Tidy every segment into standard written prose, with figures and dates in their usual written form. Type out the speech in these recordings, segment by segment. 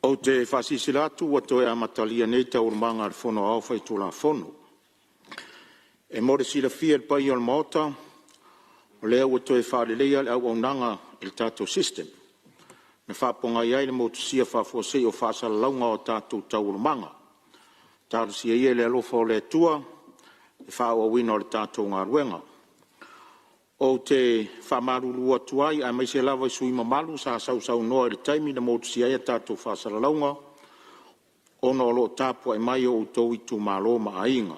Ou te faasilasila atu ua toe amatalia nei Taualumaga a le Fono Aoao Faitulafono. E mo le silafia e le paia o le Maota, o lea ua toe faaleleia le auaunaga i le tatou system na faapogai ai le motusia faafuasei o faasalalauga o a tatou taualumaga. Talosia ia i le alofa o le Atua le faaauauina o le tatou galuega. Ou te faamalulu atu ai aemaise lava i sui usufono mamalu sa sausaunoa i le taimi na motusia ai a tatou faasalalauga ona o lo o tapuai mai o outou itumalo ma aiga.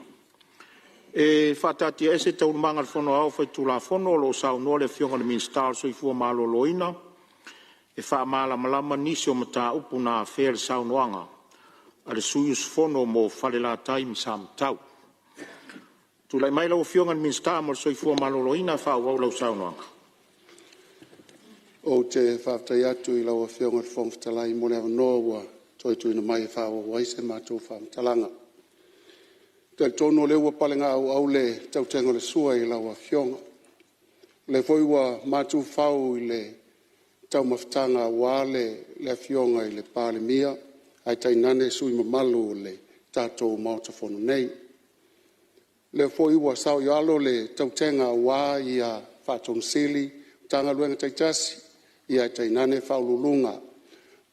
E faataatiaese Taualumaga a le Fono Aoao Faitulafono o lo o saunoa le Afioga i le Minisita o le Soifua Maloloina e faamalamalama nisi o mataupu na afea i le saunoaga a le sui usufono mo Falelatai ma Samatau. Tulai mai lau Afioga i le Minisita mo le Soifua Maloloina e faaauau lau saunoaga. Ou te faafetai atu i lau Afioga i le Fofoga Fetalai mo le avanoa ua toe tuuina mai e faaauau ai se matou faamatalaga. Ou te talitonu o lea ua palegaauau le tautega o le sua i lau Afioga, o lea foi ua matuifau i le taumafataga aua le Afioga i le Palemia ae tainane sui usufono mamalu o le tatou Maota Fono nei. O lea foi ua saoialo le tautega aua Ofisa Sili o Matagaluega taitasi ae tainane Ofisa Sili o Pulega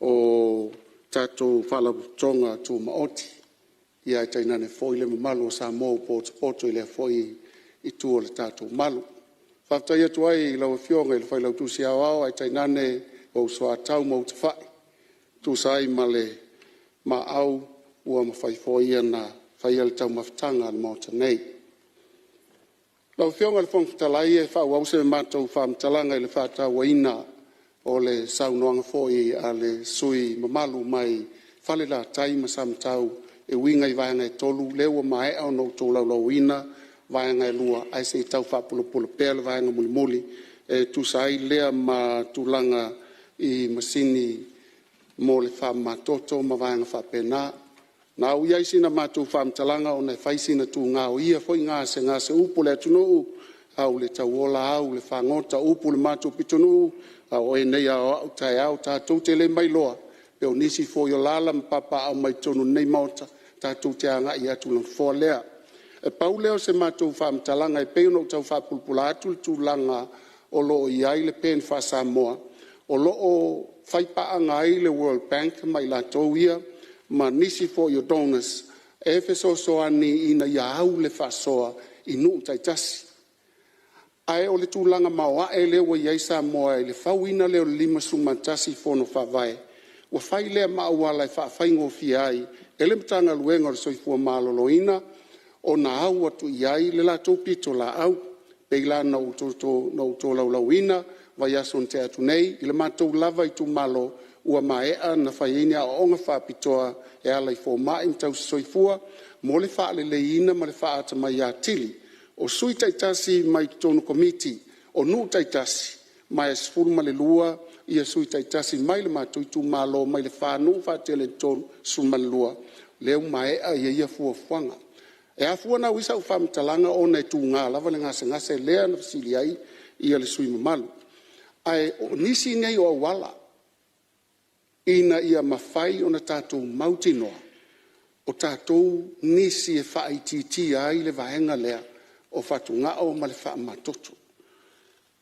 o tatou Faalapotopotoga Tumaoti, ae tainane foi le mamalu o Samoa ua potopoto i lea foi itu o le tatou malu. Faafetai atu ai i lau Afioga i le Failautusi Aoao ae tainane ou soatau ma ou tafai e tusa ai ma le maau ua mafai foi ona faia le taumafataga a le Maota nei. Lau Afioga i le Fofoga Fetalai e faaauau se matou faamatalaga i le faatauaina o le saunoaga foi a le sui usufono mamalu mai Falelatai ma Samatau e uiga i vaega e tolu lea ua maea ona ou tolaulauina vaega e lua, ae se i tau faapulapula pea le vaega mulimuli e tusa ai lea ma tulaga i masini mo le faamamatoto ma vaega faapena. Na ui ai sina matou faamatalaga ona e fai sina tuga o ia foi gasegase, o upu a le atunuu, au i le tauola au i le fagota, o upu i le matou pitonuu, a o oe nei a o au taeao. Tatou te le mailoa po o nisi foi o alaala ma papaaao mai totonu o lenei Maota tatou te agai atu i le nofoa lea. E pau lea o se matou faamatalaga e pei ona ou tau faapulapula atu le tulaga o lo o i ai le PEN faa-Samoa, o lo o faipaaga ai le World Bank ma i latou ia ma nisi foi o donors e fesoasoani ina ia au le faasoa i nuu taitasi. Ae o le tulaga maoae lea ua i ai Samoa i le fauina lea o le 51 Fono Faavae, ua fai lea ma auala e faafaigofie ai e le Matagaluega o le Soifua Maloloina ona au atu i ai le latou pitolaau. E pei la ona ou tolaulauina i le vaiaso na tea atu nei i le matou lava itumalo ua maea ona fai ai ni aoaoga faapitoa e ala i fomai ma tausisoifua mo le faaleleiina ma le faaatamai atili o sui taitasi mai totonu o Komiti o nuu taitasi, ma e 12 sui taitasi mai le matou itumalo mai le fa nuu faatele e tolu, 12 lea ua maea ia fuafuaga. E afua ona ui sau faamatalaga ona e tuga lava le gasegase lea na fesili ai le sui usufono mamalu. Ae o nisi nei o auala ina ia mafai ona tatou mautinoa o tatou nisi e faaitiitia ai le vaega lea o fatugao ma le faamamatoto.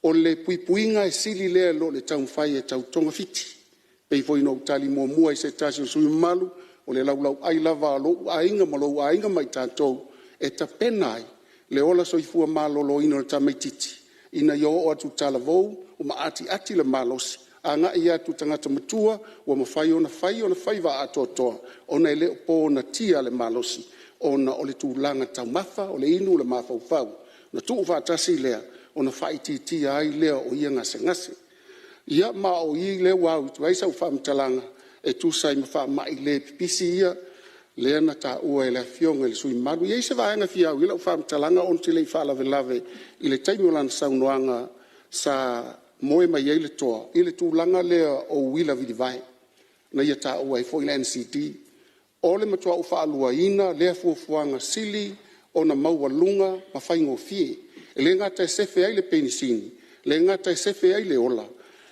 O le puipuiga e sili lea i lo le taumafai e tau togafiti. E pei foi ona ou tali muamua i se tasi o sui usufono mamalu, o le laulauai lava a lou aiga ma lou aiga ma i tatou e tapena ai le ola soifua maloloina o le tamaitiiti ina ia oo atu i talavou ma atiati le malosi, agai atu i tagata matua ua mafai ona fai ona faiva atoatoa ona e le o ponatia le malosi ona o le tulaga taumafa, o le inu, o le mafaufau, ona tuufaatasi lea ona faaitiitia ai lea o ia gasegase. Ia ma o i lea ua au atu ai sau faamatalaga e tusa ai ma faamai le pipisi ia lea na taua e le Afioga i le sui usufono mamalu. E i ai se vaega e fia au i ai lau faamatalaga ou te le i faalavelave i le taimi o lana saunoaga sa moe mai ai le toa i le tulaga lea o uila vilivae na ia taua ai foi le NCD. O le matua ou faaluaina lea fuafuaga sili ona maualuga ma faigofie. E le gata e sefe ai le penisini, e le gata e sefe ai le ola,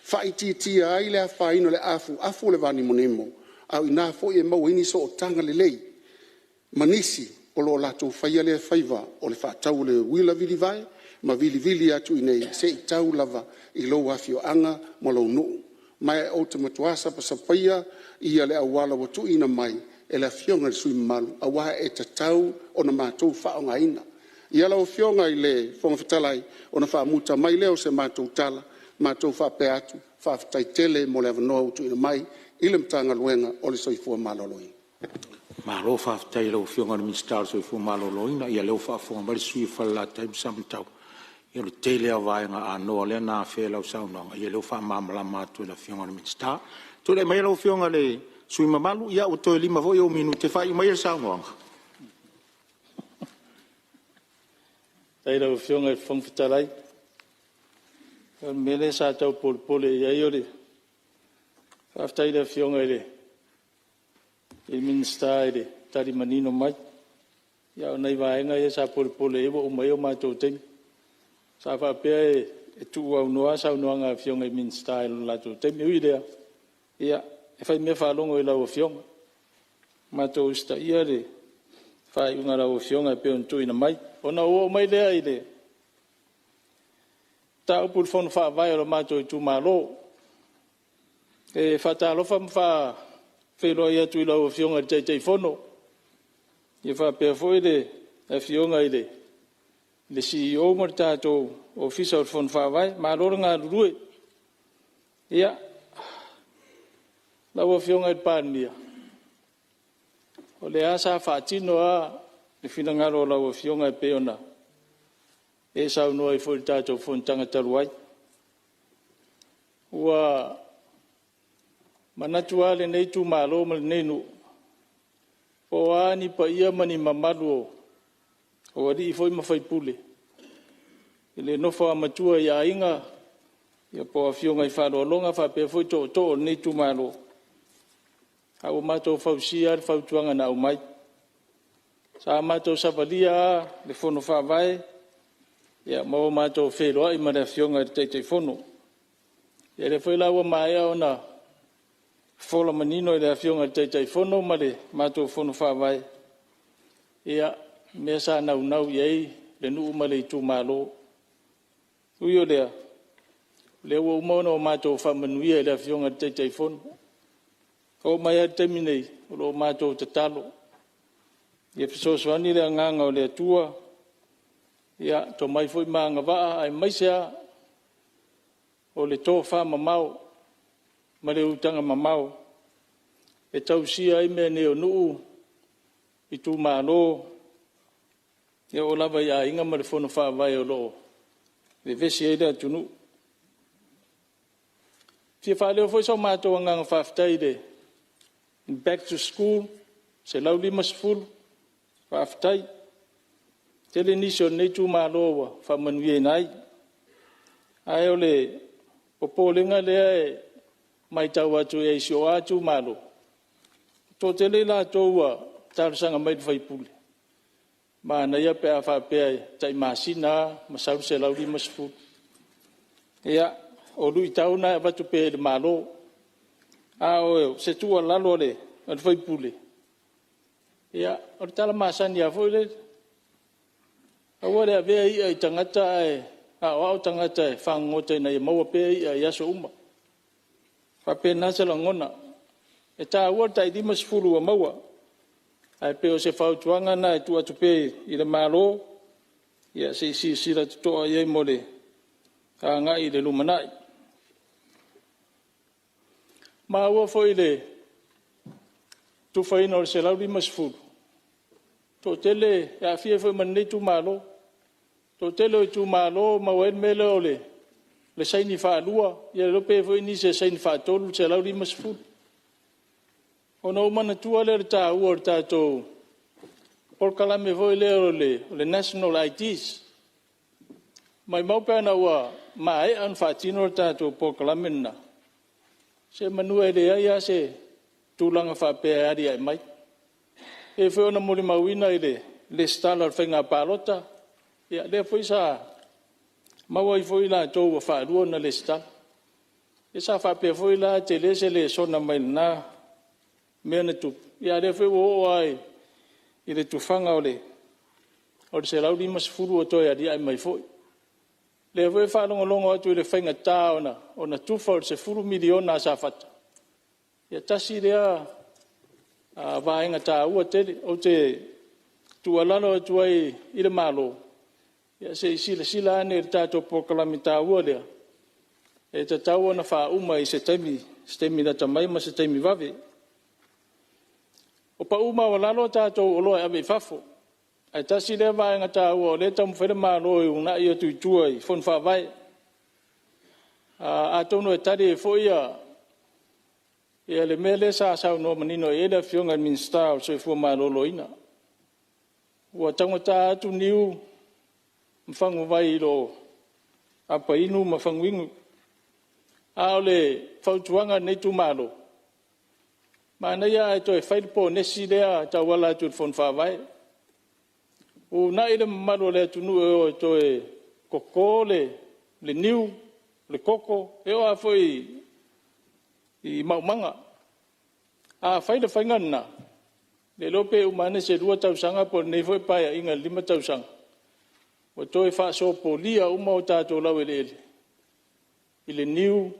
faaitiitia ai le afaina o le afuafu o le vanimonimo. A o i ina foi e maua ai ni sootaga lelei ma nisi o lo o latou faia lea faiva o le faatau o le uila vilivae ma vilivili atu i inei seia tau lava i lou afioaga ma lou nuu. Ma ou te matua sapasapaia le auala ua tuuina mai e le Afioga i le sui usufono mamalu, aua e tatau ona matou faaaogaina. Ia lau Afioga i le Fofoga Fetalai, ona faamuta mai lea o se matou tala, matou faapea atu, faafetai tele mo le avanoa ua tuuina mai i le Matagaluega o le Soifua Maloloina. Malo faafetai i lau Afioga i le Minisita o le Soifua Maloloina. Ia o lea ua faafofoga mai le sui usufono mo Falelatai ma Samatau, ia o le tele lava o vaega anoa lea na afea i lau saunoaga, ia o lea ua faamalamalama atu e le Afioga i le Minisita. Tulai maia lau Afioga i le sui usufono mamalu, ua toe 5 foi ou minute, faaiu maia le saunoaga. Faafetai i lau Afioga i le Fofoga Fetalai. O le mea lea sa tau polepole i ai o le… Faafetai i le Afioga i le Minisita i le tali manino mai. A o nai vaega ia sa polepole i ai ua uma ai o matou taimi. Sa faapea e tuuaunoa saunoaga a Afioga i Minisita i lo latou taimi. Ae ui i lea, ia e faimea faalogo i lau Afioga. Matou usitaia le faaiuga a lau Afioga e pei ona tuuina mai. Ona ou oo mai lea i le mataupu i le Fono Faavae o le matou itumalo. E faatalofa ma faafeiloai atu i lau Afioga i le Taitaifono, faapea foi le Afioga i le CEO ma le tatou Ofisa o le Fono Faavae. Malo le galulue. Lau Afioga i le Palemia, o lea lava sa faatino lava le finagalo o lau Afioga e pei ona e saunoa ai foi i le tatou fonotaga talu ai. Ua manatu lava lenei itumalo ma lenei nuu, po o a ni paia ma ni mamalu o alii foi ma faipule i le nofo a matua i aiga po o afioga i faaaloaloga faapea foi tootoo o lenei itumalo, ae ua matou fausia lava le fautuaga na aumai. Sa matou savalia lava le Fono Faavae ma o matou feiloai ma le Afioga i le Taitaifono. Ia o lea foi la ua maea ona fofola manino e le Afioga i le Taitaifono ma le matou Fono Faavae mea sa naunau i ai le nuu ma le itumalo. Ui o lea, o lea ua uma ona matou faamanuia i le Afioga i le Taitaifono. E oo mai lava i le taimi nei, o lo o matou tatalo, ia fesoasoani le agaga o le Atua, tomai foi ma agavaa aemaise lava o le tofamamao ma le utaga mamao e tausia ai mea nei o nuu, itumalo, e oo lava i aiga ma le Fono Faavae o lo o vevesi ai le atunuu. E fia faaleo foi so matou agaga faafetai i le Back to School $150, faafetai. E tele nisi o lenei itumalo ua faamanuiaina ai. Ae o le popolega lea e matau atu i si ou lava itumalo, e toatele i latou ua talosaga mai i le sui usufono, manaia pe a faapea e tai masina lava ma sau le $150. Ia, o luitau na e avatu pea i le Malo. A o se tuualalo a le sui usufono, ia, o le tala masani lava foi lele, aua le avea i'a i tagata ae aoao tagata e fagogota ina ia maua pea i'a i aso uma. E faapena se lagona. E taua le tai $50 ua maua, ae pei o se fautuaga lena e tuu atu pea i le Malo, se i silasila totoa i ai mo le agai i le lumanai. Maua foi i le tufaina o le $150, e toatele, e aafia ai foi ma lenei itumalo. O le toatele o itumalo e maua ai le mea lea o le saini faalua, ia le iloa pe i ai foi nisi e saini faatolu le $150. Ona ou manatua lea o le taua o le tatou polokalame foi lea o le National IDs. Maumau pe ana ua maea ona faatino le tatou polokalame lena, semeamanu e leai lava se tulaga faapea e aliae mai. E pei foi ona molimauina i le resitala o le faiga palota, ia lea foi sa maua ai foi i latou ua faalua ona resitala. Ia sa faapea foi la e tele se lesona mai lena mea na tupu, a o lea foi ua oo lava i le tufaga o le $150 ua toe aliae mai foi. O lea foi e faalogologo atu i le faigata ona tufa o le $10 miliona a Safata, ia tasi lea vaega taua tele. Ou te tuualalo atu ai i le Malo, se i silasila ane i le tatou polokalame taua lea, e tatau ona faauma i se taimi lata mai ma se taimi vave. Ua pau maualalo a tatou oloa e ave i fafo, ae tasi lea vaega taua o lea e taumafai le Malo e uunai atu i tua i Fono Faavae. Atonu e tali ai foi le mea lea sa saunoa manino i ai le Afioga i le Minisita o le Soifua Maloloina. Ua taugata atu niu ma faguvai i lo apainu ma faguinu. A o le fautuaga a lenei itumalo, manaia ae toe fai le ponesi lea e tauala atu i le Fono Faavae, uunai le mamalu o le atunuu e o e toe toto le niu, le koko, e oo lava foi i maumaga. A fai le faiga lena, le iloa pe uma ane se 2 tausaga po o lenei foi Paeaiga i le 5 tausaga, ua toe faasopolia uma o tatou laueleele i le niu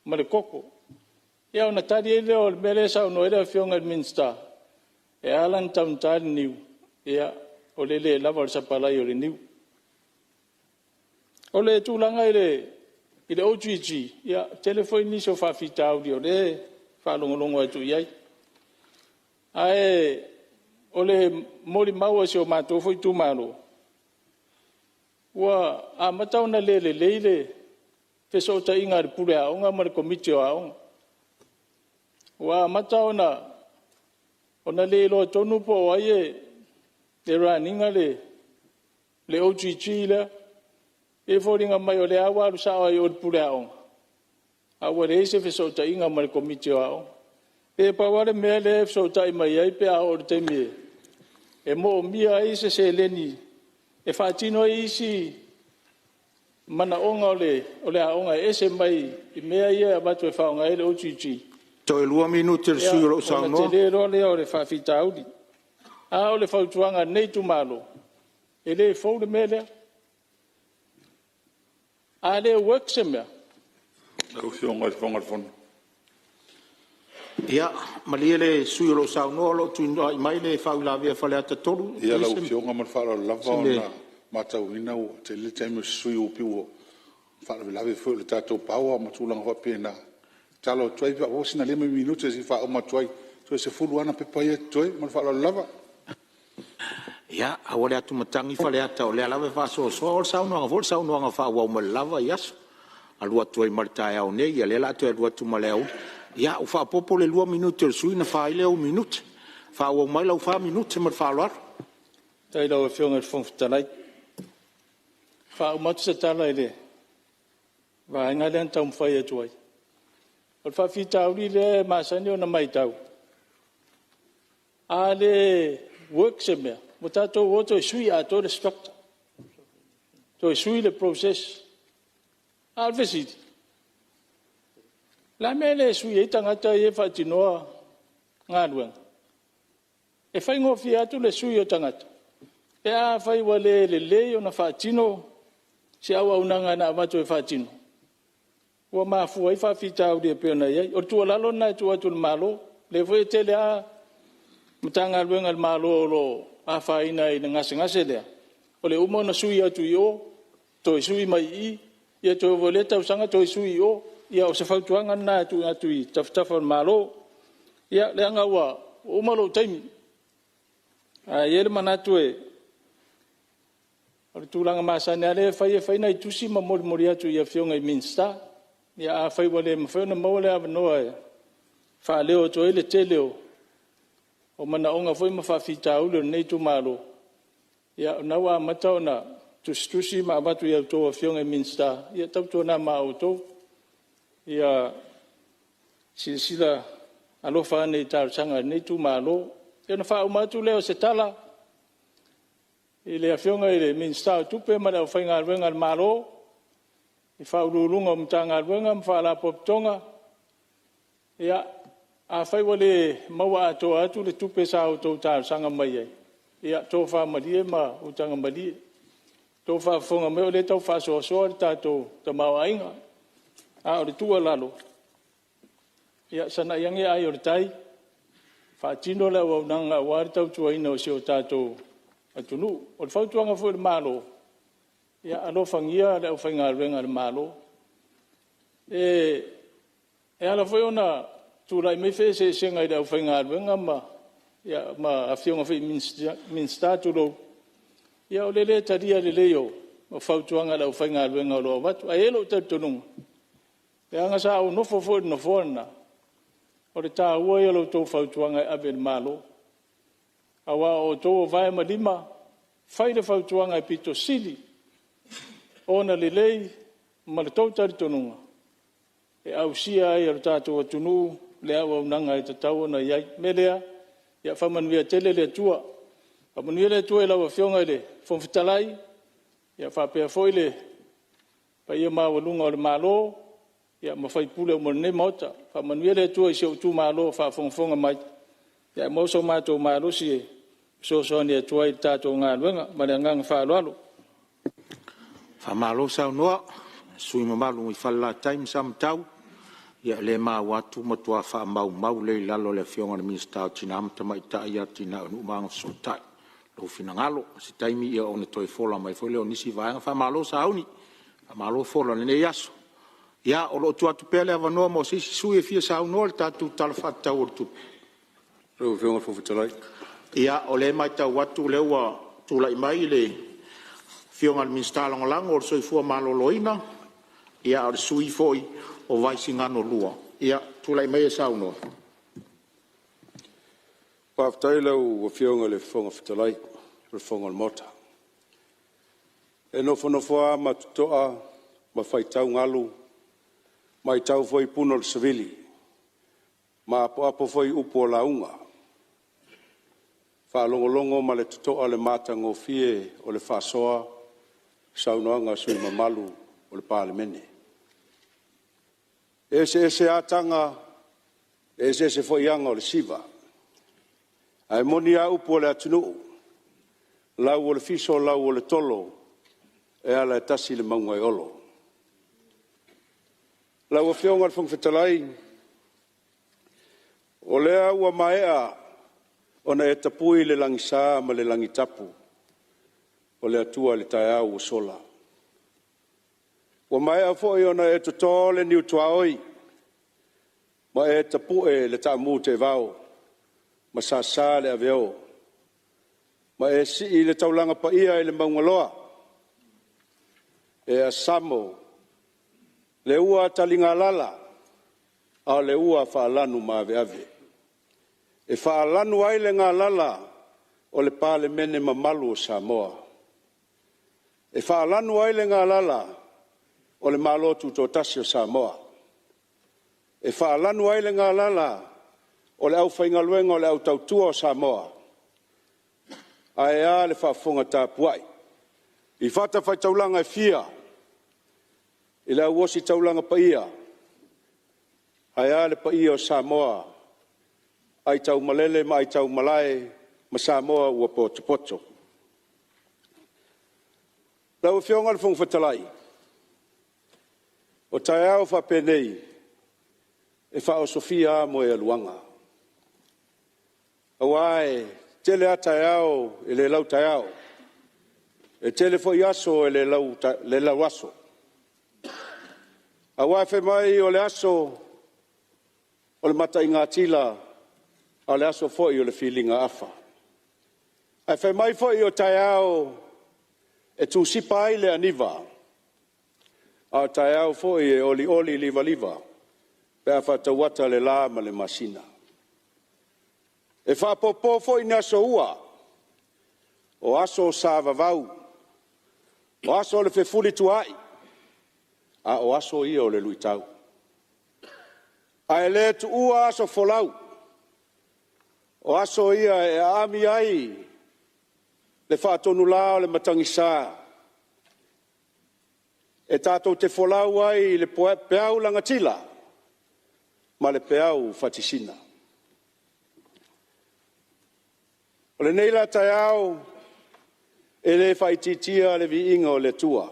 ma le koko. Ia ona tali ai lea o le mea lea e saunoa ai le Afioga i le Minisita, e ala ona taugata le niu, o le le lava o le sapalai o le niu. O le tulaga i le OGG, ia, e tele foi nisi o faafitauli o lea e faalogologo atu i ai. Ae o le molimau a si o matou foi itumalo, ua amata ona le lelei le fesootaiga a le Pule Aoga ma le Komiti o Aoga. Ua amata ona le iloa tonu po o ai e run ina le OGG lea. E pei e foliga mai o lea lava ua alu sao lava i o i le Pule Aoga, ae ua leai se fesootaiga ma le Komiti o Aoga. E pei na pau lava le mea lea e fesootai mai ai pe a oo i le taimi e moomia ai se seleni e faatino ai isi manaoga o le aoga e ese mai i mea ia e avatu e faaaoga ai le OGG, Toe 2 minute o le sui usufono o lo o saunoa. Ona tele loa lea o le faafitauli. A o le fautuaga a lenei itumalo, e le fou le mea lea. A le work se mea… Lau Ia malie le sui usufono o lo o saunoa o lo o tulai mai le faauilavea a Faleata 3. Ia lau Afioga ma le faaaloalo lava ona e matauina ua tele le taimi o le sui usufono pei ua faalavelave foi i le tatou power ma tulaga faapena. E tatalo atu ai pe a maua sina 5 minute se i faauma atu ai, toe 10 lava ana pepa ia e totoe. Ma le faaaloalo lava. Ia, aua le atumatagi Faleata o lea lava e faasoasoa. O le saunoaga foi o le saunoaga e faaauau mai lava aso, alu atu ai ma le taeao nei, a o lea o le a toe alu atu ma le aoauli. Ia, ua faaopoopo le 2 minute o le sui usufono ona fa ai lea o ou minute. Faaauau mai lau 4 minute ma le faaaloalo. Faafetai i lau Afioga i le Fofoga Fetalai. E faauma atu se tala i le vaega lea na taumafai atu ai. O le faafitauli lea e masani ona matau, a le work se mea, ua tatou o toe sui atoa le structure, toe sui le process. A o le fesili; o le a le mea e le sui ai tagata ia e faatinoa galuega? E faigofie atu le sui o tagata pe afai ua le lelei ona faatino se auaunaga na avatu e faatino ua mafua ai faafitauli e pei ona i ai. O le tuualalo lena e tuu atu i le Malo, o lea foi e tele lava Matagaluega a le Malo o lo o afaina i le gasegase lea, o le uma ona sui atu i o, toe sui mai i i, ia toe oo foi i lea tausaga toe sui i o. Ia o se fautuaga lena e tuu atu i tafatafa o le Malo. Ia, leaga ua uma lou taimi, ae i ai le manatu o le tulaga masani lava lea e fai, e fai nai tusi ma molimoli atu i Afioga i Minisita. Ia afai ua le mafai ona maua le avanoa e faaleo atu ai le tele o manaoga foi ma faafitauli o lenei itumalo, ia o lena ua amata ona tusitusi ma avatu i a outou Afioga i Minisita, ia tautuana ma outou ia silasila alofa ane i talosaga a lenei itumalo. Ia ona faauma atu lea o se tala i le Afioga i le Minisita o Tupe ma le aufaigaluega a le Malo, i Ofisa Sili o Pulega o Matagaluega ma Faalapotopotoga, ia, Afai ua le maua atoa atu le tupe sa outou talosaga mai ai, ia tofa malie ma utaga malie, outou faafofoga mai o lea e tau faasoasoa le tatou tamaoaiga. A o le tuualalo, ia sagai ane ai o le tai, faatino le auaunaga aua le tautuaina o si o tatou atunuu. O le fautuaga foi i le Malo, ia alofagia le aufaigaluega a le Malo. E ala foi ona tulai mai feeseeseaiga i le aufaigaluega ma afioga foi i Minisita tulou, ia o le lē talia lelei o fautuaga a le aufaigaluega o lo o avatu. Ae i ai lou talitonuga, leaga sa ou nofo foi i le nofoa lena, o le taua ia o la outou fautuaga e ave i le Malo, aua o outou o vae ma lima, fai le fautuaga e pito sili ona lelei ma le tou talitonuga e ausia ai e le tatou atunuu le auaunaga e tatau ona i ai. O le mea lea, ia faamanuia tele le Atua. Faamanuia le Atua i lau Afioga i le Fofoga Fetalai, faapea foi le paia maualuga o le Malo ma sui usufono uma o lenei Maota. Faamanuia le Atua i si ou itumalo o faafogafoga mai, ae maua so matou malosi e fesoasoani atu ai i le tatou galuega. Ma le agaga faaaloalo. Faamalo saunoa i le sui usufono mamalu mai Falelatai ma Samatau. Ia o lea e maua atu ua matua faamaumau lelei i lalo e le Afioga i le Minisita o Tina ma Tamaitai, Atinae o Nuu ma Agafesootai lou finagalo. O se taimi ona toe fola mai foi lea o nisi vaega. Faamalo sauni, faamalo fola i lenei aso. Ia, o lo o tuu atu pea le avanoa mo se isi sui usufono e fia saunoa i le tatou Tala Faatatau o le Tupe. Lau Afioga i le Fofoga Fetalai. Ia, o lea e matau atu o lea ua tulai mai le Afioga i le Minisita Lagolago o le Soifua Maloloina, a o le sui usufono foi o Vaisigano 2. Ia, tulai maia e saunoa. Faafetai i lau Afioga i le Fofoga Fetalai o le Fono a le Maota. E nofonofo lava ma totoa ma faitau galu, matau foi puna o le savili ma apoapo foi upu o lauga, faalogologo ma le totoa i le matagofie o le faasoa i saunoaga a sui usufono mamalu o le Palemene. E eseese lava taga, e eseese foi aga o le siva, ae moni lava upu a le atunuu, lau o le fiso lau o le tolo, e ala e tasi le mauga e olo. Lau Afioga i le Fofoga Fetalai, o lea ua maea ona e tapui le lagisa ma le lagitapu o le Atua i le taeao ua sola. Ua maea foi ona e toto le niu tuaoi ma e tapue le taamu teevao ma sasa le aveo ma e sii le taulaga paia i le maugaloa e asamo le ua taligalala a o le ua faalanumaveave e faalanu ai le galala o le Palemene mamalu o Samoa. E faalanu ai le galala o le Malo Tutoatasi o Samoa. E faalanu ai le galala o le aufaigaluega o le au tautua o Samoa, ae a le faafofoga tapuai i fatafaitaulaga e fia i le au ositaulaga paia, ae a le paia o Samoa aitaumalele ma aitaumalae ma Samoa ua potopoto. Lau Afioga i le Fofoga Fetalai, o taeao faapenei, e faaosofia lava moegaluaga, aua e tele lava taeao e le lautaeao, e tele foi aso e le lauaso. Aua fai mai o le aso o le mataigatila a o le aso foi o le filigaafa. Ae fai mai foi o taeao e tusipa ai le aniva, a o taeao foi e olioli livaliva pe a faatauata le la ma le masina. E faapopo foi ni aso ua, o aso sa vavau, o aso o le feulitua'i, a o aso ia o le luitau. Ae le tuua aso folau, o aso ia e aami ai le faatonula o le matagisa, e tatou te folau ai i le peau lagatila ma le peau fatisina. O lenei la taeao, e le faaitiitia le viiga o le Atua,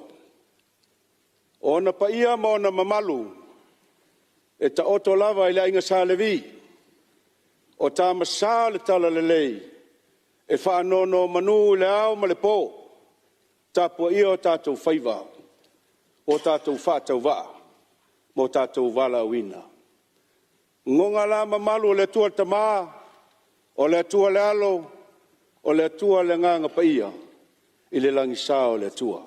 o Ona paia ma Ona mamalu e taoto lava i le Aiga Sa Levi, o Tama Sa o le Talalelei, e faanonomanu i le ao ma le po, tapuaia o tatou faiva, o tatou faatauvaa ma o tatou valaauina. E lagona la mamalu o le Atua le Tama, o le Atua le Alo, o le Atua le Agaga Paia i le lagisa o le Atua.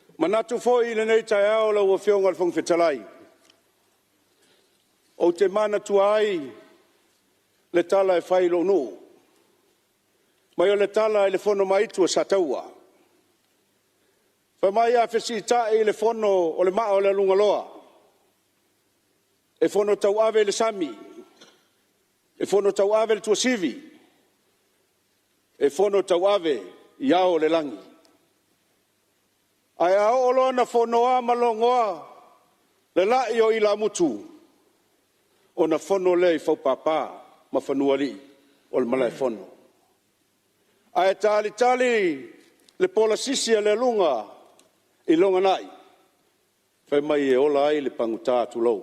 E manatu foi i lenei taeao lau Afioga i le Fofoga Fetalai, ou te manatua ai le tala e fai i lou nuu, fai mai o le tala i le fono ma-itu a Sataua. Fai mai a fesiitai le fono o le maa o le aluganoa, e fono tauave i le sami, e fono tauave i le tuasivi, e fono tauave i ao o le lagi. Ae a oo loa ina fonoa ma logoa le lai o ilamutu, ona fono lea i faupapa ma fanuaalii o le malaefono. Ae talitali le polasisi a le aluga i loganai, fai mai e ola ai le pagota, tulou.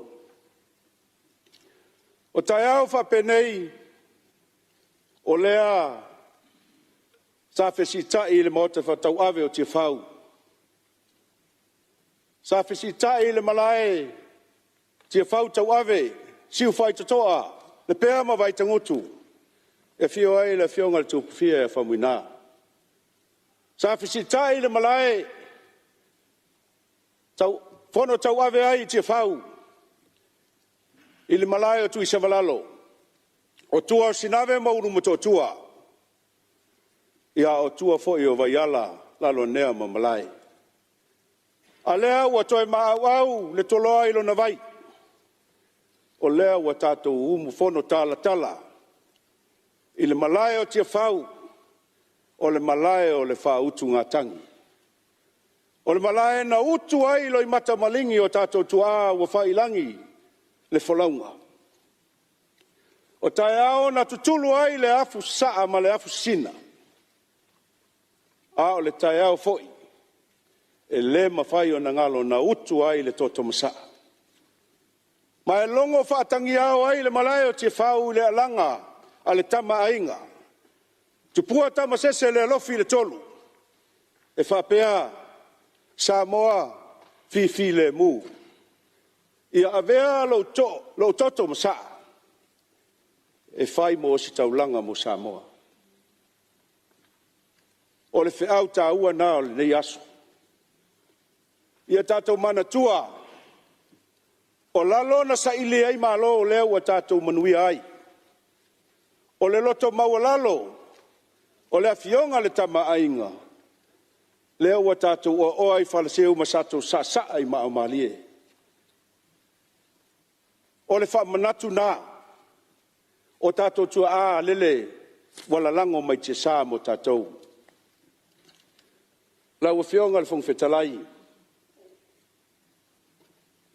O taeao faapenei, o lea sa fesiitai i le maota faatauave o Tiafau, sa fesiitai i le malae o Tiafau tauave Siufaitotoa Lepea ma Vaitagutu e afio ai le afioga i le Tuapufia ia Faumuina. Sa fesiitai i le malae fono tauave ai i Tiafau i le malae o Tuisavalalo, o tua o Sinave ma Ulumotootua, a o tua foi o Vaiala, Laloanea ma Malae. A o lea ua toe maauau le toloa i lona vai, o lea ua tatou umufonotalatala i le malae o Tiafau, o le malae o le faautugatagi. O le malae na utu ai loimata maligi o tatou tuaa ua fai i lagi le folauga. O taeao na tutulu ai le afusaa ma le afusina, a o le taeao foi e le mafai ona galo na utu ai le toto masaa. Ma e logo faatagiao ai le malae o Tiafau i le alaga a le Tama a Aiga, Tupua Tamasese le alofi o le tolu, e faapea, Samoa fifilemu, ia avea lou toto masaa e fai mo ositaulaga mo Samoa. O le feau taua lena o lenei aso. Ia tatou manatua, o lalo na saili ai malo o lea ua tatou manuia ai. O le loto maualalo o le Afioga i le Tama a Aiga, lea ua tatou oaoa ai i falaseu ma tatou saasaa i maaomalie. O le faamanatu lena o tatou tuaa lele ua lalago mai tiasa mo tatou. Lau Afioga i le Fofoga Fetalai,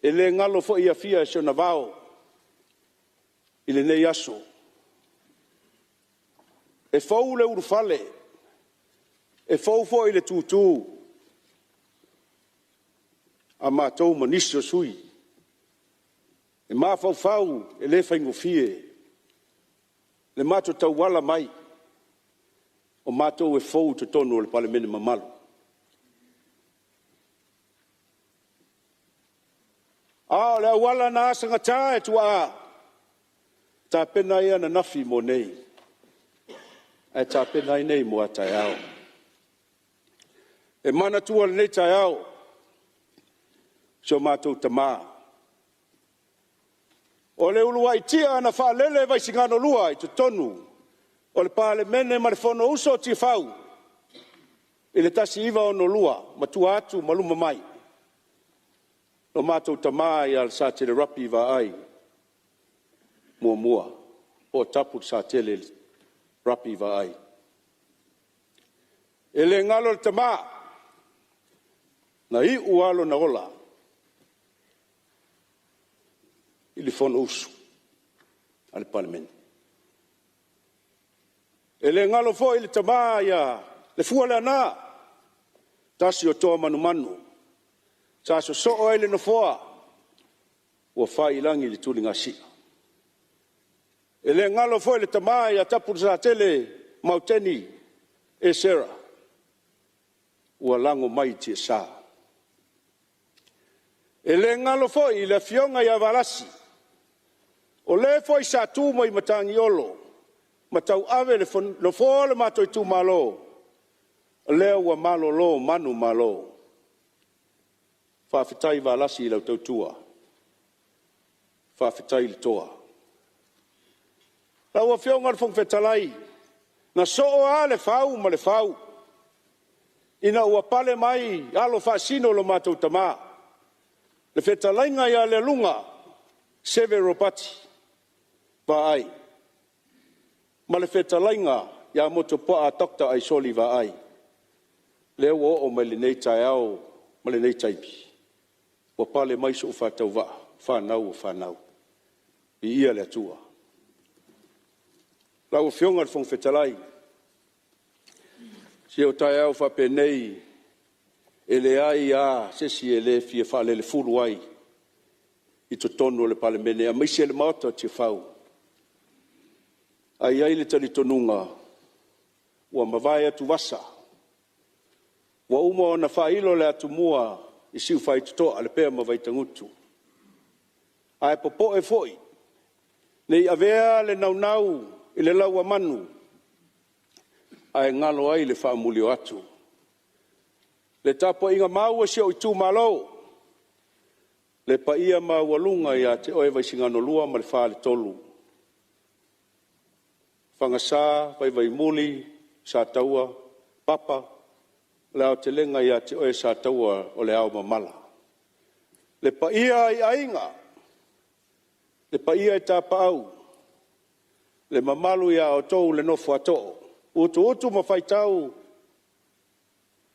e le galo foi Afia i si ona vao i lenei aso. E fou le ulufale, e fou foi le tutu a matou ma nisi o sui usufono, e mafaufau e le faigofie le matou tauala mai o matou e fou i totonu o le Palemene mamalu. A o le auala na asagata e tuaa, tapena ai ananafi mo nei, ae tapena ai nei mo a taeao. E manatua i lenei taeao si o matou tama, o le uluai tia na faalele i Vaisigano 2 i totonu o le Palemene ma le Fonousu a Tiafau i le 1962 ma tua atu ma luma mai, lo matou tama ia Lesatele Ray Vaai Muamua po o Tapu Lesatele Ray Vaai. E le galo le tama, na iu lava lona ola i le Fonousu a le Palemene. E le galo foi le tama ia Lefua Leaana, tasi o toa manumanu sa sosoo ai le Nofoa ua fai i lagi le tuligasia. E le galo foi le tama ia Tapulesatele Mauteni Esera, ua lago mai i tiasa. E le galo foi le afioga ia Valasi, o le foi sa tu mai Matagiolo ma tauave le nofoa o le matou itumalo, o lea ua malolo manumalo. Faafetai Valasi i lau tautua, faafetai le toa. Lau Afioga i le Fofoga Fetalai, na soo lava le fau ma le fau ina ua pale mai alo faasino i lo matou tama, le fetalaiga ia Lealuga Seve Ropati Vaai ma le fetalaiga ia Motuopuaa Dr. Aisoli Vaai, lea ua oo mai lenei taeao ma lenei taimi, ua pale mai sou faatauvaa, o fanau a fanau. Viia le Atua. Lau Afioga i le Fofoga Fetalai, se o taeao faapenei, e leai lava se isi e le fia faalelefulu ai i totonu o le Palemene aemaise le Maota o Tiafau. Ae i ai le talitonuga, ua mavae atuvasa, ua uma ona faailo le atumua i Siufaitotoa Lepea ma Vaitagutu. Ae popoe foi ne i avea le naunau i le lau a manu ae galo ai le faamulioatu. Le tapuaiga mau a si ou itumalo, le paia maualuga ia te oe Vaisigano 2 ma le Faletolu, Fagasa, Vaivaimuli, Sataua, Papa, le aotelega ia te oe Sataua o le aomamala. Le paia i Aiga, le paia i Tapaau, le mamalu ia outou le nofo a too, Utuutu ma Faitau,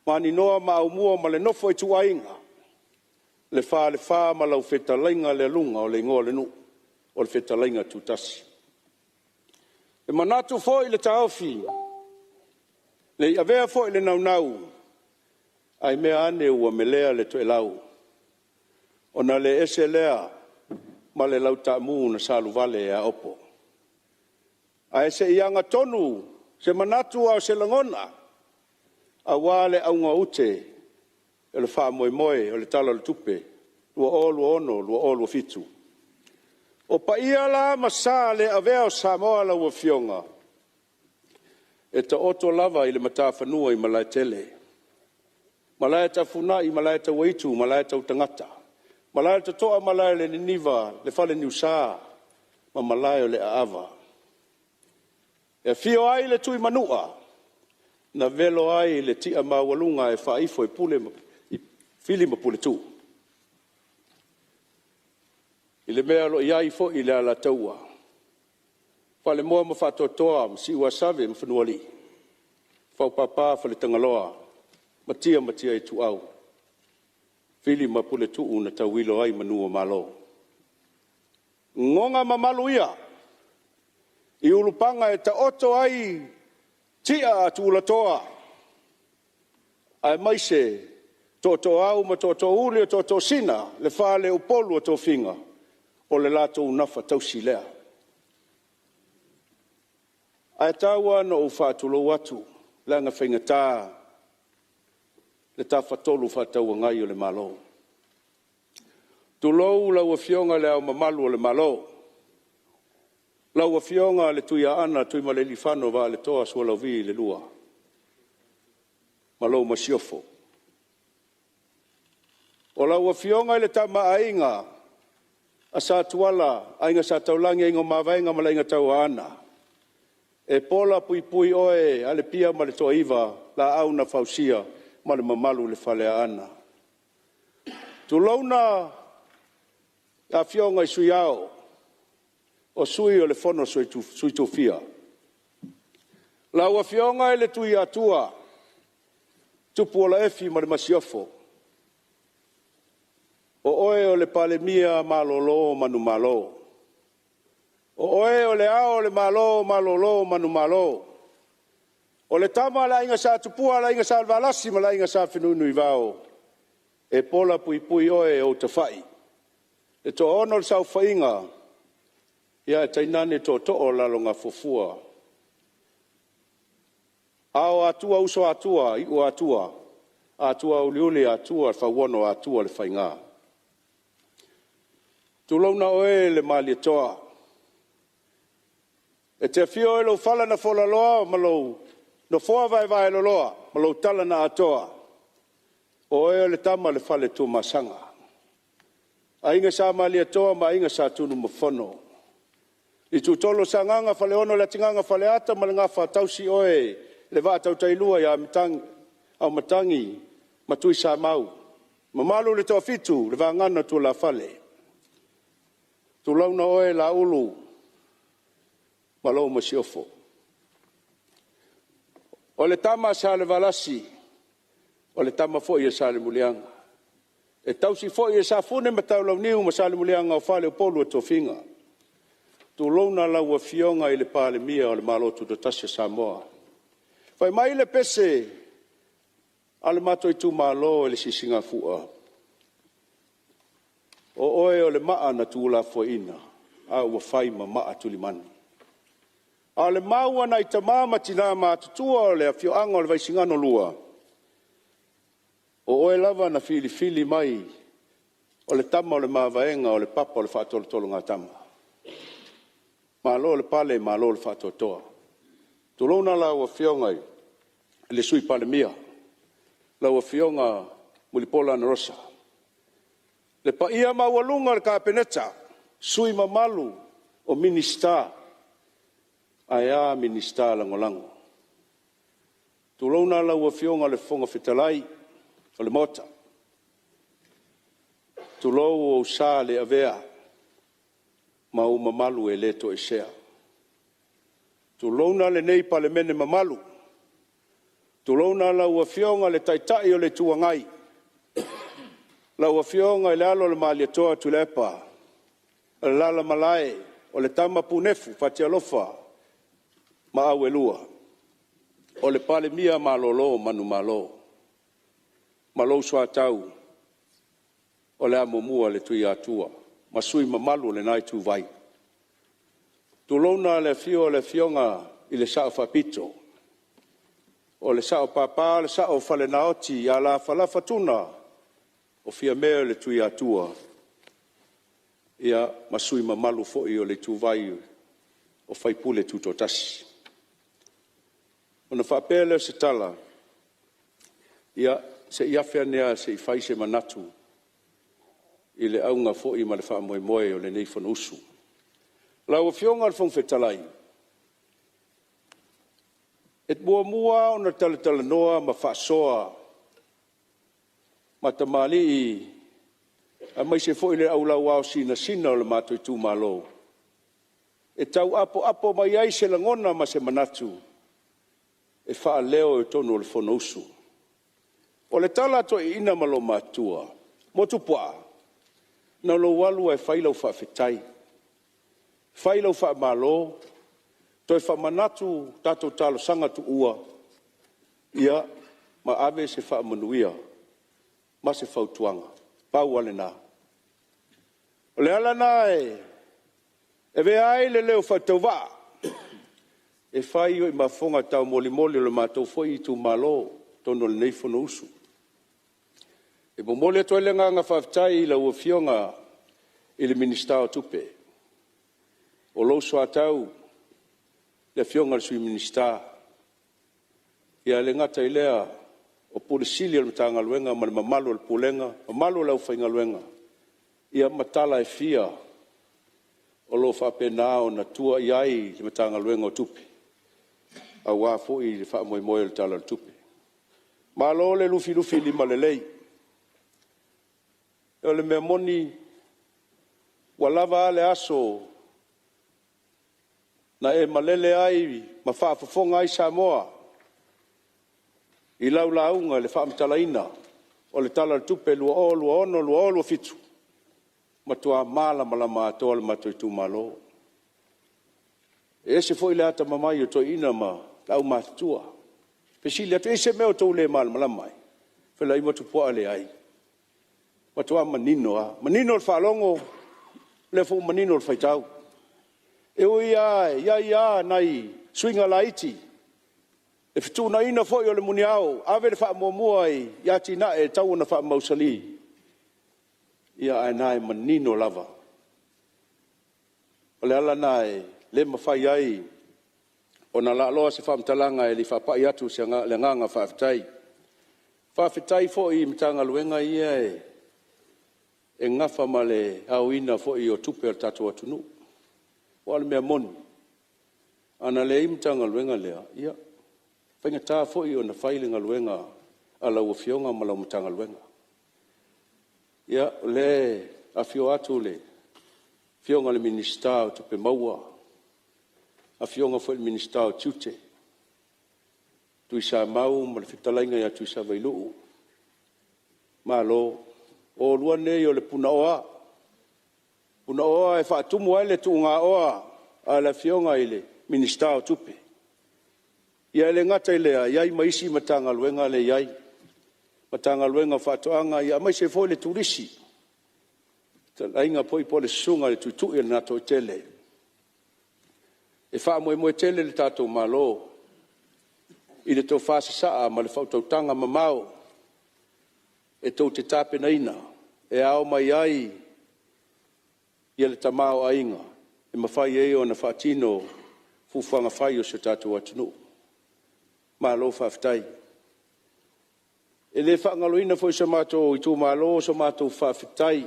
Maninoa ma Aumua ma le nofo a ituaiga, le Falefa ma lau fetalaiga Lealuga o le igoa o le nuu, o le fetalaiga Tutasi. E manatu foi le taofi, ne i avea foi le naunau, ae mea ane ua melea le toelau, ona le ese lea ma le lautaamu na saluvale aopo. Ae se i agatonu se manatu a o se lagona aua le auga o ute o le faamoemoe o le Tala o le Tupe 2026/2027. O paia la ma sa le avea o Samoa lau Afioga, e taoto lava i le matafanua i Malaetele, Malaetafunai, Malaetauaitu, ma Malaetautagata, Malaeletotoa, Malaeleleniva, le Faleniusa ma Malae o le Aava. E afio ai le Tuimanua na velo ai le tiamaualuga ae faaifo i Fili ma Puletuu i le mea o lo o i ai foi le Alataua, Falemoa ma Faatoatoa ma Siuasave ma Fanualii, Faupapa Faletagaloa ma Tia ma Tia-Ituau, Fili ma Puletuu na tauilo ai manu o Malo. O goga mamalu ia i ulupaga e taoto ai tia a tulatoa aemaise tootooau ma tootoouli, o tootoosina le faleupolu o tofiga, o le latou gafatausi lea. Ae tau lava ina ou faatulou atu, leaga e faigata le Tafatolu Fefaatauagai o le Malo. Tulou lau Afioga i Le Ao Mamalu o le Malo, lau Afioga le Tuiaana Tuimalealiifano Vaaletoa Sualauvi II ma lau Masiofo. O lau Afioga i le Tama a Aiga a Sa Tuala, Aiga Sa Taulagi, Aiga o Mavaega ma le Aiga Tauaana, e polapuipui oe Alipia ma le Toaiva, Laau na Fausia ma le mamalu i le Faleaana. Tulouna Afioga i Sui Ao, o Sui o le Fono a Sui Tofia. Lau Afioga i le Tuiatua Tupuola Efi ma le Masiofo, o oe o le Palemia malolo manumalo. O oe o Le Ao o le Malo malolo manumalo. O le Tama a le Aiga Sa Tupua, le Aiga Salevalasi ma le Aiga Sa Fenunuivao, e pola puipui oe o ou tafai, le toaono o le saofaiga, ae tainane tootoo o le Lalogafuafua. Ao o Atua, Uso o Atua, Iu o Atua, Atua uliuli, Atua le fauono, Atua le faiga. Tulouna oe le Malietoa, e te afio oe i lou fala na folalona ma lou nofoa vaevaeloloa ma lou tala na atoa, o oe o le Tama a le Fale Tuamasaga, Aiga Sa Malietoa ma Aiga Sa Tunumafono. Itutolu o Sagaga, Faleono o le Atigaga, Faleata ma le Gafa, tausi oe le vaa tautailua ia Auimatagi ma Tuisamau. Mamalu i le Toafitu le vagana tulafale. Tulouna oe Lauulu ma lau Masiofo. O le tama a Salevalasi o le tama foi a Salemuliaga. E tausi foi e Safune ma Taulauniu ma Salemuliaga o faleupolu o tofiga. Tulouna lau Afioga i le Palemia o le Malo Tutoatasi o Samoa. Fai mai le pese a lo matou itumalo i le Sisigafua, o oe o le maa na tuulafoaiina a ua fai ma maa tulimanu. A o le mau a nai tama ma tina matutua o le afioaga o le Vaisigano 2, o oe lava na filifili mai o le tama o le mavaega o le papa o le faatolotologatama. Malo le pale malo le faatoatoa. Tulouna lau Afioga i le Sui Palemia, lau Afioga Mulipola Anarosa. Le paia maualuga i le Kapeneta, sui usufono mamalu o Minisita, ae a Minisita Lagolago. Tulouna lau Afioga i le Fofoga Fetalai o le Maota, tulou ou sa le avea ma ou mamalu e le toesea. Tulouna lenei Palemene mamalu, tulouna lau Afioga i le Taitai o le Itu Agai, lau Afioga i le alo o le Malietoa Tuilaepa, alaala malae o le tama punefu Fatialofa ma Auelua, o le Palemia malolo manumalo ma lou soatau o le amomua a le Tuiatua ma sui usufono mamalu o lena ituvai. Tulouna le afio o le Afioga i le Sao Faapito, o le Sao Papa, o le Sao o Falenaoti ia Lafalafa Tuna o Fiame o le Tuiatua ia ma sui usufono mamalu foi o le ituvai o faipule tutoatasi. Ona faapea lea o se tala, ia, se i afe ane lava se i fai se manatu i le auga foi ma le faamoemoe o lenei Fonousu. Lau Afioga i le Fofoga Fetalai, e muamua lava ona talatalanoa ma faasoa ma tamalii aemaise foi le au lauao sinasina o le matou itumalo e tau apoapo mai ai se lagona ma se manatu e faaleo i totonu o le Fonousu. O le tala a toeaiina ma loomatutua, Motuopuaa, na o lou alu lava e fai lau faafetai, fai lau faamalo, toe faamanatu tatou talosaga tuua, ia ma ave se faamanuia ma se fautuaga. Pau lava lena. O le ala lena e avea ai le leo faatauvaa e fai o ma fofoga taumolimoli o le matou foi itumalo i totonu o lenei Fonousu. E momoli atu ai le agaga faafetai i lau Afioga i le Minisita o Tupe, o lou soatau le Afioga i le Sui Minisita, ae le gata i lea o Ofisa Sili o le Matagaluega ma le mamalu o le Pulega, mamalu o le aufaigaluega, ia ma tala e fia o lo o faapena ona tua i ai le Matagaluega o Tupe aua foi le faamoemoe o le Tala o le Tupe. Malo le lufilufilimalelei. O le mea moni, ua lava a le aso na e malele ai ma faafofoga ai Samoa i lau lauga i le faamatalaina o le Tala o le Tupe 2026/2027, matua malamalama atoa lo matou itumalo. E ese foi le atamamai o toeaiina ma le aumatutua. Fesili atu, e i ai se mea o tou le malamalama ai? Fai atu Tupuaa, leai, matua manino lava, manino le faalogo, o lea foi ua manino le faitau. E ui lava e i ai lava nai suiga laiti, le fetuunaiga foi o le muniao, ave le faamuamua i atinae e tatau ona faamausali, ia ae o lena e manino lava. O le ala lena e le mafai ai ona laaloa se faamatalaga ae le i faapai atu le agaga faafetai. Faafetai foi i Matagaluega ia e nafa ma le aoina foi o tupe a le tatou atunuu. Aua o le mea moni, ana leai le Matagaluega lea, ia e faigata foi ona fai le galuega a lau Afioga ma lau Matagaluega. Ia, o lea e afio atu le Afioga i le Minisita o Tupe Maua, Afioga foi i le Minisita o Tiute, Tuisamau ma le fetalaiga ia Tuisavailuu, malo. O oulua nei o le punaoa, punaoa e faatumu ai le tuugaoa a le Afioga i le Minisita o Tupe. Ia e le gata i lea, e i ai ma isi Matagaluega lea e i ai, Matagaluega o Faatoaga aemaise foi le Turisi, le fetalaiga foi po o le Susuga i le Tuitui o le Gatoaitele. E faamoemoe tele le tatou Malo i le tofa sasaa ma le faautautaga mamao e tou te tapenaina e ao mai ai le tamaoaiga e mafai ai ona faatino fuafuaga fai a si o tatou atunuu. Malo faafetai. E le faagaloina foi e si o matou itumalo so matou faafetai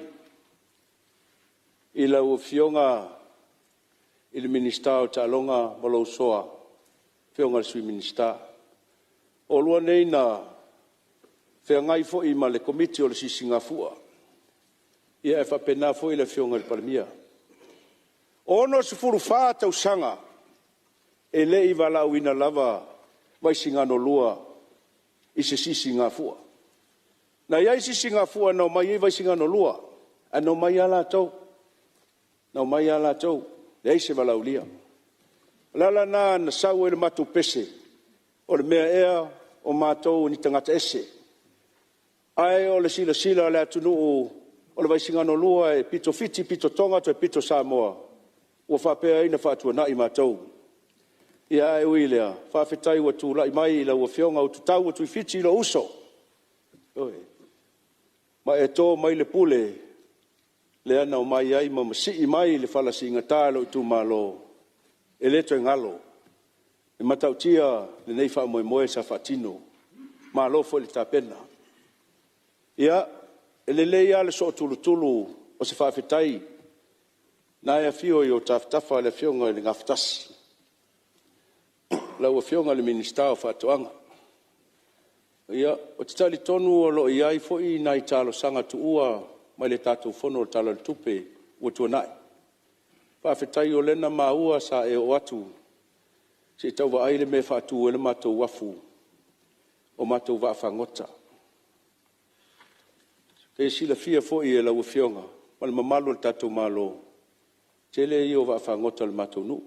i lau Afioga i le Minisita o Taaloga ma lou uso a Afioga i le Sui Minisita. O oulua nei na feagai foi ma le Komiti o le Sisigafua, ae faapena foi le Afioga i le Palemia. E 64 tausaga e le i valaauina lava Vaisigano 2 i se Sisigafua. Na i ai Sisigafua na omai ai Vaisigano 2, ae na omai lava latou, na omai lava latou, leai se valaaulia. O le ala lena na sau ai le matou pese, o le mea ea o matou o ni tagata ese? Ae o le silasila a le atunuu o le Vaisigano 2 e pito Fiti pito Toga toe pito Samoa, ua faapea ai ona faatuanai matou. Ae ui i lea, faafetai ua tulai mai lau Afioga Utuitau Tuifiti lou uso, ioe, ma e to mai le pule lea na omai ai ma masii mai le fala siigata i lou itumalo, e le toe galo le matautia lenei faamoemoe sa faatino. Malo foi le tapena. Ia, e lelei lava le sootulutulu o se faafetai, o lena e afio i ou tafatafa le Afioga i le Gafatasi, lau Afioga i le Minisita o Faatoaga. Ia, ou te talitonu o lo o i ai foi nai talosaga tuua mai le tatou Fono i le Tala o le Tupe ua tuanai. Faafetai o lea na maua sa e oo atu se i tau vaai le mea e faatu ai le matou uafu o matou vaafagota. E silafia foi e lau Afioga ma le mamalu o le tatou Malo, o le tele ia o vaafagota a le matou nuu.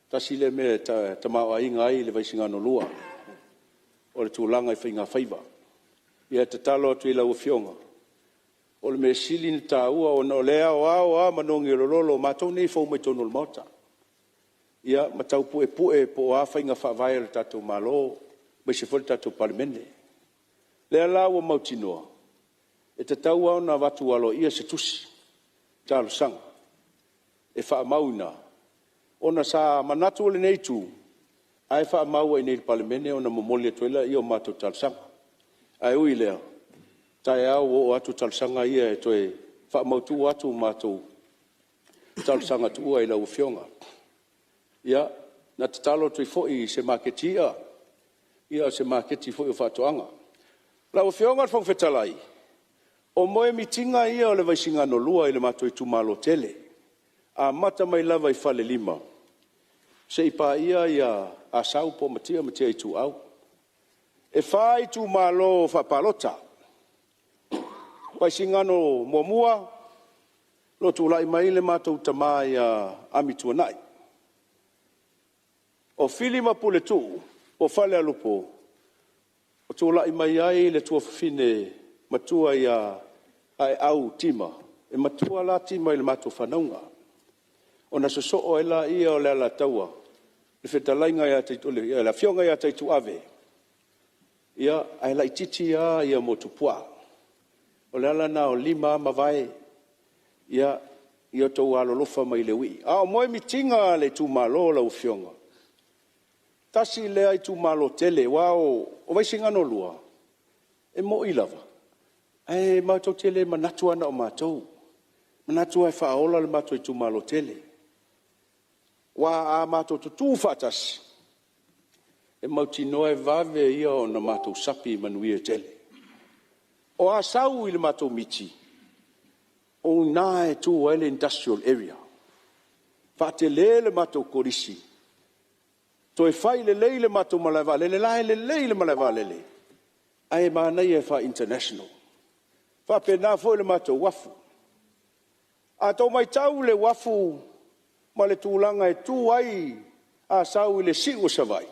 Tasi lea mea e tamaoaiga ai le Vaisigano 2, o le tulaga i faigafaiva. Ia e tatalo atu i lau Afioga, o le mea sili ona taua ona o lea e aoao lava manogi o le lolo, o matou nei e fou mai totonu o le Maota, ia ma tau puepue po o a faiga faavae a le tatou Malo aemaise foi le tatou Palemene. O lea la ua mautinoa, e tatau lava ona avatu aloaia se tusi talosaga e faamau i ina, ona sa manatu lenei itu, a e faamau lava i inei i le Palemene ona momoli atu ai lea o matou talosaga. Ae ui i lea, o taeao ua oo atu talosaga ia e toe faamautu atu matou talosaga tuua i lau Afioga. Ia, na tatalo atu ai foi i se maketi i'a, ia o se maketi foi o faatoaga. Lau Afioga i le Fofoga Fetalai, o moemitiga ia o le Vaisigano 2 i le matou itumalo tele, amata mai lava i Falelima seia paia Asau po o Matia ma Matia Ituau. E 4 itumalo faapalota, Vaisigano 1, o lo o tulai mai le matou tama ia Amituanai. O Fili ma Puletuu po o Falealupo, na tulai mai ai le tuafafine matua ia Aeau Tima, e matua la Tima i le matou fanauga. Ona sosoo ai lea o le Alataua, le Afioga ia Taituave, ia ae laitiiti lava Motuopuaa. O le ala lena o lima lava mavae, ia outou alolofa mai i le uii. A o moemitiga a le itumalo lau Afioga, tasi lea itumalo tele, aua o Vaisigano 2, e moni lava, ae matou te le manatu lava na o matou, e manatu lava e faaola le matou itumalo tele. Aua a matou tutu faatasi, e mautinoa e vave ia ona matou sapi i manuia e tele. O Asau i le matou miti, o i ina e tu ai le industrial area, faatele le matou Kolisi, toe fai lelei le matou malaevaalele, o la e lelei le malaevaalele, ae manaia e faa-international. E faapena foi le matou uafu. A outou matau i le uafu ma le tulaga e tu ai Asau i le siu o Savaii,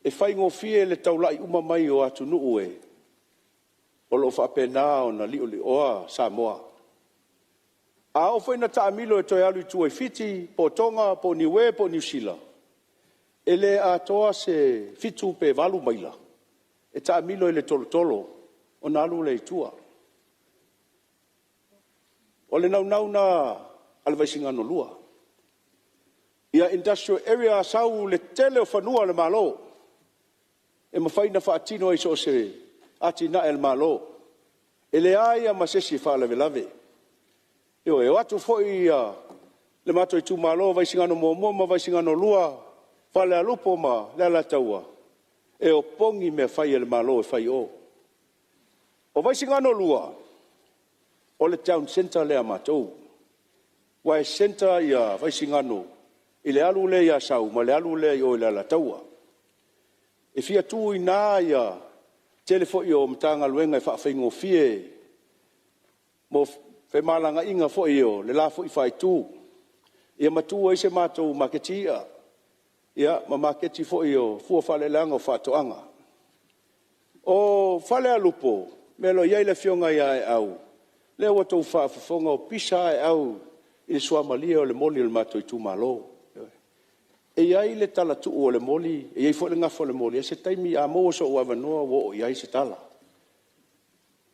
e faigofie le taulai uma mai o atunuu o lo o faapena ona liolioa Samoa. A oo foi ina taamilo e toe alu i tua i Fiti po o Toga po o Niue po o Niu Sila, e le atoa se 7 pe 8 maila e taamilo ai i le tolotolo ona alu lea i tua. O le naunau lena a le Vaisigano 2, ia industrial area Asau i le tele o fanua o le Malo e mafai ona faatino ai so o se atinae a le Malo. E leai lava ma se isi e faalavelave. Ioe, e o atu foi le matou itumalo o Vaisigano 1 ma Vaisigano 2, Falealupo ma le Alataua, e opogi mea fai a le Malo e fai i o. O Vaisigano 2, o le town centre lea a matou, aua e centre Vaisigano i le alu lea i Asau ma le alu lea i o i le Alataua. E fia tu i ina le tele foi o Matagaluega e faafaigofie mo femalagaaiga foi o le la foi faaitu, ia ma tu ai se matou maketi i'a ma maketi foi o fua o faaeleeleaga o faatoaga. O Falealupo, le mea o lo o i ai le Afioga ia Aeau, lea ua outou faafofoga, ua pisa lava Aeau i le suamalie o le moli o le matou itumalo. E i ai le talatuu o le moli, e i ai foi le gafa o le moli, o se taimi a maua sou avanoa ua oo i ai se tala.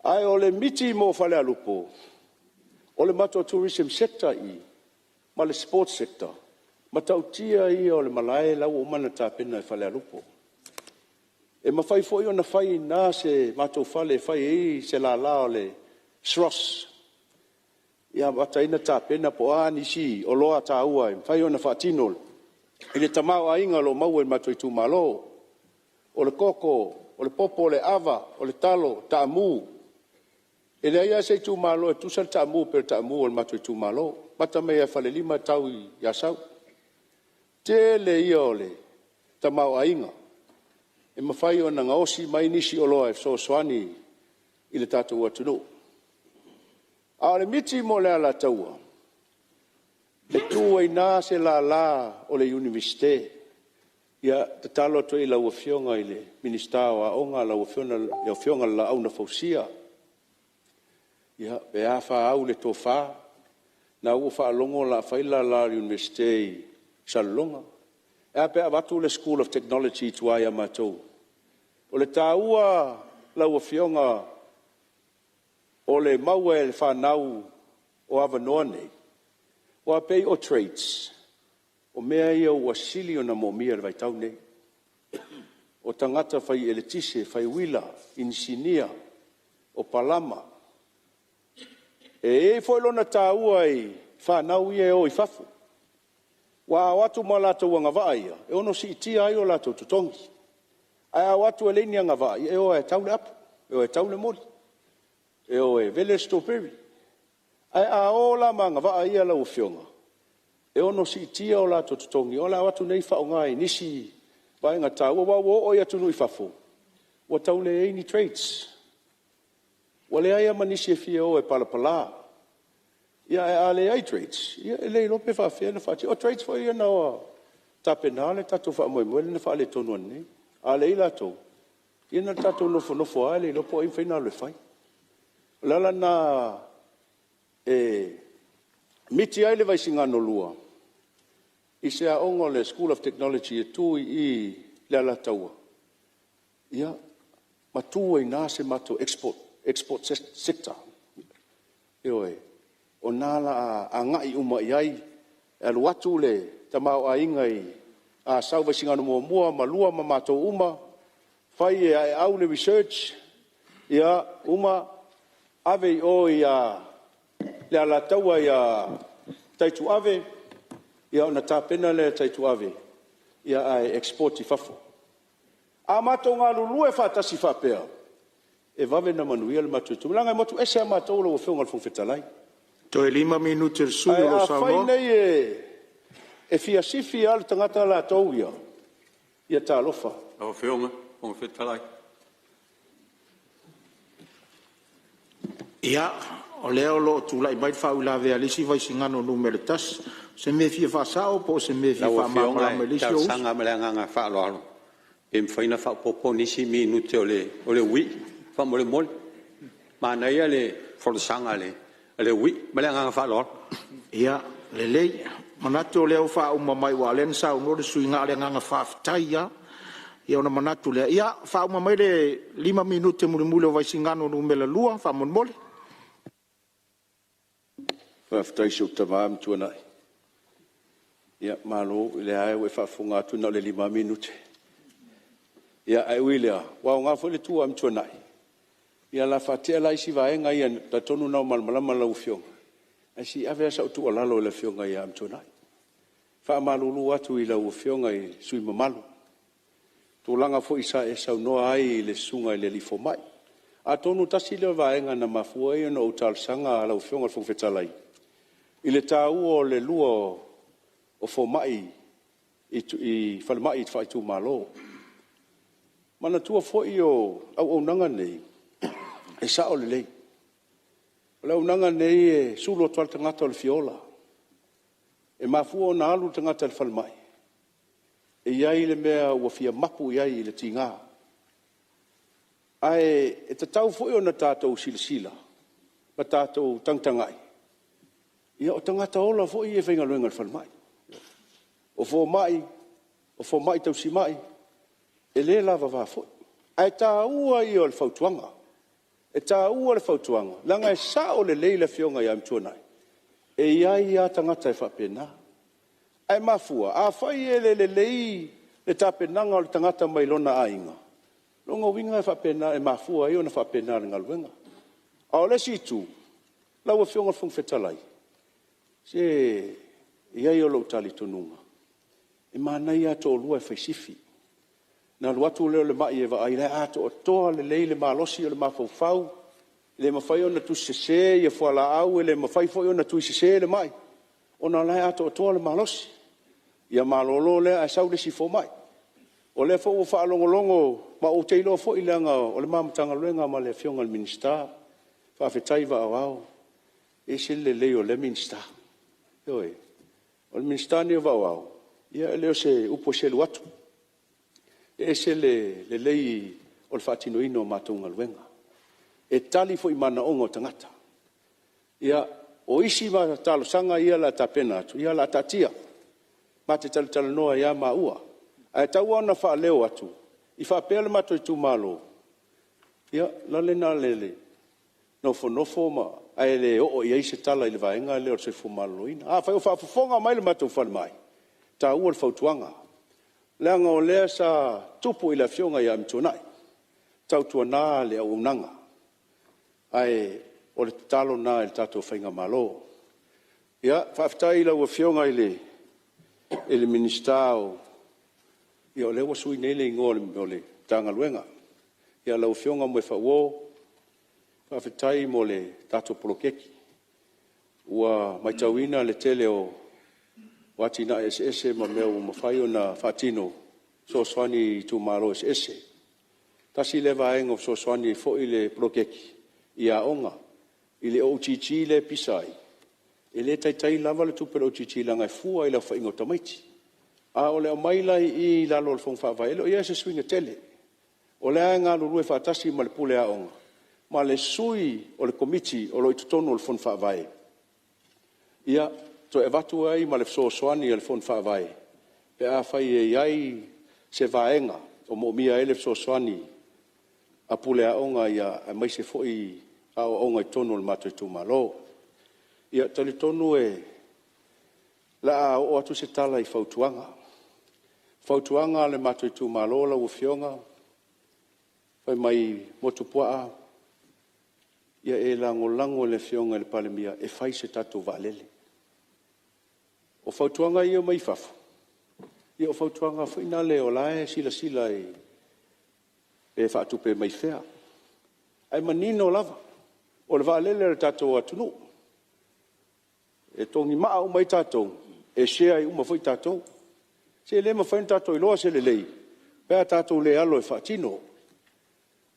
Ae o le miti mo Falealupo, o le matou tourism sector i i ma le sports sector, o le matautia ia o le malae la ua uma ona tapena i Falealupo. E mafai foi ona fai i ina se matou fale e fai ai se lala o le SROS e amata ai ona tapena po o a nisi oloa taua e mafai ona faatino i le tamaoaiga o lo o maua i le matou itumalo. O le koko, o le popo o le ava, o le talo, taamu. E leai lava se itumalo e tutusa le taamu pei o le taamu a le matou itumalo, amata mai lava i Falelima e tau i Asau. O le tele ia o le tamaoaiga e mafai ona gaosi mai nisi oloa e fesoasoani i le tatou atunuu. A o le miti mo le Alataua, e tu ai i ina se lala o le Iunivesite. Ia, e tatalo atu ai i lau Afioga i le Minisita o Aoga lau Afioga i le Laau na Fausia, ia, pe a fa au le tofa, o lena ua ou faalogo o le a fai le lala o le Iunivesite i Salelologa. Ae a pe a avatu le School of Technology i tua ia matou? O le taua lau Afioga o le maua e le fanau o avanoa nei, aua e pei o trades, o mea ia ua sili ona moomia i le vaitau lenei. O tagata fai eletise, fai uila, inisinia, o palama. E i ai foi lona taua i fanau ia e o i fafo, aua a o atu ma latou agavaa ia, e ono siitia ai o latou totogi. Ae a o atu e leai ni agavaa, ia e o lava e tau le apu, e o e tau le moli, e o e vele le strawberry. Ae a o la ma agavaa ia lau Afioga, e ono siitia o latou totogi, o le a o atu nei faaaoga i nisi vaega taua. Aua ua oo lava i atunuu i fafo, ua tau leai ni trades, ua leai lava ma nisi e fia o e palapala. Ae a leai trades, ia e le iloa pe faapefea ona faatino. O trades foi ia na tapena le tatou faamoemoe lea na faaletonu nei. A leai latou, ia na o le tatou nofonofo lava e le iloa po o ai e mafai ona alu e fai. O le ala lena e miti ai le Vaisigano 2 i se aoga o le School of Technology e tu i i i le Alataua, ia ma tu ai i ina se matou export sector. Ioe, o i ina o le a agai uma i ai, e alu atu le tamaoaiga i Asau Vaisigano 1 ma 2 ma matou uma, fai e Aeau le research, ia uma ave i o i le Alataua ia Taituave ia ona tapena lea e Taituave ae export i fafo. A matou galulue faatasi faapea, e vave ona manuia le matou itumalo leaga e motu ese lava matou lau afioga i le Fofoga Fetalai. Toe 5 minute o le sui usufono o lo o Ae saunoa. afai nei e fia sifi lava le tagata latou ia, ia talofa. Lau Afioga i le Fofoga Fetalai… Ia, o lea o lo o tulai mai le faauilavea a le isi Vaisigano 1. O se mea e fia faasao po o se mea e fia Lau Afioga faamalamalama i le e isi ou uso? talosaga ma le agaga faaaloalo pe mafai ona faaopoopo nisi minute o le uii faamolemole. Manaia le folasaga a le uii ma le agaga faaaloalo. Ia, lelei. E manatu o lea ua faauma mai aua o lea na saunoa le sui usufono na o le agaga faafetai lava. Ia ona manatu lea, ia faauma mai le 5 minute mulimuli o Vaisigano 2 faamolemole. Faafetai i si ou tama Amituanai, ia malo o lea lava ua e faafofoga atu na o le 5 lava minute. Ae ui i lea, ua aoga foi le tu a Amituanai, ia o le a faatea la isi vaega ia, ou te talitonu o lena ua malamalama lau Afioga, ae se i ave lava sau tuualalo i le Afioga ia Amituanai. E faamalulu atu i lau Afioga i le sui usufono mamalu, i le tulaga foi sa e saunoa ai i le susuga i le alii fomai. Atonu tasi lea o vaega na mafua ai ona ou talosaga lau Afioga i le Fofoga Fetalai, i le taua o le lua o fomai i falemai faaitumalo. Manatua foi o auaunaga nei, e sao lelei. O le auaunaga lenei e sulu atu lava le tagata o le fia ola. E mafua ona alu le tagata i le falemai, e i ai le mea ua fia mapu i ai i le tiga. Ae e tatau foi ona tatou silasila ma tatou tagatagai, ia o tagata ola foi ia e faigaluega i le falemai. O fomai, o fomai tausimai, e le lavava foi. Ae taua ia o le fautuaga. E taua le fautuaga, leaga e sao lelei le Afioga ia Amituanai, e i ai lava tagata e faapena. Ae mafua, afai e le lelei le tapenaga o le tagata mai lona aiga, o lona uiga e faapena, e mafua ai ona faapena i le galuega. A o le isi itu, lau Afioga i le Fofoga Fetalai, se e i ai lou talitonuga, e manaia lava le toalua e fai sifi, ona alu atu lea o le mai e vaai o la e atoatoa lelei le malosi o le mafaufau, e le mafai ona tusi sese fualaau, e le mafai foi ona tusi sese le mai, ona o la e atoatoa le malosi. Ia malolo lea ae sau le isi fomai. O lea foi ua faalogologo ma ou te iloa foi leaga o le ma Matagaluega ma le Afioga i le Minisita, faafetai vaa o Ao, e ese le lelei o lea Minisita. Ioe. O le Minisita lenei o Vaa o Ao, ia e le o se upu e selu atu, e ese le lelei o le faatinoina o matou galuega. E tali foi i manaoga o tagata. Ia, o isi talosaga ia o le a tapena atu, ia o le a taatia, ma te talatalanoa ai lava maua. Ae tau lava ina faaleo atu, i faapea le matou itumalo, ia o le ala lena o le nofonofo ae le oo i ai se tala i le vaega lea o le soifua maloloina. Afai o faafofoga mai le matou falemai, e taua le fautuaga, leaga o lea sa tupu i le Afioga ia Amituanai, tautuana le auaunaga. Ae o le tatalo lena i le tatou faigamalo. Faafetai i lau Afioga i le Minisita o… ia o lea ua sui nei le igoa o le Matagaluega, lau Afioga Moefaauo, faafetai mo le tatou poloketi. Ua matauina le tele o atinae eseese ma mea ua mafai ona faatino e fesoasoani i itumalo eseese. Tasi lea vaega ua fesoasoani ai foi le poloketi i aoga, i le OGG lea e pisa ai, e le taitai lava le tupe a le OGG leaga e fua i le aofaiga o tamaiti. A o le aumai la i i i lalo o le Fono Faavae, e le o i ai se suiga tele. O la e galulue faatasi ma le Pule Aoga ma le sui o le Komiti o lo o i totonu o le Fono Faavae, ia, toe avatu ai ma le fesoasoani a le Fono Faavae pe afai e i ai se vaega o moomia ai le fesoasoani a Pule Aoga aemaise foi aoaoga i totonu o le matou itumalo. Ia, e talitonu o le a oo atu se tala i fautuaga. O fautuaga a le matou itumalo lau Afioga, fai mai Motuopuaa, ia e lagolago i le Afioga i le Palemia e fai se tatou vaalele. O fautuaga ia e aumai fafo, ia o fautuaga foi na lea o la e silasila pe faatupe mai fea, ae manino lava, o le vaalele a le tatou atunuu, e togimaa uma ai tatou, e share uma ai foi tatou. Se le mafai ona tatou iloa se lelei pe a tatou le alo e faatino.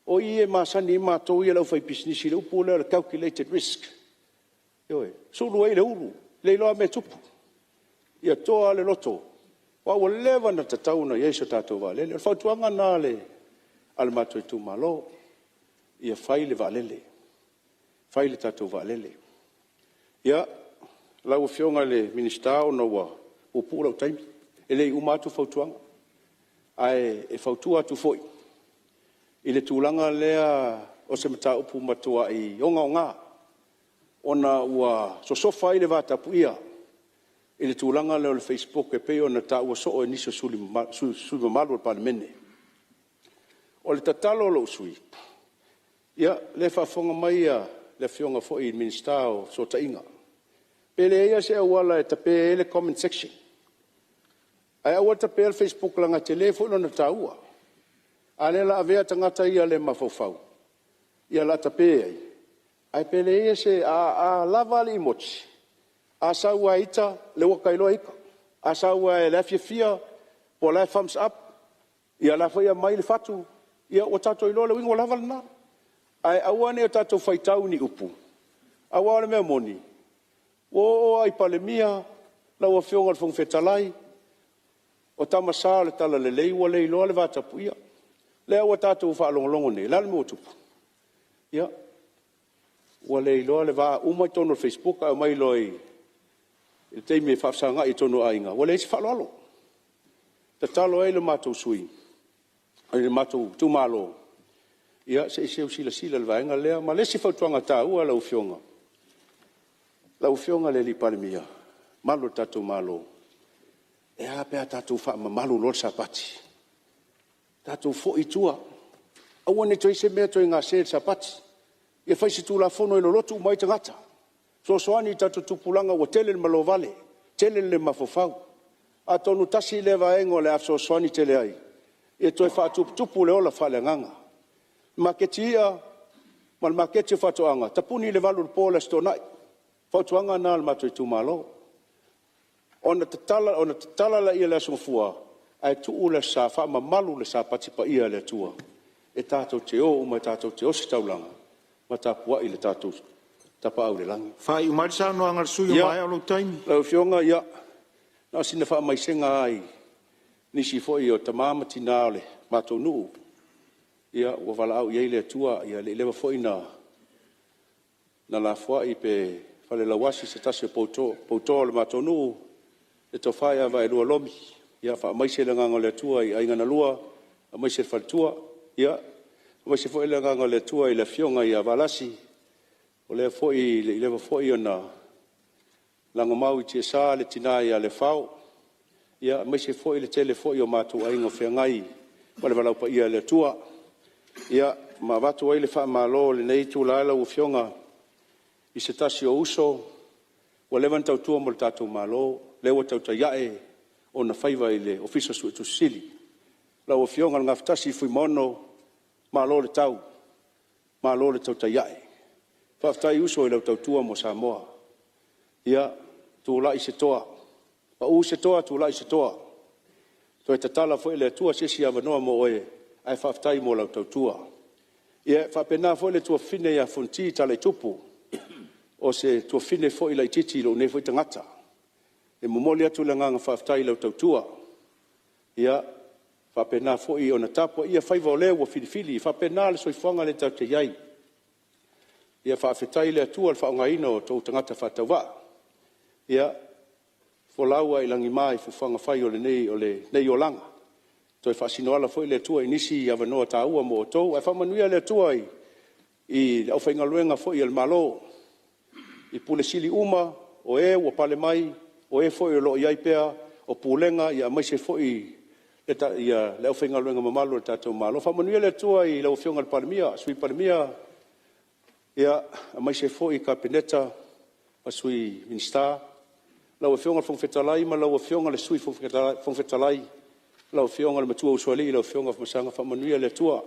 O i e masani ai matou ia le aufaipisinisi i le upu lea o le calculated risk. Ioe, sulu ai le ulu, le iloa lava mea e tupu. Ia toa le loto, aua ua leva ona tatau ona i ai se tatou vaalele. O le fautuaga lena a le matou itumalo, ia fai le vaalele, fai le tatou vaalele. Ia, lau Afioga i le Minisita ona ua puupuu lou taimi, e le i uma atu fautuaga, ae fautua atu foi i le tulaga lea o se mataupu matuai ogaoga ona ua sosofa ai le vatapuia i le tulaga lea o le facebook e pei ona taua soo e nisi o sui usufono mamalu o le Palemene. O le tatalo a lou sui usufono, ia o lea e faafofoga mai le Afioga foi i le Minisita o Fesootaiga, pe leai lava se auala e tape ai le comment section, ae aua le tapeina le facebook leaga e tele foi lona taua, a o lea o le a avea tagata ia le mafaufau o le a tape ai. Ae pe leai lava se… a lava le emoji, a sau lava e ita, o lea ua ota iloa e ita, a sau lava o la e fiafia po o la e thumbs up, ia o la e foi e aumai le fatu, ia ua tatou iloa le uiga, ua lava lena. Ae aua ne i o tatou faitau i ni upu, aua o le mea moni, ua oo lava i Palemia, lau Afioga i le Fofoga Fetalai, o Tama Sa o le talalelei ua le iloa le vatapuia. O lea ua tatou faalogologo nei, o le a le mea ua tupu? Ia, ua le iloa le va, uma i totonu o le facebook ae omai loa i le taimi e faafesagai i totonu o aiga, ua leai se faaaloalo. E tatalo ai le matou itumalo, ia se i seu silasila i le vaega lea. Ma le isi fautuaga taua lau Afioga, lau Afioga i le Palemia ma le mamalu o le tatou Malo, e a pe a tatou faamamalu loa le Sapati, tatou foi i tua, aua ne i toe i ai se mea e toe gase i le Sapati. Ia fai se Tulafono e lolotu uma ai tagata, fesoasoani i tatou tupulaga ua tele le malovale, tele le le mafaufau. Atonu tasi lea vaega o le a fesoasoani tele ai e toe faatuputupu le ola faaleagaga. Maketi i'a ma le maketi o faatoaga, tapuni i le 8 i le po i le Aso Toonai. O le fautuaga lena a le matou itumalo, ona tatala lea i le Aso Gafua ae tuu le Aso Sa e faamamalu le Sapati Paia a le Atua e tatou te o uma tatou te ositaulaga ma tapuai i le tatou Tapaau i le Lagi. Faaiu mai le saunoaga a le sui usufono ua maea lou taimi. Lau Afioga, ia, na o sina faamaisega lava i nisi foi o tama ma tina o le matou nuu ua valaau i ai le Atua, e le i leva foi ona lafoai pe falelauasi se tasi o poutoa o le matou nuu, le Tofa ia Vaaelua Lomi. Ia faamaise le agaga o le Atua i aiga na lua, faamaise i le faletua. Ia faamaise foi le agaga o le Atua i le afioga ia Valasi, o lea foi e le i leva foi ona lagomau i tiasa le tina ia Lefao, aemaise foi le tele foi o matou aiga o feagai ma le valaau paia a le Atua. Ia, ma avatu ai le faamalo i lenei itula lau Afioga i se tasi o uso ua leva ona tautua mo le tatou Malo, lea ua tautai ae ona faiva i le Ofisa Suetusi Sili, lau Afioga i le Gafatasi Fuimaono, malo le tau, malo le tautai ae. Faafetai uso i lau tautua mo Samoa. Ia, tulai se toa, pau se toa tulai se toa, toe tatala foi e le Atua se isi avanoa mo oe, ae faafetai mo lau tautua. Ia e faapena foi le tuafafine ia Fonoti Talaitupu, o se tuafafine foi laitiiti i lou nei foi tagata. E momoli atu le agaga faafetai i lau tautua. Ia faapena foi ona tapuaia faiva o le ua filifili, e faapena le soifuaga lea tatou te i ai. Ia faafetai i le Atua i le faaaogaina o outou tagata faatauvaa. Ia folau lava i lagima i fuafuaga fai o lenei olaga, toe faasinoala foi le Atua i nisi avanoa taua mo outou. Ae faamanuia le Atua i le aufaigaluega foi a le Malo i Ofisa Sili uma o e ua pale mai, o e foi o lo o i ai pea, o Pulega aemaise foi le aufaigaluega mamalu a le tatou Malo. Faamanuia le Atua i lau Afioga i le Palemia, Sui Palemia, aemaise foi le Kapeneta ma Sui Minisita. Lau Afioga i le Fofoga Fetalai ma lau Afioga i le Sui Fofoga Fetalai, lau Afioga i le Matuausoalii lau Afioga Afamasaga, faamanuia le Atua.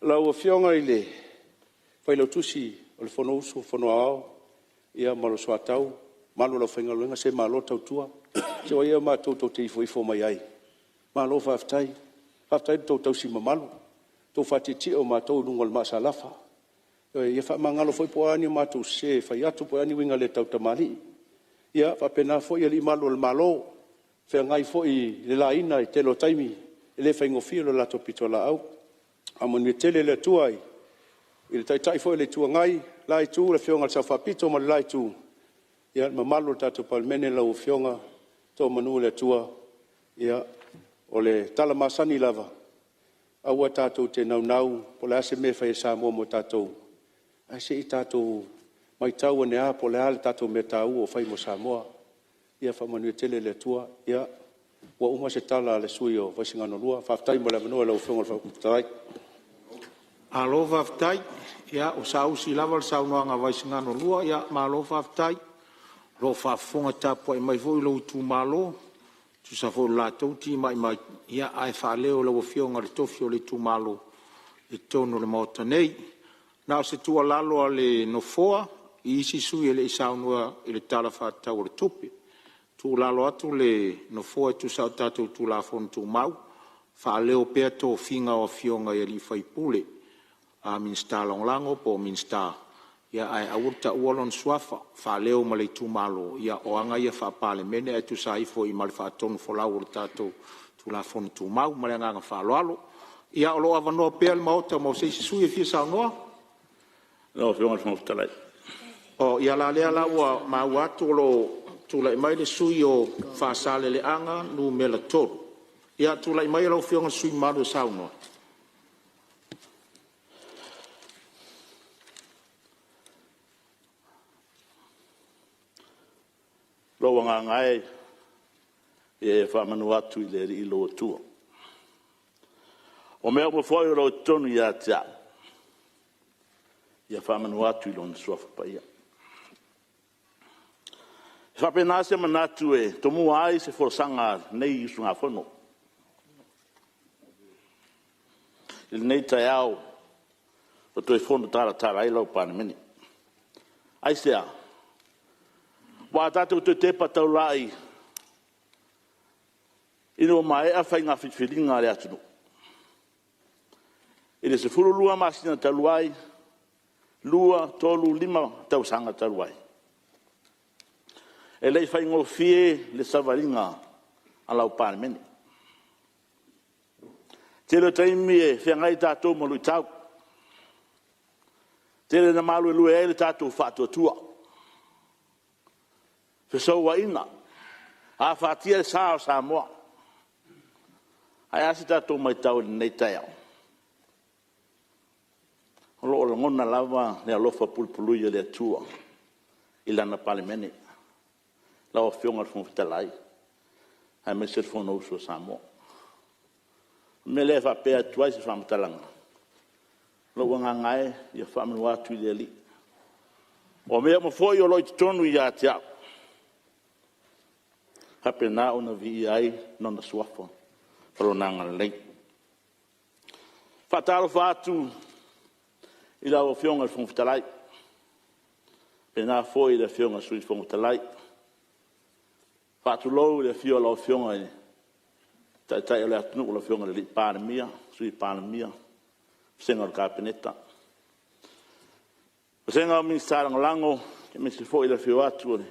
Lau Afioga i le Failautusi o le Fonousu a le Fono Aoao ma lou soatau, le mamalu o le aufaigaluega, se malo le tautua. Se o ai ea matou tou te ifoifo mai ai? Malo faafetai. Faafetai i lo outou tausi mamalu, le tou faatietie o matou i luga o le maasalafa. Ioe, ia faamagalo foi po o a ni matou sese e fai atu po o a ni uiga le tautamalii. Ia faapena foi alii malu o le Malo o feagai foi i le laina i le tele o taimi, e le faigofie le latou pitolaau. Faamanuia tele le Atua i le Taitai foi o le Itu Agai, le la Itu le Afioga i le Sao Faapito ma le la Itu, le mamalu o le tatou Palemene, lau Afioga toa manu le Atua. Ia, o le tala masani lava, aua tatou te naunau po o le a se mea e fai a Samoa mo tatou, ae se i tatou maitau ane lava po o le a le tatou mea taua o fai mo Samoa. Ia faamanuia tele le Atua. Ia, ua uma se tala a le sui usufono o Vaisigano 2. Faafetai mo le avanoa i lau Afioga i le Fofoga Fetalai. Malo faafetai. Ia ua saausi lava le saunoaga a Vaisigano 2, malo faafetai. O lo o faafofoga tapuai mai foi lou itumalo e tusa foi o le latou timai mai, ae faaleo e lau Afioga le tofi o le itumalo i totonu o le Maota nei. Na o se tuualalo a le Nofoa i isi sui usufono e le i saunoa i le Tala Faatatau o le Tupe. E tuualalo atu le Nofoa e tusa o tatou Tulafono Tumau, faaleo pea tofiga o Afioga i sui usufono, a Minisita Lagolago po o Minisita, ae aua le taua lona suafa, faaleo ma le itumalo. Ia o aga ia faa-Palemene ae tusa ai foi ma le faatonufolau o le tatou Tulafono Tumau. Ma le agaga faaaloalo. Ia o lo o avanoa pea le Maota mo se isi sui usufono e fia saunoa. Lau Afioga i le Fofoga Fetalai. Ia, o lea la ua maua atu o lo o tulai mai le sui usufono mo Faasaleleaga 3. Ia, tulai maia lau Afioga i le sui usufono mamalu e saunoa. Lou agaga e, ia e faamanu atu i le Alii lou Atua. O mea uma foi o lo o i totonu ia te au, ia faamanu atu i Lona Suafa Paia. E faapena se manatu e tomua ai se folasaga a lenei usugafono i lenei taeao ua toe fono talatala ai lau Palemene. Aisea? Aua a tatou toe tepa taulai ina ua maea faiga filifiliga a le atunuu i le 12 masina talu ai, 2, 3, 5 tausaga talu ai, e le i faigofie le savaliga a lau Palemene. Tele o taimi e feagai tatou ma luitau, tele ina maluelue ai lo tatou faatuatua, fesouaina, afatia le sa o Samoa. Ae a se tatou matau i lenei taeao? O lo o lagona lava le alofa pulepuleai o le Atua i lana Palemene. Lau Afioga i le Fofoga Fetalai aemaise le Fonousu a Samoa. O le mea lea e faapea atu ai se faamatalaga, lou agaga e, ia faamanu atu i le Alii. O mea uma foi o lo o i totonu ia te au, faapena ona viia ai Lona Suafa ma Lona agalelei. E faatalofa atu i lau Afioga i le Fofoga Fetalai, faapena foi le Afioga i le Sui Fofoga Fetalai. Faatulou i le afio o lau Afioga i le Taitai o le atunuu lau Afioga i le Palemia, Sui Palemia, Vasega o le Kapeneta, Vasega o Minisita Lagolago aemaise foi le afio atu o le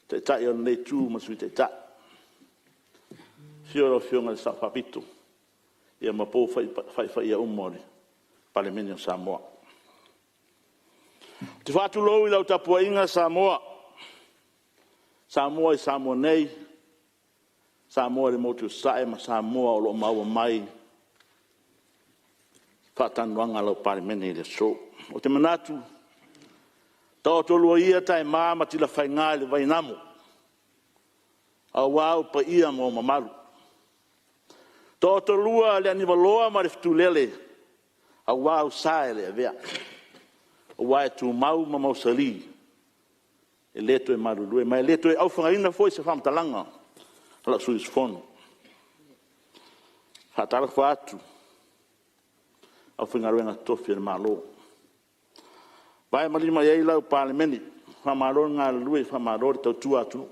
Taitai o lenei Itu ma le Sui Taitai. Afio lau Afioga i le Sao Faapito ma pou faifaia uma o le Palemene o Samoa. Ou te faatulou i lau tapuaiga Samoa, Samoa i Samoa nei, Samoa i le Motu i Sasae ma Samoa o lo o maua mai faatalanoaga a lau Palemene i le aso. Ou te manatu, taoto lua ia taema ma Tilafaiga i le vai namo, aua ou paia ma ou mamalu. Taoto lua le aniuvaloa ma le fetulele aua ou sa e le avea, aua e tumau ma mausali e le toe malulue ma e le toe aufagaina foi se faamatalaga a lou sui usufono. E faatalofa atu i le aufaigaluega totofi a le Malo o vae ma lima i ai lau Palemene, faamalo le galulue faamalo le tautua atunuu.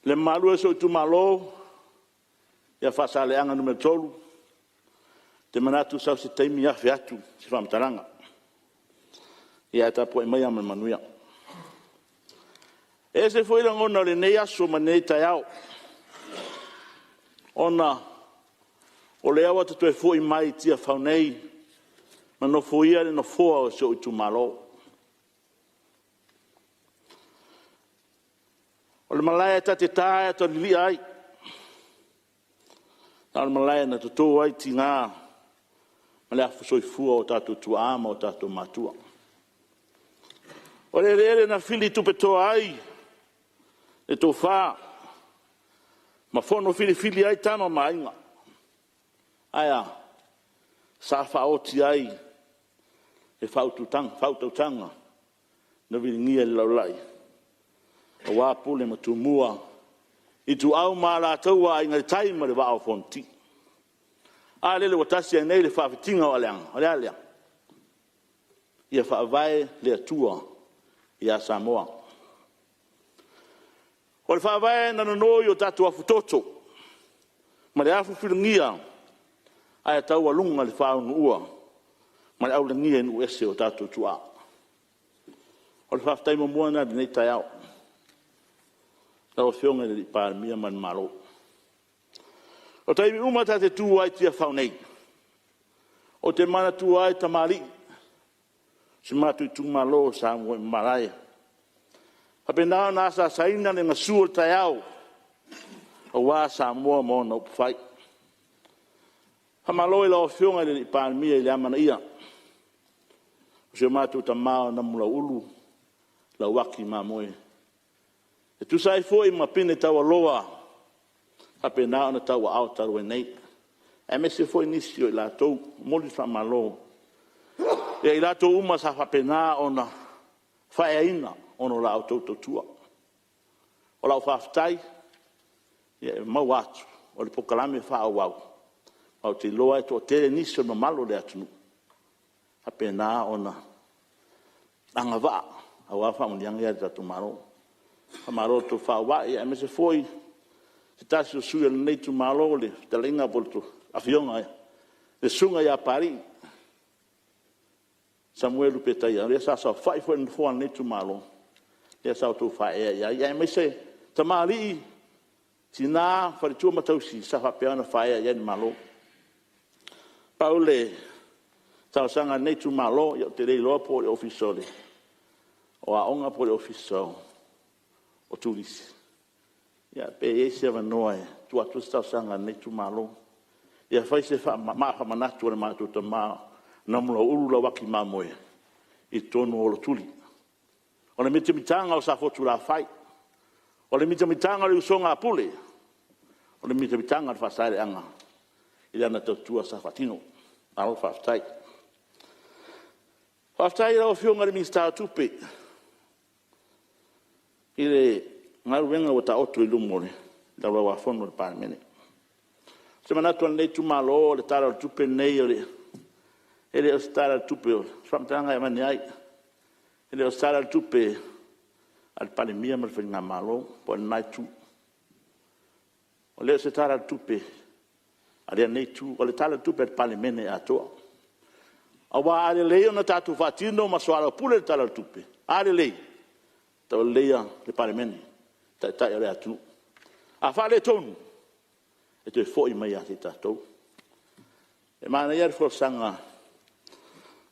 Le mamalu e o si ou itumalo ia Faasaleleaga Nu.3, ou te manatu sau se taimi afe atu se faamatalaga, ae tapuai maia ma le manuia. E ese foi lagona o lenei aso ma lenei taeao, ona o lea ua ta toe foi mai i Tiafau nei ma nofoia le nofoa o si ou itumalo. O le malae ta te ta ae ta lilia ai, a o le malae na toto ai tiga ma le afu soifua o tatou tuaa ma o tatou matua. O le eleele na fili tupetoa ai le tofa ma fono filifili ai Tama ma Aiga. Ae a? Sa faaoti ai le faautautaga na viligia e le Laulai aua Pule ma Tumua, Ituau ma Alataua, Aiga i le Tai ma le Vaa o Fonoti. A lele ua tasi ai nei le faafitiga o aleaga, o le a lea? Ia faavae le Atua ia Samoa. O le Faavae na nono i o tatou afutoto ma le afufulugia ae taualuga i le faaunuua ma le aulagia i nuu ese e o tatou tuaa. O le faafetai muamua lena i lenei taeao i lau Afioga i le Palemia ma le Malo. O taimi uma ta te tu ai i Tiafau nei, ou te manatua ai tamalii o si o matou itumalo sa muaimalae, faapena ona asaasaina le gasu o le taeao aua Samoa ma ona upufai. Faamalo i lau Afioga i le Palemia i le amanaia o si o matou tama o Namulauulu Lauaki Mamoe e tusa ai foi ma pine taualoa ua faapena ona tauaao talu ai nei, aemaise foi nisi o i latou. E momoli le faamalo ia i latou uma sa faapena ona faaeaina ona o la outou tautua. O lau faafetai e maua atu o le polokalame faaauau aua ou te iloa e toatele nisi o le mamalu o le atunuu e faapena ona agavaa aua faamanuiaga ia a le tatou Malo. Faamalo le tofa aua'e aemaise foi se tasi o sui o lenei itumalo le fetalaiga po o le Afioga le Susuga ia Papalii Samuelu Petaia lea sa saofai foi i le nofoa o lenei itumalo lea sa outou faaeaea i ai, aemaise tamalii, tina, faletua ma tausi sa faapea ona faaeaea i ai le Malo. Pau le talosaga a lenei itumalo, ou te le iloa po o le Ofisa o Aoga po o le Ofisa o Turisi, pe i ai se avanoa e tuu atu ai se talosaga a lenei itumalo, ia fai se maa faamanatu a le matou tama o Namulauulu Lauaki Mamoe i totonu o Olotuli. O le mitamitaga o Safotulafai, o le mitamitaga o le usoga a Pule, o le mitamitaga o le Faasaleleaga i lana tautua sa faatino. Malo faafetai. Faafetai i lau Afioga i le Minisita o Tupe i le galuega ua taoto i luma o le Laulau a Fono a le Palemene. O se manatu o lenei itumalo o le Tala o le Tupe lenei, e le o se Tala o le Tupe, o se faamatalaga e avane ai, e le o se Tala o le Tupe a le Palemia ma le Faigamalo po o lena itu. E le o se Tala o le Tupe a lenei itu, o le Tala o le Tupe a le Palemene atoa. Aua a lelei ona tatou faatino ma soalaupule le Tala o le Tupe, a lelei, tauleleia le Palemene, Taitai o le atunuu. A faaletonu, e toe foi mai ia i tatou. E manaia le folasaga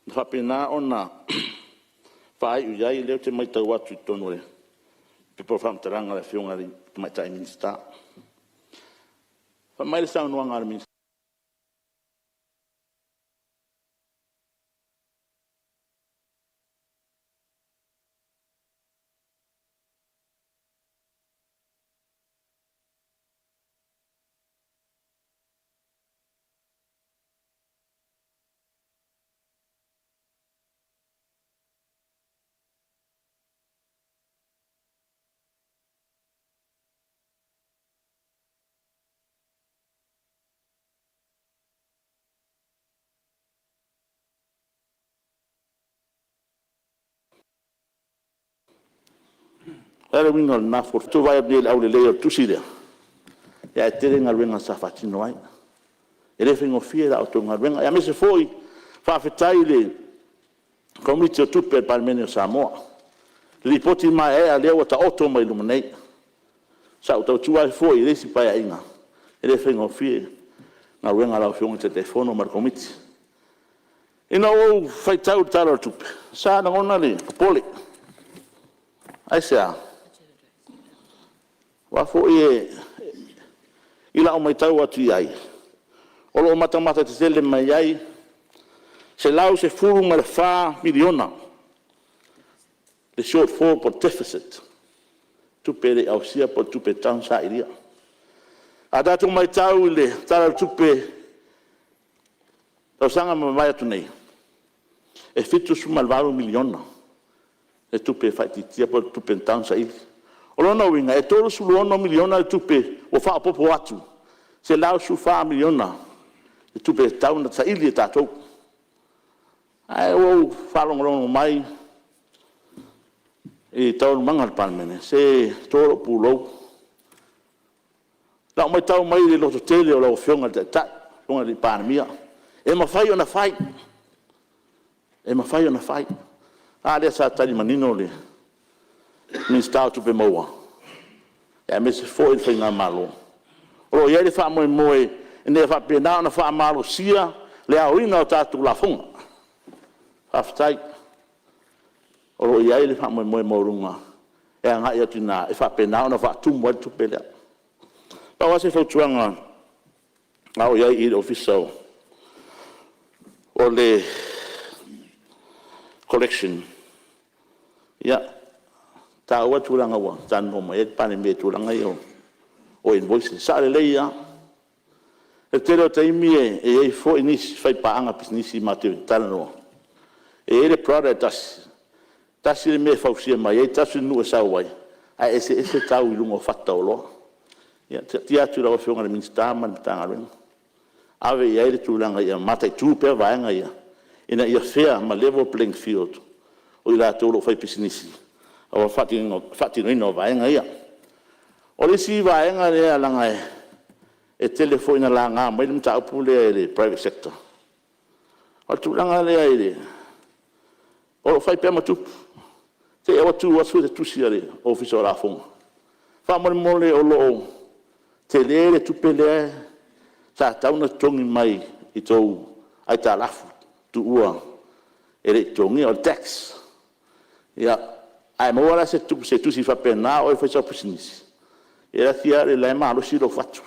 na faapena ona faaiu i ai, o lea ou te matau atu i totonu o le pepa o faamatalaga a le Afioga i le Tamaitai Minisita. Fai mai le saunoaga a le Minisita, o le a le uiga o lena folasaga? Ou te vaai atu nei i le aulelei o le tusi lea, ae tele galuega sa faatino ai. E le faigofie la outou galuega, aemaise foi faafetai i le Komiti o Tupe a le Palemene o Samoa i le Lipoti maeaea lea ua taoto mai luma nei. Sa ou tautua ai foi i le isi Paeaiga, e le faigofie le galuega a lau Afioga i le Taitaifono ma le Komiti. Ina ua ou faitau i le Tala o le Tupe, sa lagona le popole. Aisea? Aua foi i lau matau atu i ai, o lo o matamata tetele mai ai $114 miliona le shortfall po o le deficit, tupe e le i ausia po o le tupe e tatau ona sailia. A tatou matau i le Tala o le Tupe i le tausaga na mavae atu nei, e $78 miliona le tupe e faaitiitia po o le tupe e tatau ona saili. O lona uiga, e $36 miliona le tupe ua faaopoopo atu, $114 miliona le tupe e tatau ona saili e tatou. Ae ua ou faalogologo mai i taualumaga a le Palemene, se e to lou pulou. I lau matau mai i le lototele o lau Afioga i le Taitai, lau Afioga i le Palemia, e mafai ona fai, e mafai ona fai. A lea sa tali manino le Minisita o Tupe Maua aemaise foi le Faigamalo, o lo o i ai le faamoemoe ina ia faapena ona faamalosia le aoina o tatou lafoga. Faafetai. O lo o i ai le faamoemoe maualuga e agai atu i ina e faapena ona faatumu ai le tupe lea. Pau lava se fautuaga a o i ai i le Ofisa o le Collection, ia, e taua le tulaga ua saunoa mai ai le Palemia i tulaga ia o invoices. E sao lelei lava. O le tele o taimi e i ai foi nisi faipaaga pisinisi matou te talanoa, e i ai le product e tasi, tasi le mea e fausia mai ai, tasi le nuu e sau ai, ae eseese tau i luga o fata o oloa. Ia, e taatia atu i lau Afioga i le Minisita ma le Matagaluega, ave i ai le tulaga ia mataitu pea vaega ia, ina ia fair ma level playing field o i latou o lo o faipisinisi aua le faatinoina o vaega ia. O le isi vaega lea leaga e tele foi ina laga mai le mataupu lea e le private sector, o le tulaga lea o lo o fai pea ma tupu, te i ua tu atu le tusi a le Ofisa o Lafoga, faamolemole o lo o tele le tupe lea sa tatau ona totogi mai i tou aitalafu tuua e le i totogia, o le tax. Ia, a e maua la se tusi faapena a o oe o fai sau pisinisi, e laki a oe o la e malosi lou fatu,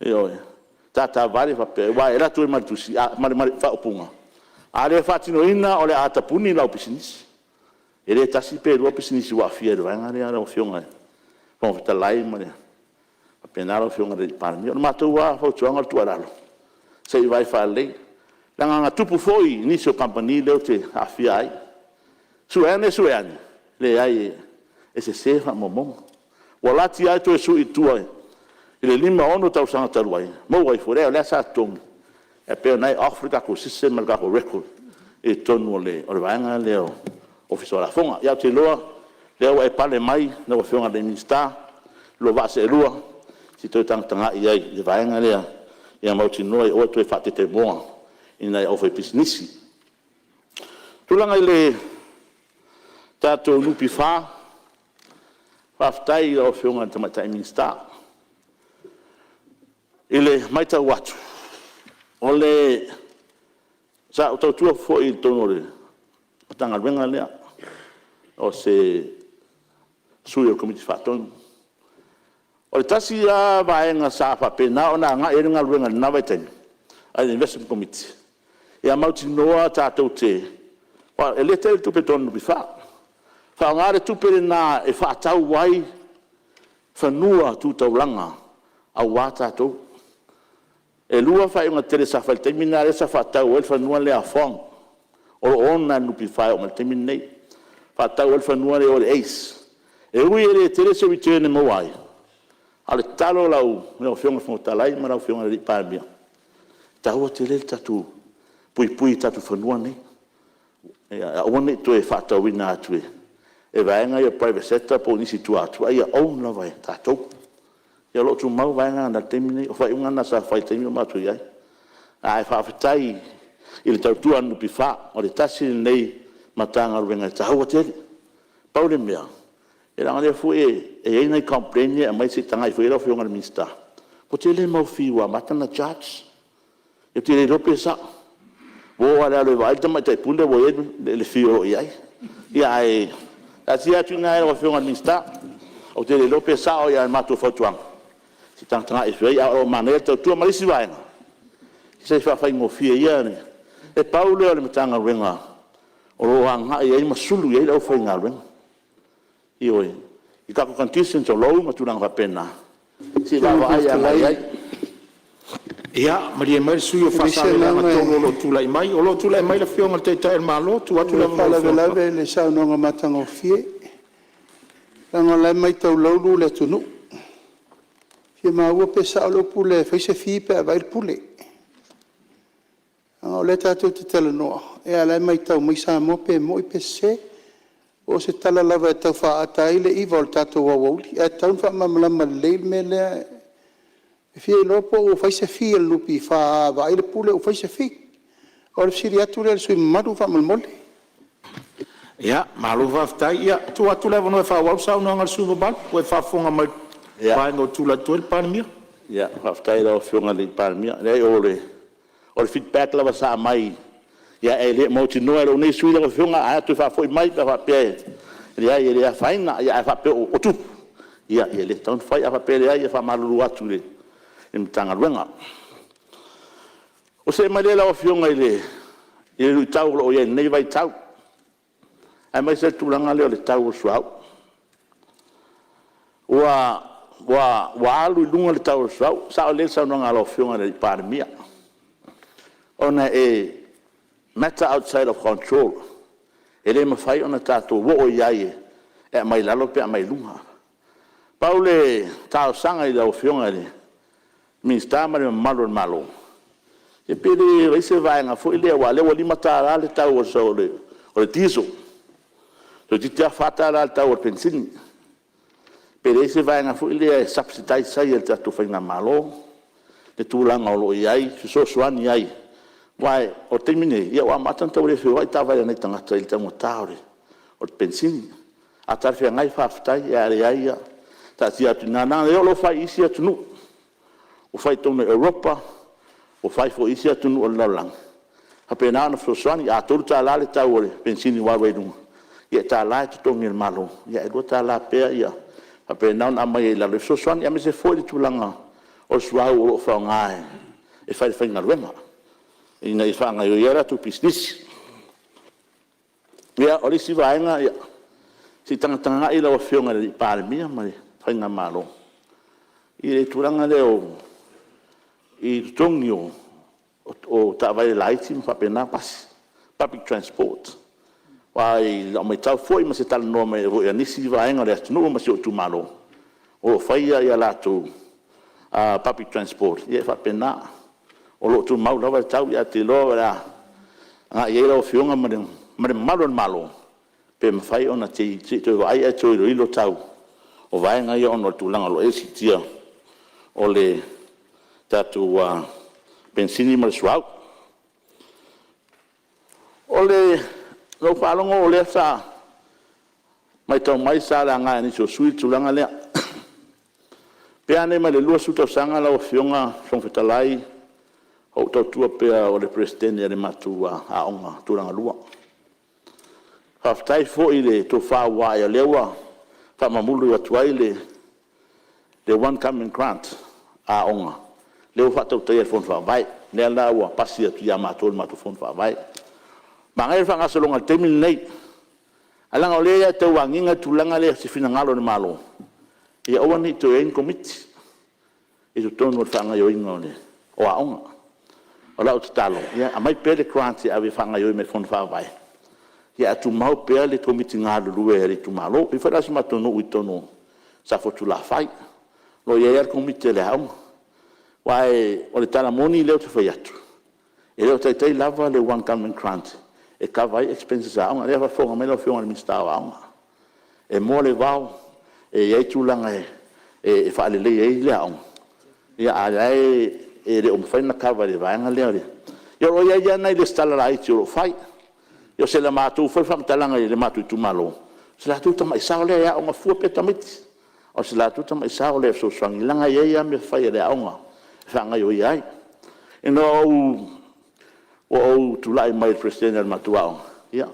ioe, tata vale faapea, aua e alu atu ai ma le tusi ma le faaupuga, a le faatinoina o le a tapuni lau pisinisi. E le tasi pe lua pisinisi ua aafia i le vaega lea lau Afioga i le Fofoga Fetalai faapena lau Afioga i le Palemia. O le matou lava fautuaga o le tuualalo, se i vaai faalelei, leaga na tupu foi i nisi o kamupani lea ou te aafia ai, sue ane sue ane, leai e sese faamaumauga. Ua lati lava le toe sui i tua i le 5, 6 tausaga talu ai, maua ifo, leai o la e sa totogi, ae pei o lena e off le tatou system ma le tatou record i totonu o le vaega lea o le Ofisa o Lafoga. Ae ou te iloa o lea ua e pale mai lau Afioga i le Minisita, o lua vaa seelua, se i toe tagatagai i ai i le vaega lea ia mautinoa aua le toe faatetemoa i nai aufaipisinisi. O le tulaga i le tatou NPF, Faafetai i lau Afioga i le Tamaitai Minisita. I le matau atu, sa ou tautua foi i totonu o le Matagaluega lea, o se sui o le Komiti Faatonu. O le tasi lava vaega sa faapena ona agai i ai le galuega i lena vaitaimi a le Investment Committee, ia mautinoa tatou te… aua e le tele tupe i totonu o le NPF, faaaoga le tupe lena e faatau ai fanua tu taulaga aua tatou. E 2 faaiuga tetele sa fai i le taimi lena lea sa faatau ai le fanua lea a Fong o lo o ona e le NPF e oo mai i le taimi lenei, faatau ai le fanua lea i o i le ACE. E ui e le tele se return e maua ai, a o le tatalo i lau Afioga i le Fofoga Fetalai ma lau Afioga i le Palemia, e taua tele le tatou puipui i tatou fanua nei, ia aua ne i toe faatauina atu e vaega ia o le private sector po o nisi i tua atu, a ia own lava e tatou. Ia o lo o tumau vaega na i le taimi lenei. O faaiuga na sa fai i le taimi o matou i ai. Ae faafetai i le tautua a le NPF, o le tasi lenei Matagaluega e taua tele. Pau le mea, leaga o lea foi e i ai nai complain ia e aumai se i tagai ifo i ai lau Afioga i le Minisita, ua tele mau fee ua amata ona charge. Ou te le iloa pe sao. Ua oo lava i le alu e vaai le tamaitai pule ua i ai le fee o lo o i ai. Ae taatia atu i ina i lau Afioga i le Minisita. Ou te le iloa pe sao, ae o le matou fautuaga, se i tagatagai ifo i ai, ae o lo o manaia le tautua. Ma le isi vaega, se i faafaigofie ia. E pau lea o le Matagaluega o lo o agai i ai ma sulu i ai le aufaigaluega. Ioe. I tatou conditions o loan ma tulaga faapena, se i vaavaai agai i ai. Ia, malie mai le sui usufono mo Faasaleleaga 3 o lo o tulai mai. O lo o tulai mai le Afioga i le Taitai o le Malo. Tuu atu le avanoa i le Afioga i le… E faalavelave i le saunoaga matagofie, leaga o la e matau laulu le atunuu. E fia maua pe sao le upu lea e fai se fee pe a vaai le Pule. Leaga o lea tatou te talanoa, a o la e matau mai Samoa pe moni pe sese. Po o se tala lava e tau faaata ai le iva o le tatou aoauli, ae tatau ona faamalamalama lelei le mea lea. E fia iloa po ua fai se fee a le NPF a vaai le Pule ua fai se fee. O le fesili atu lea i le sui usufono mamalu faamolemole. Ia, malo faafetai. Ia, e tuu atu le avanoa e faaauau le saunoaga a le sui usufono mamalu, ua e faafofoga mai i le vaega ua tulai atu ai le Palemia. Faafetai i lau Afioga i le Palemia. Leai o le feedback lava sa aumai, ae le mautinoa e lou nei sui usufono lau Afioga, ae a toe faafoi mai pe a faapea e leai e le afaina. Ae a faapea o tupu, ia e le tatau ona fai. Ae a faapea e leai, e faamalulu atu i le Matagaluega. Ona see mai lea lau Afioga i le luitau o lo o i ai i lenei vaitau, aemaise le tulaga lea o le tau o le suauu. Ua alu i luga le tau o le suauu, e sao lelei le saunoaga a lau Afioga i le Palemia, ona e matter outside of control, e le mafai ona tatou oo i ai e aumai i lalo pe aumai i luga. Pau le talosaga i lau Afioga i le Minisita ma le mamalu o le Malo, ia pe le i ai se vaega foi lea aua o lea ua $5 le tau o le diesel, toeitiiti lava $4 le tau o le penisini. Pe leai se vaega foi lea e subsidise ai e le tatou faigamalo le tulaga o lo o i ai e fesoasoani ai, aua o le taimi lenei, ua amata ona tau le feoai taavale a nai tagata i le taugata o le penisini. A talafeagai faafetai, ae a leai, ia taatia atu i ina, leaga o lea o lo o fai i isi atunuu, ua fai i totonu o Europa, ua fai foi i isi atunuu o le lalolagi, e faapena ona fesoasoani. A $3 le tau o le penisini ua alu ai i luga, ia e $1 e totogi e le Malo ae $2 pea ia faapena ona aumai ai i lalo e fesoasoani, aemaise foi le tulaga o le suauu o lo o faaaoga e fai ai faigaluega ina ia faagaoioi ai a latou pisinisi. Ia, o le isi vaega, se i tagatagai lau Afioga i le Palemia ma le faigamalo i le tulaga lea i totogi o taavale laiti ma faapena pasi, public transport. Aua i lau matau foi ma se talanoa mai foi a nisi vaega o le atunuu ma si ou itumalo, o lo o fai a latou public transport, ia e faapena. O lo o tumau lava le tau, ae ou te iloa o le a agai i ai lau Afioga ma le mamalu o le Malo, pe mafai ona se i toe vaai ae toe iloilo tau o vaega ia ona o le tulaga o lo o i ai le siitia o le tatou penisini ma le suauu. Na ou faalogo o lea sa Matau mai sa laga e nisi o sui usufono le tulaga lea. Pe a ananei mai le 20 tausaga lau Afioga i le Fofoga Fetalai o ou tautua pea o le Peresetene o le matou Aoga Tulagalua. Faafetai foi i le tofa ua ae o lea ua faamamulu atu ai le one government grant a aoga lea ua faatautaia e le Fono Faavae, lea la ua pasi atu ia matou i le matou Fono Faavae. Manaia le faagasologa i le taimi lenei, ae leaga o lea e tau agiga le tulaga lea i se finagalo o le Malo ia aua ne i toe i ai ni Komiti i totonu o le faagaoioiga o aoga. O lau tatalo, ia aumai pea le grant e ave e faagaoioi mai i le Fono Faavae, ae tumau pea le Komiti galulue a le itumalo. E pei foi la o si matou nuu i totonu o Safotulafai, o lo o i ai lava le Komiti a le aoga. Aua o le tala moni lea ou te fai atu, e le o taitai lava le one government grant e kava ai expenses a aoga. O lea e faafofoga mai lau Afioga i le Minisita o Aoga, e moa le vao, e i ai tulaga e faaleleia ai le aoga, a o la e le o mafai ona kava e le vaega lea. Ia o lo o i ai lava nai resitala laiti o lo o fai. O si a matou foi faamatalaga i le matou itumalo, o si o latou tamai sao lea e aooga fua pea tamaiti, a o si latou tamai sao lea e fesoasoani, leaga e i ai lava mea fai a le aoga e faagaoioia ai. Ina ua ou tulai mai i le Peresetene o le matou aoga, ia,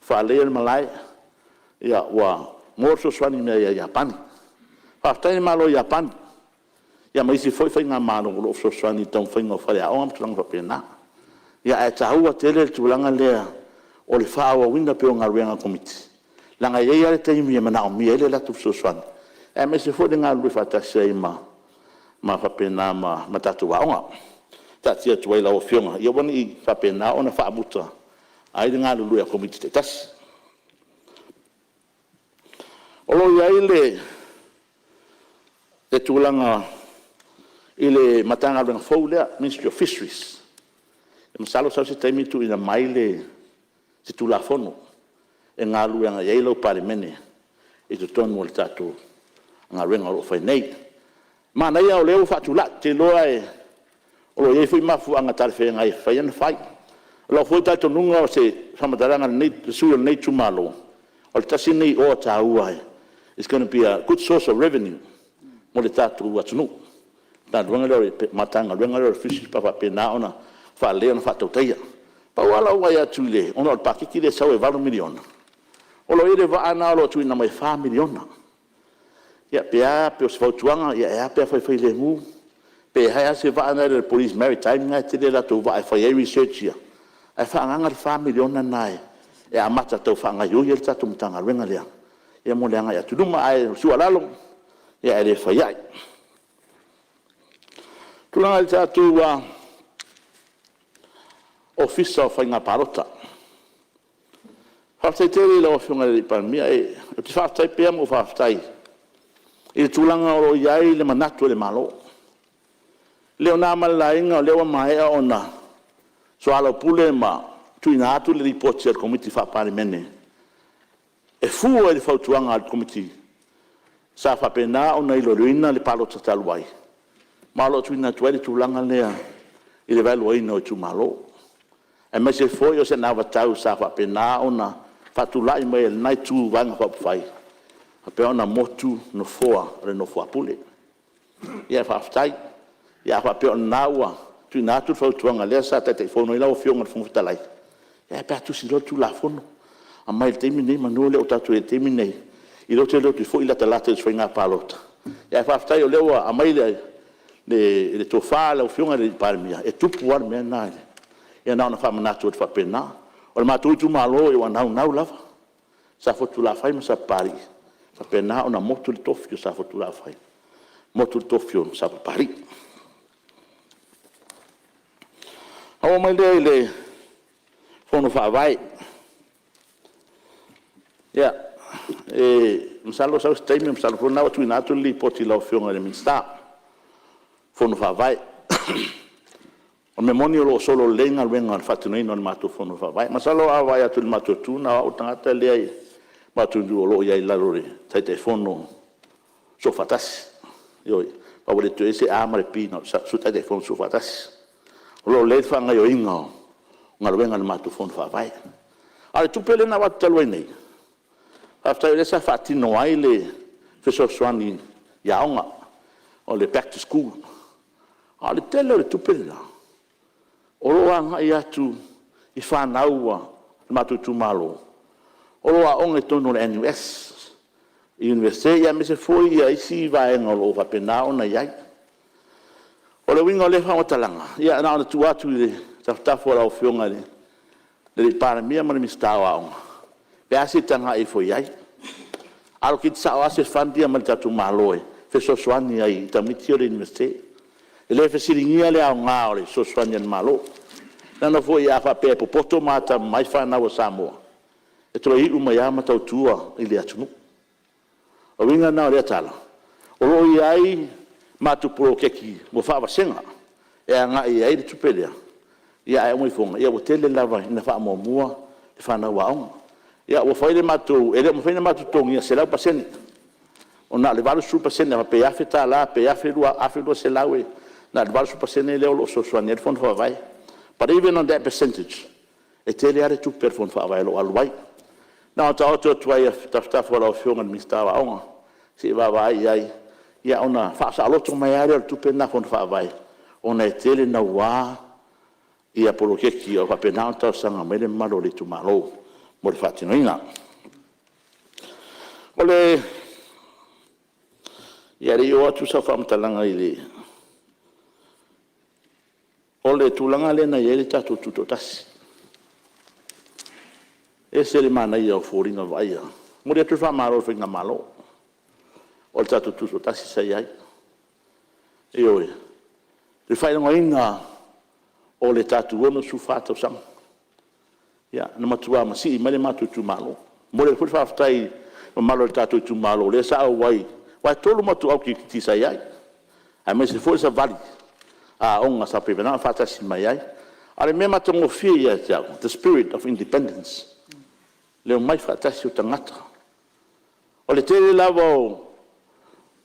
faaleleia le malae, ua maua le fesoasoani mai ia Iapani. Faafetai i le Malo o Iapani ma isi foi faigamalo o lo o fesoasoani i le taumafaiga o faleaoga ma tulaga faapena. Ae taua tele le tulaga lea o le faaauauina pea o galuega a Komiti, leaga e i ai lava le taimi e manaomia ai le latou fesoasoani, aemaise foi le galulue faatasi ai ma tatou aoga. Taatia atu ai i lau Afioga, ia aua ne i faapena ona faamuta ai le galulue a Komiti taitasi. O lo o i ai le tulaga i le Matagaluega fou lea, Ministry of Fisheries. Masalo sau se taimi tuuina mai se Tulafono e galulue agai i ai lau Palemene i totonu o le tatou galuega o lo o fai nei. Manaia o lea ua faatulai, ou te iloa o lo o i ai foi mafuaaga talafeagai e mafai ai ona fai. O lou foi talitonuga o se faamatalaga a le sui usufono o lenei itumalo, o le tasi lenei oa taua, it's gonna be a good source of revenue mo le tatou atunuu, le Matagaluega lea o le Fisheries pe a faapena ona faalelei ona faatautaia. Pau lava lau vaai atu ona o le paketi lea e sau e $8 miliona, o lo o i ai le vaa lena o lo o tuuina mai e $4 miliona. Ia pe a, pei o se fautuaga, ae a pe a fai failemu, pe hire se vaa lea a le Police Maritime lena e tele a latou vaa e fai ai research ia, ae faaagaaga le $4 miliona lena e amata tau faagaoioi ai le tatou Matagaluega lea mo le agai atu i luma. Ae o le tuualalo, ae le fai ai. O le tulaga i le tatou Ofisa o Faiga Palota, faafetai tele i lau Afioga i le Palemia. Ou te faafetai pea ma ou faafetai i le tulaga o lo o i ai le manatu o le Malo. E le o na ma le laina o lea ua maea ona soalaupule ma tuuina atu le Lipoti a le Komiti Faa-Palemene e fua i le fautuaga a le Komiti sa faapena ona iloiloina le palota talu ai, ma o lo o tuuina atu ai le tulaga lea i le valueina o itumalo, aemaise foi o se anavatau sa faapena ona faatulai mai e lena Itu o Vaega Faaupufai, faapea ona motu nofoa o le nofo a Pule. Ia faafetai. Ia a faapea o lena ua tuuina atu le fautuaga lea sa Taitaifono ai lau Afioga i le Fofoga Fetalai, ae a pe a tusi loa le Tulafono, aumai i le taimi lenei semeamanu lea ua tatou i ai i le taimi lenei, i lo te alu atu foi latalata i se faiga palota. Ae faafetai o lea ua aumai le tofa a lau Afioga i le Palemia, e tupu lava le mea lena. Ia na ona faamanatu atu faapena. O le matou itumalo ua naunau lava Safotulafai ma Sapapalii ia faapena ona motu le tofi o Safotulafai, motu le tofi o Sapapalii. Ona ou oo mai lea i le Fono Faavae. Ia, masalo e sau se taimi, masalo foi o lena ua tuuina atu le Lipoti i lau Afioga i le Minisita o Fono Faavae. O le mea moni o lo o solo lelei galuega i le faatinoina o le matou Fono Faavae. Masalo a vaai atu i le matou itu, na o au le tagata lea e matou o lo o i ai i lalo o le Taitaifono Soofaatasi. Ioe. Aua ua le toe i ai se A ma le P na o le Sui Taitaifono Soofaatasi. O lo o lelei le faagaoioiga o galuega a le matou Fono Faavae. A o le tupe lea na avatu talu ai nei, Faafetai o lea sa faatino ai le fesoasoani i aoga, o le back to school. A o le tele o le tupe lena, o lo o agai atu i fanau a le matou itumalo o lo o aooga i totonu o le NUS, Iunivesite aemaise foi isi vaega o lo o faapena ona i ai. O le uiga o lea faamatalaga, ia na ona tuu atu i tafatafa o lau Afioga i le Palemia ma le Minisita o Aoga, pe a se i tagai ifo i ai, allocate sao lava se fund ia mai le tatou Malo e fesoasoani ai i tamaiti ia o le Iunivesite. E le fesiligia le aoga o le fesoasoani a le Malo, leaga foi a faapea e popoto ma atamamai fanau a Samoa, e toe iu mai lava ma tautua i le atunuu. O le uiga lena o lea tala, o lo o i ai matou poloketi ua faavasega e agai i ai le tupe lea, ae uma ifoga ua tele lava ina faamuamua le fanau aoga. Ia ua fai le matou… e le o mafai ona matou totogiina 100%, ua na o le 80%, a faapea e $1,000 pe $1,200, na o le 80% lea o lo o fesoasoani ai le Fono Faavae. But even on that percentage, e tele lava le tupe a le Fono Faavae o lo o alu ai. Na ona taoto atu lava i tafatafa o lau Afioga i le Minisita o Aoga se i vaavaai i ai, ona faasaoloto mai lava lea o le tupe lena a le Fono Faavae, ona e tele naua poloketi o lo o faapena ona talosaga mai ai le mamalu o le itumalo mo le faatinoina. Ia, a o le i oo atu sau faamatalaga i le… O le tulaga lea na i ai le tatou Tutoatasi, e ese le manaia o foliga vaaia. E momoli atu le faamalo i le Faigamalo, o le tatou Tutoatasi sa i ai. Ioe. I le faailogaina o le tatou 64 tausaga. Ia, na matua masii mai le matou itumalo. E momoli atu foi le faafetai i le mamalu o le tatou itumalo lea sa auai, aua e 3 matou alu kirikiti sa i ai, aemaise foi le savali a aoga sa faapena ona faatasi mai ai. A o le mea matagofie ia te au, the spirit of independence, le omai faatasi o tagata. O le tele lava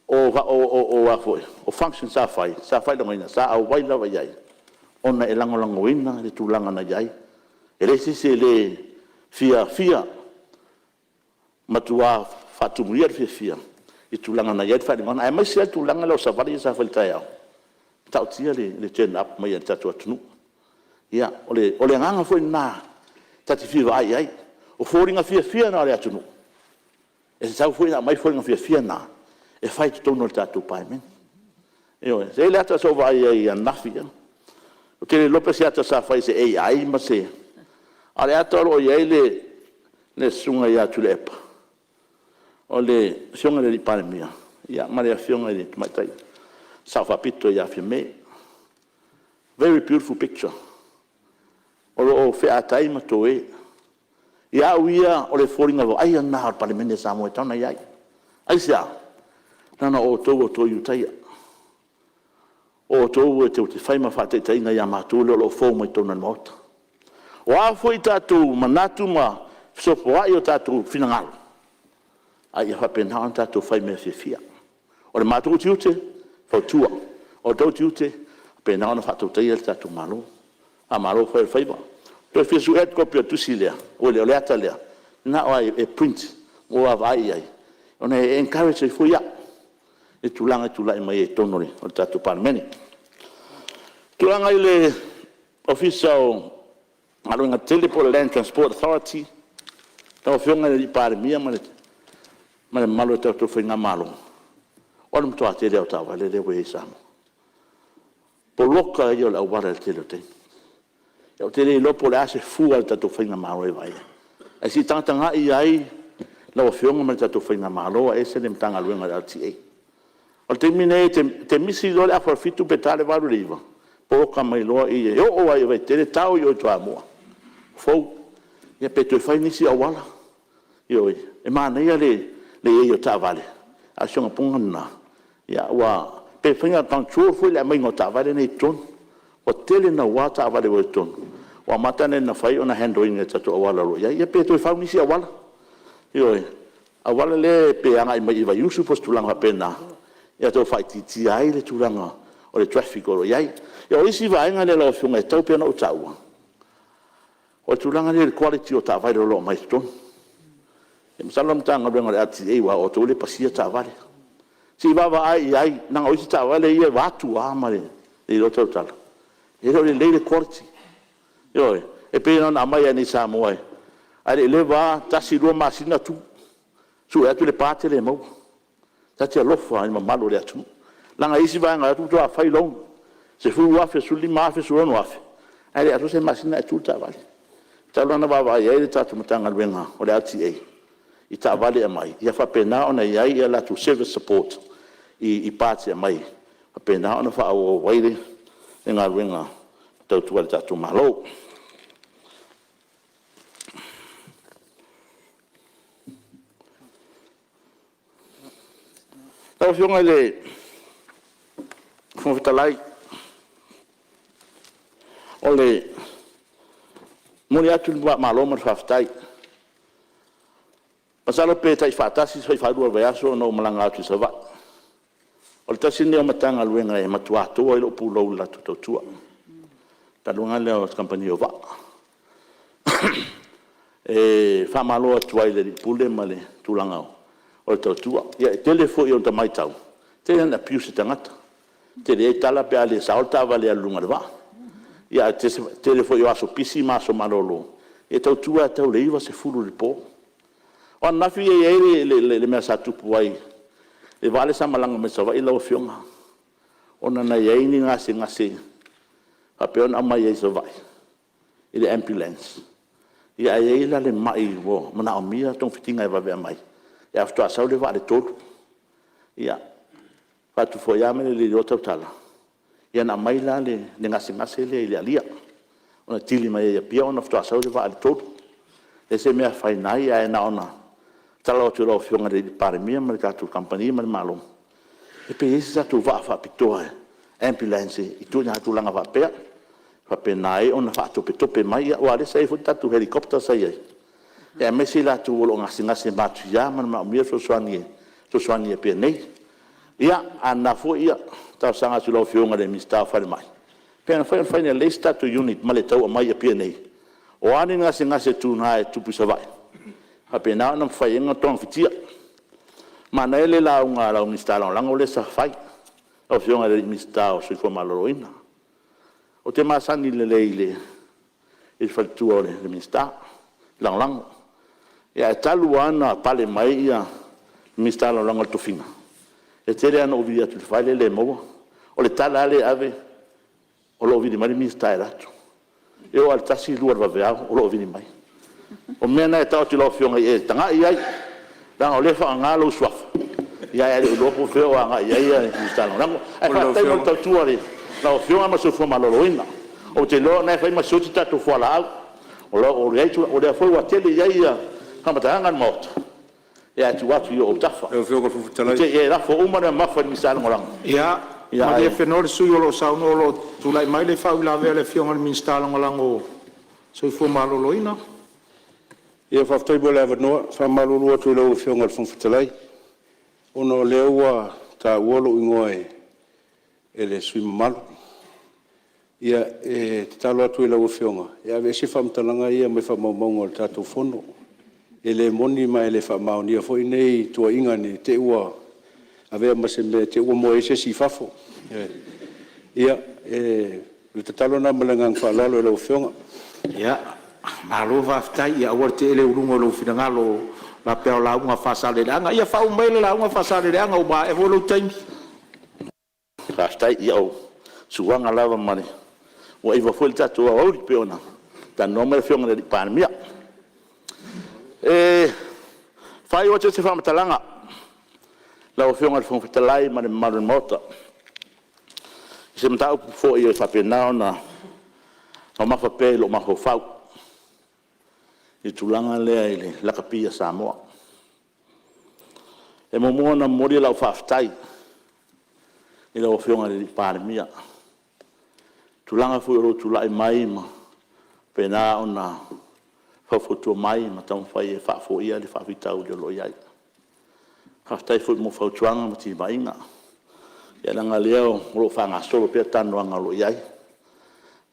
o functions sa fai, sa faailogaina, sa auai lava i ai, ona e lagolagoina le tulaga na i ai. E leai se isi e le fiafia, matua faatumulia le fiafia i le tulaga na i ai le faailogaga, aemaise lava le tulaga lea o savali ia sa fai i le taeao, e matautia le turn up mai o le tatou atunuu. Ia, o le agaga foi lena ta te fia vaai i ai. O foliga fiafia na o le atunuu, e tatau foi ona aumai foliga fiafia na e fai i totonu o le tatou Palemene. Ioe. E i ai le ata sa ou vaai ai ananafi ea, ou te le iloa po o se ata sa fai e se AI ma se… A o le ata o lo o i ai le Susuga ia Tuilaepa, o le Afioga i le Palemia ma le Afioga i le Tamaitai Sao Faapito ia Fiame. Very beautiful picture. O lo o featai ma toe. Ia au ia, o le foliga vaaia lena o le Palemene a Samoa e tatau ona i ai. Aisea? Leaga o outou o toe Ulutaia, o outou tou te fai ma faataitaiga ia matou o lo o fou mai totonu o le Maota. O a foi a tatou manatu ma fesopoai o tatou finagalo, a ia faapena ona tatou fai i mea fiafia. O le matou tiute, e fautua. O outou tiute, ia faapena ona faatautaia le tatou Malo. Faamalo fai o le faiva. Ou toe fia sue le kopi o le tusi lea, o le ata lea, manao lava e print mo le vaavaai i ai, ona e encourage ai foi au i le tulaga e tulai mai ai i totonu o le tatou Palemene. O le tulaga i le Ofisa o Galuega Tetele po o le Land Transport Authority, lau Afioga i le Palemia ma le mamalu o le tatou faigamalo, o le matua tele lava o taavale lea ua i ai i Samoa. O le poloka ia o le auala i le tele o taimi. Ou te le iloa po o le a se fua a le tatou faigamalo e vaai ai, ae se i tagatagai i ai lau Afioga ma le tatou faigamalo aemaise le Matagaluega o le LTA. O le taimi lenei, e te misi loa le afa o le 7 pe ta le 8 i le 9, poloka mai loa i i, e oo lava i Vaitele tao i o i Toamua, fou. Ia pe toe fai nisi auala. Ioe. E manaia le i ai o taavale, a o si ona puna lena, pe mafai ona control foi le aumaiga o taavale nei i totonu. Ua tele naua taavale ua i totonu, ua amata ona fai ona handle ina e tatou auala o lo o i ai. Ia pe toe fau nisi auala, ioe, auala lea pe agai mai i Vaiusu po o se tulaga faapena, ia tau faaitiitia ai le tulaga o le traffic o lo o i ai. Ia o isi vaega ia lau Afioga e tatau pea ona ou taua, o le tulaga lea i le quality o taavale o lo o aumai totonu. Masalo o le Matagaluega o le LTA aua o outou lea e pasia taavale. Se i vaavaai i ai, leaga o isi taavale ia vaeatu lava ma le le iloa tautala, e le o lelei le quality. Ioe. E pei na ona aumai lava i inei i Samoa, ae le i leva lava, tasi lua masina tu, sue atu le part e le maua. Ta te alofa i le mamalu o le atunuu, leaga e i ai isi vaega e o atu faatoa fai loan, $10,000, $15,000, $16,000, ae le atoa se masina ae tu le taavale. E tatau la ona vaavaai i ai le tatou Matagaluega o le LTA i taavale e aumai, ia faapena ona i ai a latou service support i parts e aumai e faapena ona faaauau ai le galuega tautua a le tatou Malo. Lau Afioga i le Fofoga Fetalai, e momoli atu le faamalo ma le faafetai. Masalo pe tai faatasi pe fai-faalua i le vaiaso ona ou malaga atu i Savaii. O le tasi lenei o Matagaluega e matua toa ai lou pulou i le latou tautua, le Matagaluega lea o le Kamupani o Vaa. E faamalo atu ai i le Alii Pule ma le tulaga o le tautua. Ia e tele foi ina ota matau, e tele ina abuse e tagata, e tele ai tala pe a le sao le taavale e alu i luga o le vaa. Ae o le tele foi o aso pisi ma aso malolo, e tautua lava e tau i le 9, 10 i le po. O ananafi e i ai le mea sa tupu ai i le vaa lea sa malaga mai Savaii lau Afioga, ona na i ai ni gasegase faapea ona aumai ai i Savaii i le ambulance, ae i ai la le mai ua manaomia togafitiga e vave aumai, ae faatoa sau le vaa i le 3. Ia, fai atu foi lava ma le le iloa tautala, ia na aumai la le gasegase lea i le alia, na kili mai ai i Apia ona faatoa sau le vaa i le 3. E le o se mea e afaina ai, ae na ona tatalo atu i lau Afioga i le Palemia ma le tatou kamupani ma le Malo, pe i ai se tatou vaa faapitoa ambulance i ituaiga tulaga faapea, e faapena ai ona faatopetope mai, aua o lea sa i ai foi le tatou helicopter sa i ai, aemaise i latou o lo o gasegase matuia ma manaomia le fesoasoani i Apia nei. Ia, a o lena foi e talosaga atu i lau Afioga i le Minisita o Falemai, pe mafai ona fai lelei se tatou unit ma le tau aumai i Apia nei, o a ni gasegase tuga e tupu i Savaii, e faapena ona mafai ai ona togafitia. Manaia le lauga a lau Minisita Lagolago lea sa fai, lau Afioga i le Minisita o le Soifua Maloloina. Ou te masani lelei i le faletua o le Minisita Lagolago. Ae talu lava ona pale mai le Minisita Lagolago i le tofiga, e tele lava ina ou vili atu i le fale e le maua. O le tala lava lea e ave, o lo o vili mai le Minisita e alu atu. E oo lava i le 1, 2 o le vaveao o lo o vili mai. O mea na e tau atu i lau Afioga ia e tagai i ai, leaga o lea e faaaoga lou suafa, ae le o iloa po o fea o agai i ai le Minisita Lagolago. Ae faafetai mo le tautua i lau Afioga ma le soifua maloloina. Ou te iloa o lena e fai ma sioti tatou fualaau, o lea foi ua tele i ai faamatalaga a le Maota, ae tuu atu i ou autafa. Lau Afioga i le Fofoga Fetalai… I te i e lafo uma le mamafa i le Minisita Lagolago, Ia, malie le sui usufono o lo o saunoa o lo o tulai mai le faauilavea a le Afioga i le Minisita Lagolago o le Soifua Maloloina. Ia faafetai mo le avanoa. E faamalulu atu i lau Afioga i le Fofoga Fetalai, ona o lea ua taua lou igoa e le sui usufono mamalu. Ia, e tatalo atu i lau Afioga e aveese faamatalaga ia mai faamaumauga o le tatou Fono. E le moni ma e le faamaonia foi nei tuuaiga ne i te i ua avea ma se mea i te i ua moe ai se isi i fafo. Ia, o le tatalo lena ma le agaga faaaloalo i lau Afioga. Ia, malo faafetai. Ia aua le tee lea i luga o lou finagalo faapea o lauga a Faasaleleaga. Ia faauma maia le lauga Faasaleleaga ua maea foi lou taimi. Faafetai. Ia o suaga lava ma le… ua iva foi le tatou aoauli pei ona talanoa mai le Afioga i le Palemia. E faaiu atu ai se faamatalaga lau Afioga i le Fofoga Fetalai ma le mamalu o le Maota, i se mataupu foi e faapena ona mamafa pea i lou mafaufau i le tulaga lea i le lakapi a Samoa. E muamua ona momoli lau faafetai i lau Afioga i le Palemia i le tulaga foi o lou tulai mai ma faapena ona faufautua mai ma taumafai e faafoia le faafitauli o lo o i ai. Faafetai foi mo fautuaga ma timaiga, leaga o lea o lo o faagasolo pea talanoaga o lo o i ai.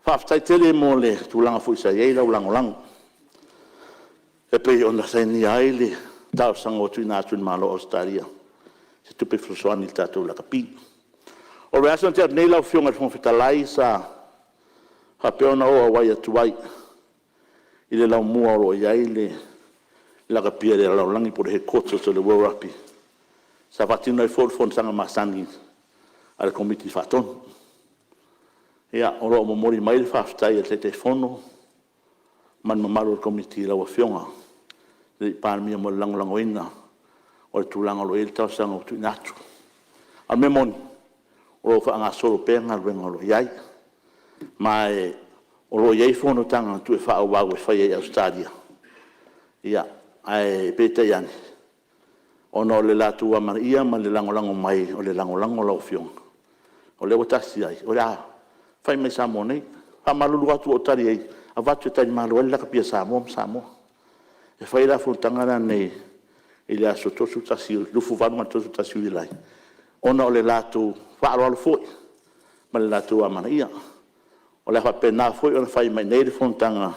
Faafetai tele mo le tulaga foi sa i ai lau lagolago e pei ona sainia ai le talosaga ua tuuina atu i le Malo o Ausetalia, se tupe fesoasoani i le tatou lakapi. O le vaiaso na tea atu nei lau Afioga i le Fofoga Fetalai sa faapea ona ou auai atu ai i le laumua o lo o i ai le lakapi a le lalolagi po o le Headquarters o le World Rugby, sa faatino ai foi le fonotaga masani a le Komiti Faatonu. Ia, o lo o momoli mai le faafetai a le Taitaifono ma le mamalu o le Komiti i lau Afioga i le Palemia mo le lagolagoina o le tulaga o lo o i ai le talosaga ua tuuina atu. A o le mea moni, o lo o faagasolo pea galuega o lo o i ai, ma o lo o i ai fonotaga e toe faaauau e faia i Ausetalia, ae peitai ane, ona o le latou amanaia ma le lagolago mai o le lagolago a lau Afioga, o lea ua tasi ai, o le a fai mai Samoa nei. E faamalulu atu ua ou tali e avatu e talimalo ai le lakapi a Samoa ma Samoa. E fai la fonotaga nei i le aso 28 ma le 31 o Iulai ona o le latou faaaloalo foi ma le latou amanaia. O le a faapena foi ona fai mai i inei le fonotaga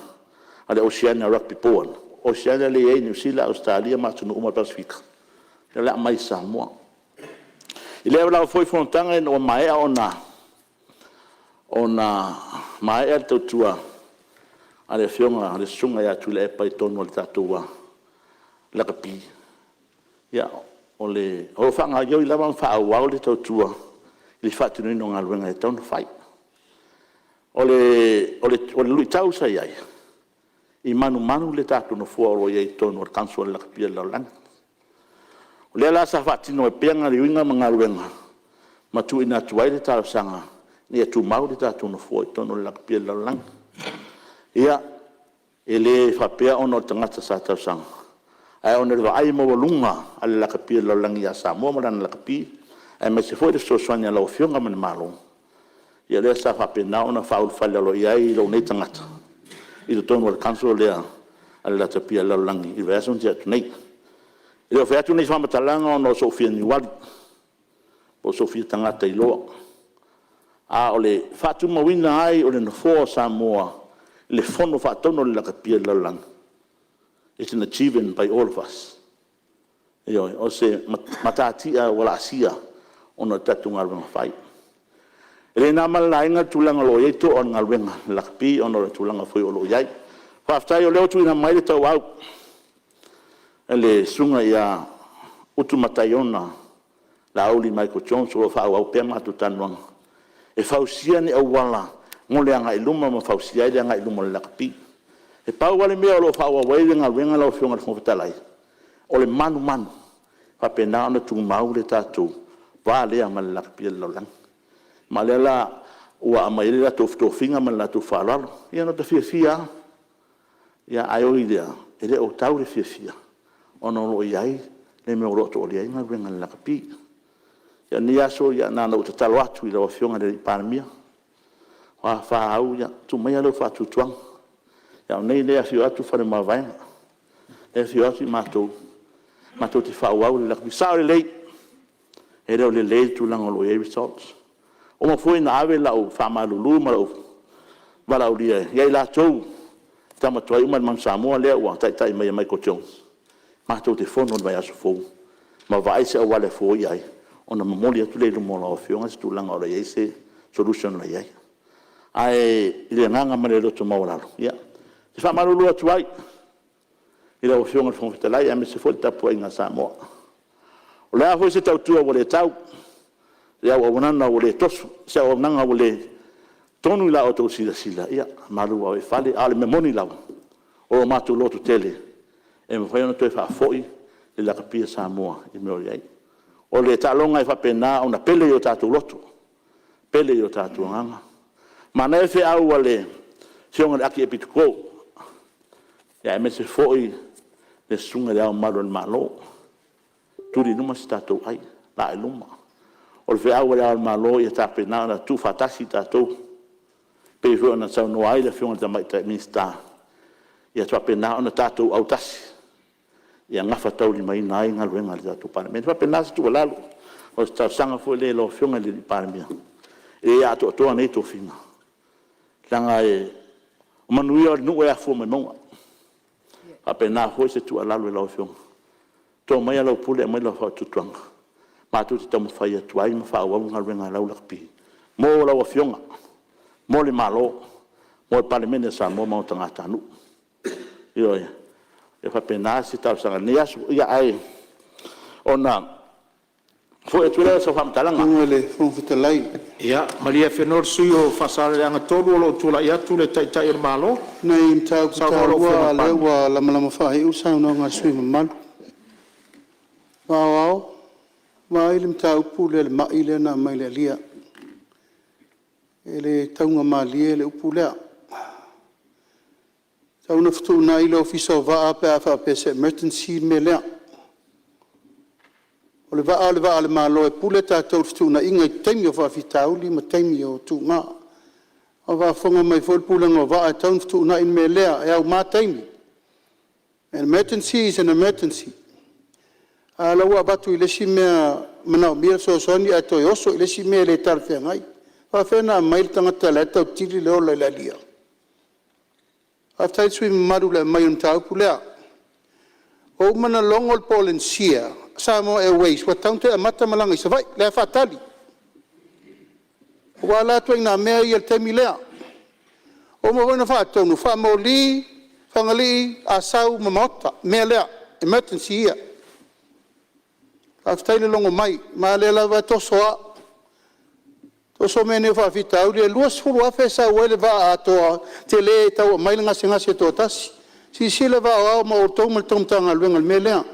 a le Oceania Rugby Board. O Oceania lea e i ai Niu Sila, Ausetalia ma atunuu uma o le Pasefika, lea o le a aumai i Samoa. I lea lava foi fonotaga ina ua maea ona maea le tautua a le Afioga le Susuga ia Tuilaepa i totonu o le tatou lakapi, ia, o lo o faagaoioi lava ma faaauau le tautua i le faatinoina o galuega e tatau ona fai. O le luitau sa i ai, e manumanu le tatou nofoa o lo o i ai i totonu o le Council a le Lakapi o le Lalolagi. O lea la sa faatino ai pea gaoioiga ma galuega ma tuuina atu ai le talosaga ina ia tumau le tatou nofoa i totonu o le Lakapi o le Lalolagi. Ia, e le faapea ona o le tagata sa talosaga, ae ona o le vaai maualuga a le Lakapi o le Lalolagi ia Samoa ma lana lakapi, aemaise foi le fesoasoani a lau Afioga ma le Malo, ia lea sa faapena ona faaulufale aloaia ai lou nei tagata i totonu o le Council lea a le Lakapi a le Lalolagi i le vaiaso na tea atu nei. E le o fai atu nei faamatalaga ona o sou fia niuali po o sou fia tagata iloa, a o le faatumauina ai o le nofoa o Samoa i le Fono Faatonu a le Lakapi o le Lalolagi, it's an achievement by all of us. Ioe. O se matatia ua laasia ona o le tatou galuega fai. E le na ma le laina le tulaga o lo o i ai toa o le galuega a le lakapi ona o le tulaga foi o lo o i ai. Faafetai o lea ua tuuina mai le tauau e le Susuga ia Utumataiona Laauli Michael Jones, o lo o faaauau pea matou talanoaga e fausia ni auala mo le agai i luma ma fausia ai le agai i luma o le lakapi. E pau lava le mea o lo o faaauau ai le galuega lau Afioga i le Fofoga Fetalai, o le manumanu e faapena ona tumau le tatou va lea ma le lakapi o le lalolagi. Ma o lea la ua aumai ai le latou tofiga ma le latou faaaloalo. Ia na ota fiafia lava, ae ui i lea, e le o tau le fiafia ona o lo o i ai le mea o lo o to'alia ai galuega a le lakapi. Ia o lenei aso, na ona ou tatalo atu i lau Afioga i le Palemia, o a fa au, ia tuu maia lou faatuatuaga. O au nei o lea e afio atu Faleomavaega, lea e afio atu matou, matou te faaauau le lakapi. E sao lelei, e le o lelei le tulaga o lo o i ai results. Ua uma foi ona ave lau faamalulu ma lou valaaulia ia i latou tama tuai uma le Manu Samoa lea ua taitai mai e Michael Jones, matou te fono i le vaiaso fou ma vaai se auala e foia ai, ona momoli atu lea i luma o lau Afioga se tulaga o lo o i ai se solution o lo o i ai. Ae i le agaga ma le loto maualalo, ia, e faamalulu atu ai i lau Afioga i le Fofoga Fetalai aemaise foi le tapuaiga a Samoa. O le a foi se tautua ua le tau, se auaunaga ua le toso, se auaunaga ua le tonu i la outou silasila, ia malu ave i fale. A o le mea moni lava, o lo matou lototele e mafai ona toe faafoi le lakapi a Samoa i le mea o i ai. O le taaloga e faapena ona pele i o tatou loto, pele i o tatou agaga. Manaia le feau a le Afioga i le Akiepikopo aemaise foi le Susuga i Le Ao Mamalu o le Malo, tuli i luma so tatou ai, laa i luma. O le feau a Le Ao o le Malo ia faapena ona tuufaatasi tatou, pei foi ona saunoa ai le Afioga i le Tamaitai Minisita, ia faapena ona tatou autasi ia gafataulimaina ai galuega a le tatou Palemene. E faapena se tuualalo, o se talosaga foi lea i lau Afioga i le Palemia, e le atoatoa nei tofiga, leaga o manuia o le nuu e afua mai mauga. E faapena foi se tuualalo i lau Afioga. To maia lau pule aumai lau faatuatuaga matou te taumafai atu ai ma faaauau le galuega a lau lakapi mo lau Afioga, mo le Malo, mo le Palemene o Samoa ma ona tagatanuu. Ioe. E faapena se talosaga i lenei aso. Ae ona foi atu lea o sau faamatalaga… Lau Afioga i le Fofoga Fetalai… Ia malie Afenoa le sui usufono mo Faasaleleaga 3, o lo o tulai atu le Taitai o le Malo. O nai mataupu taua a o lea ua lamalama faaiu le saunoaga a le sui usufono mamalu. Aoao, vaai le mataupu lea i le mai lea na aumai le alia, e le taugamalie le upu lea. E tatau ona fetuunai le Ofisa o Vaa pe a faapea o se emergency le mea lea. O le vaa o le vaa a le Malo e pule tatou i fetuunaiga i taimi o faafitauli ma taimi o tuga. A o faafofoga mai foi le Pulega o Vaa e tatau ona fetuunai le mea lea, e auma taimi. Emergency is an emergency. A o lea ua avatu i le isi mea e manaomia le fesoasoani ae toe oso i le isi mea le talafeagai. E faapefea ona aumai le tagata o la e tau tili le ola i le alia? Faafetai i le sui usufono mamalu i le aumai o le mataupu lea. Ua uma ona logo le Polenisia Samoa Airways ua tatau ona toe amata malaga i Savaii, la e faatali. Aua la ituaiga mea ia i le taimi lea. Ua uma foi ona faatonu, faamoli Fagalii Asau ma Maota, le mea lea, emergency ia. Faafetai le logo mai, ma o lea lava e toso lava, toso mea nei o faafitauli. E $20,000 e sau ai le vaa atoa tele e tau aumai le gasegase e toatasi. Silasila vaa o Ao ma outou ma la outou Matagaluega i le mea lea. O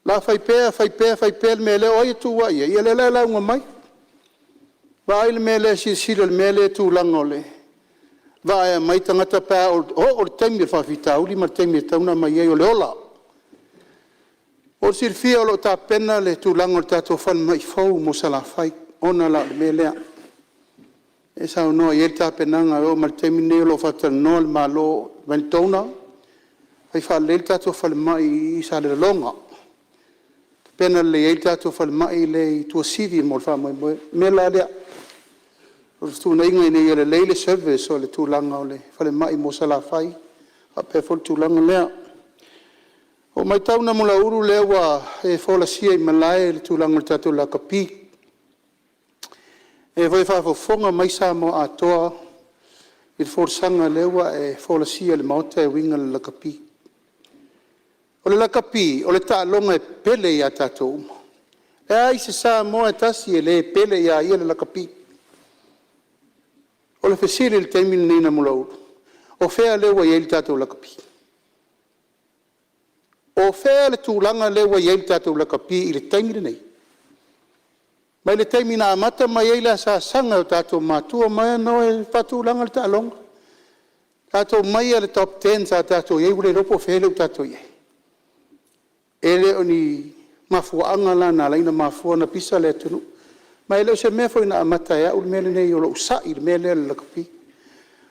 le a fai pea fai pea fai pea le mea lea, o ai e tuua i ai? Ia lea la e lauga mai. Vaai le mea lea, silasila i le mea lea i le tulaga o le vaa e aumai tagata pe a oo i le taimi o le faafitauli ma le taimi e tatau ona aumai ai, o le ola. Mo le silafia o lo o tapena le tulaga o le tatou falemai fou mo Salafai ona la o le mea lea e saunoa i ai le tapenaga, e oo mai i le taimi lenei o lo o faatalanoa le Malo ma ni donor e fai faalelei le tatou falemai i Salelologa, tapena lelei ai le tatou falemai lea i Tuasivi mo le faamoemoe. O le mea la lea, o le fetuunaiga ina ia lelei le service o le tulaga o le falemai mo Salafai faapea foi le tulaga lea. Ua ou matau Namulauulu o lea ua e folasia i malae le tulaga o le tatou lakapi. O lea foi e faafofoga mai Samoa atoa i le folasaga lea ua e folasia i le Maota e uiga i le lakapi. O le lakapi, o le taaloga e pele ia i tatou uma. E leai se Samoa e tasi e le pele ia te ia le lakapi. O le fesili i le taimi lenei Namulauulu, o fea lea ua i ai le tatou lakapi? O fea le tulaga lea ua i ai le tatou lakapi i le taimi lenei? Mai le taimi na amata mai ai le asaasaga e o tatou matua na o e faatulaga le taaloga, tatou omai lava i le top ten sa tatou i ai ua le iloa po o fea lea ua tatou i ai. E le o ni mafuaaga la na ala ai ona mafua ona pisa le atunuu. Ma e le o se mea foi na amata e au le mea lenei o lou sai i le mea lea o le lakapi.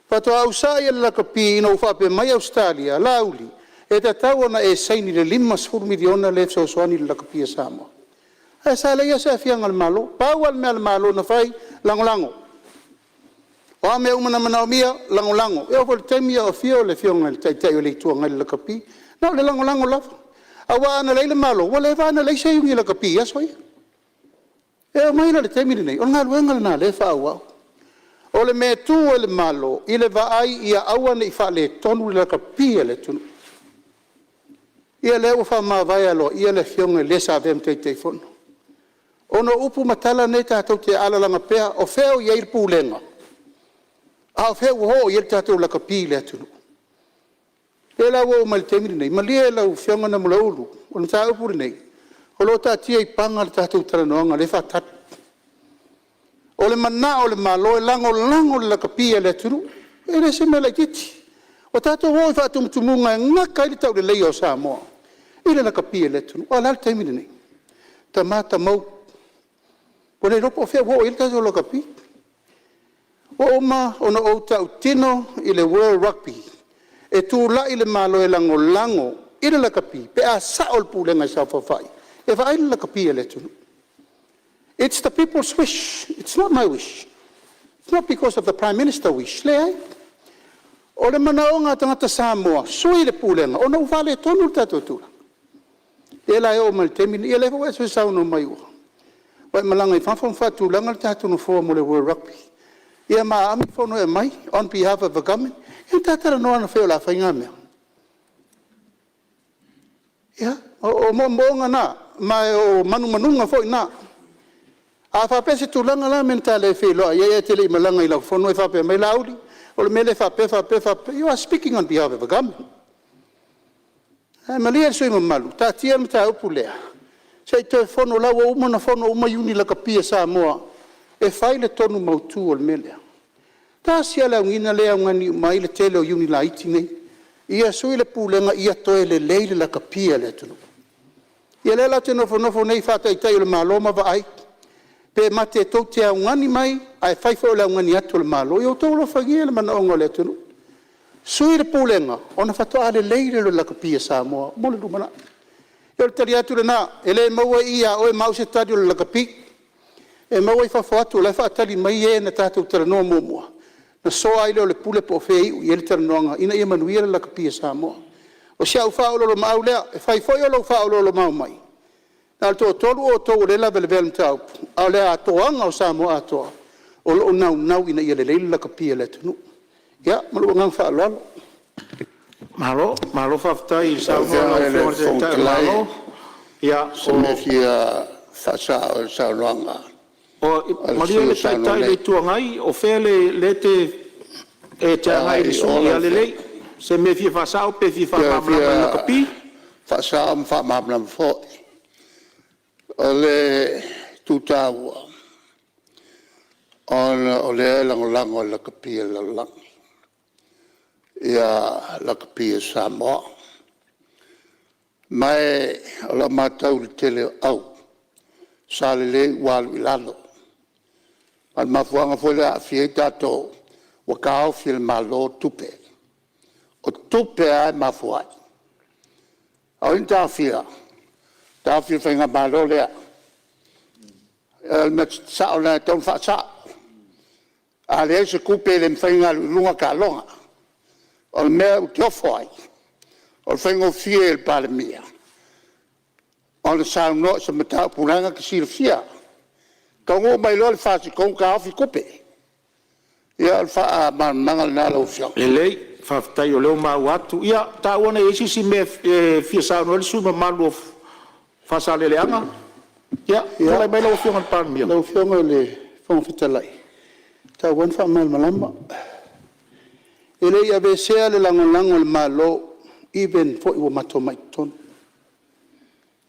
Faatoa ou sai i le lakapi ina ua faapea mai Ausetalia, Laauli, e tatau ona e saini i le $50 miliona lea e fesoasoani i le lakapi a Samoa. Ae sa leai lava se aafiaga o le Malo. Pau lava le mea a le Malo na fai, lagolago. O a mea uma na manaomia, lagolago. E oo foi i le taimi a o afio le Afioga i le Taitai o le Itu Agai i le lakapi, na o le lagolago lava. Aua ana leai le Malo, ua leva lava ona leai se Iuni Lakapi i aso ia. E oo mai la i le taimi lenei, o le galuega lena o lea e faaauau. O le mea e tu ai le Malo, i le vaai ia aua ne i faaletonu le lakapi a le atunuu. Ia lea ua faamavae aloaia le afioga i le sa avea ma Taitaifono. Ona o upu ma tala nei tatou te alalaga pea, o fea o i ai le pulega, a o fea ua oo i ai le tatou lakapi i le atunuu. O lea la ua oo mai i le taimi lenei, malie lau Afioga Namulauulu, o le mataupu lenei, o lo o taatia i Paga le tatou talanoaga o lea e faatali. O le manao o le Malo e lagolago le lakapi a le atunuu, e le o se mea laitiiti. Ua tatou oo i faatumutumuga e gata ai le tauleleia o Samoa i le lakapi a le atunuu. A o le a le taimi lenei? Tama tamou, ua le iloa po o fea ua oo i ai le tatou lakapi. Ua uma ona ou tautino i le World Rugby, e tulai le Malo e lagolago i le lakapi pe a sao le pulega i saofafai e vaai le lakapi a le atunuu. It's the people's wish, it's not my wish, it's not because of the Prime Minister's wish, leai. O le manaoga a tagata Samoa, sui le Pulega ona ua faaletonu le tatou tulaga. Lea la e oo mai i le taimi lenei, ia lea foi ua e saunoa mai ua e malaga i fafo ma faatulaga le tatou nofoa mo le World Rugby, ia ma aami fono e aumai on behalf of the Government. Ia na ta talanoa ananafi o le a fai na mea. Ia, o moomooga na, ma o manumanuga foi na. A faapea o se tulaga la le mea na ta le feiloai ai ae e te le i malaga i lau fono e faapea mai, Laauli, o le mea lea e faapea, faapea, faapea, you are speaking on behalf of the Government. Ae malie le sui usufono mamalu, taatia le mataupu lea, se i toe fono o la ua uma ona fono uma Iuni Lakapi a Samoa e fai le tonu mautu o le mea lea. Tasi lava le auniga lea e augani uma ai le tele o Iuni laiti nei, ia sui le Pulega ia toe lelei le lakapi a le atunuu. Ia lea la ou te nofonofo nei faa-Taitai o le Malo ma vaai, pe tou te augani mai ae fai foi o le augani atu a le Malo. Ia outou alofagia le manaoga o le atunuu, sui le Pulega ona faatoa lelei lea o le lakapi a Samoa mo le lumanai. Ia o le tali atu lena, e le maua i i ia oe ma au se tali o le lakapi. E maua i fafo atu o la e faatali mai e na tatou talanoa muamua ona soa ai lea o le pule po o fea e iu i ai le talanoaga ina ia manuia le lakapi a Samoa. O si au faaoloolomaau lea, e fai foi o lou faaoloolomaau mai, na o le toatolu outou o lea e lavelavea i le mataupu, a o le atoaga o Samoa atoa, o lo o naunau ina ia lelei le lakapi a le atunuu. Ia, ma lou agaga faaaloalo. Malo, malo faafetai i lau Afioga i le Taitai o le Malo. Lau Afioga i le Fofoga Fetalai, o se mea fia faasao i le saunoaga a le sui usufono o saunoa Malie le Taitai o le nei. Itu Agai, o fea lea e te agai i le sui usufono? Ia lelei, o se mea e fia faasao pe fia Ou te faamalamalama i le fia lakapi? faasao ma faamalamalama foi. O le itu taua, ona o lea e lagolago e le lakapi a le lalolagi lakapi a Samoa. Ma o lau matau i le tele o au sa lelei ua alu i lalo. A o le mafuaaga foi lea e aafia ai tatou, ua taofi e le Malo tupe. O tupe lava e mafua ai. O ai na taofia? Na taofi e le Faigamalo lea. O le mea sao lena e tatau ona faasao. A leai se tupe e le mafai ona alu i luga taaloga. O le mea ou te ofo ai, o le faigofie i le Palemia ona saunoa i se mataupu la e na te silafia. E taunuu mai loa le FAST taofi tupe. Ia o le faamalamalamaga lena lau Afioga. Lelei, faafetai o lea ua maua atu. Ia, taua ne i i ai se isi mea e fia saunoa ai le sui usufono mamalu o Faasaleleaga. Ia, tulai mai lau Afioga i le Palemia. Lau Afioga i le Fofoga Fetalai, e tatau lava ona faamalamalama. E le i aveesea le lagolago a le Malo even foi ua matou mai i totonu.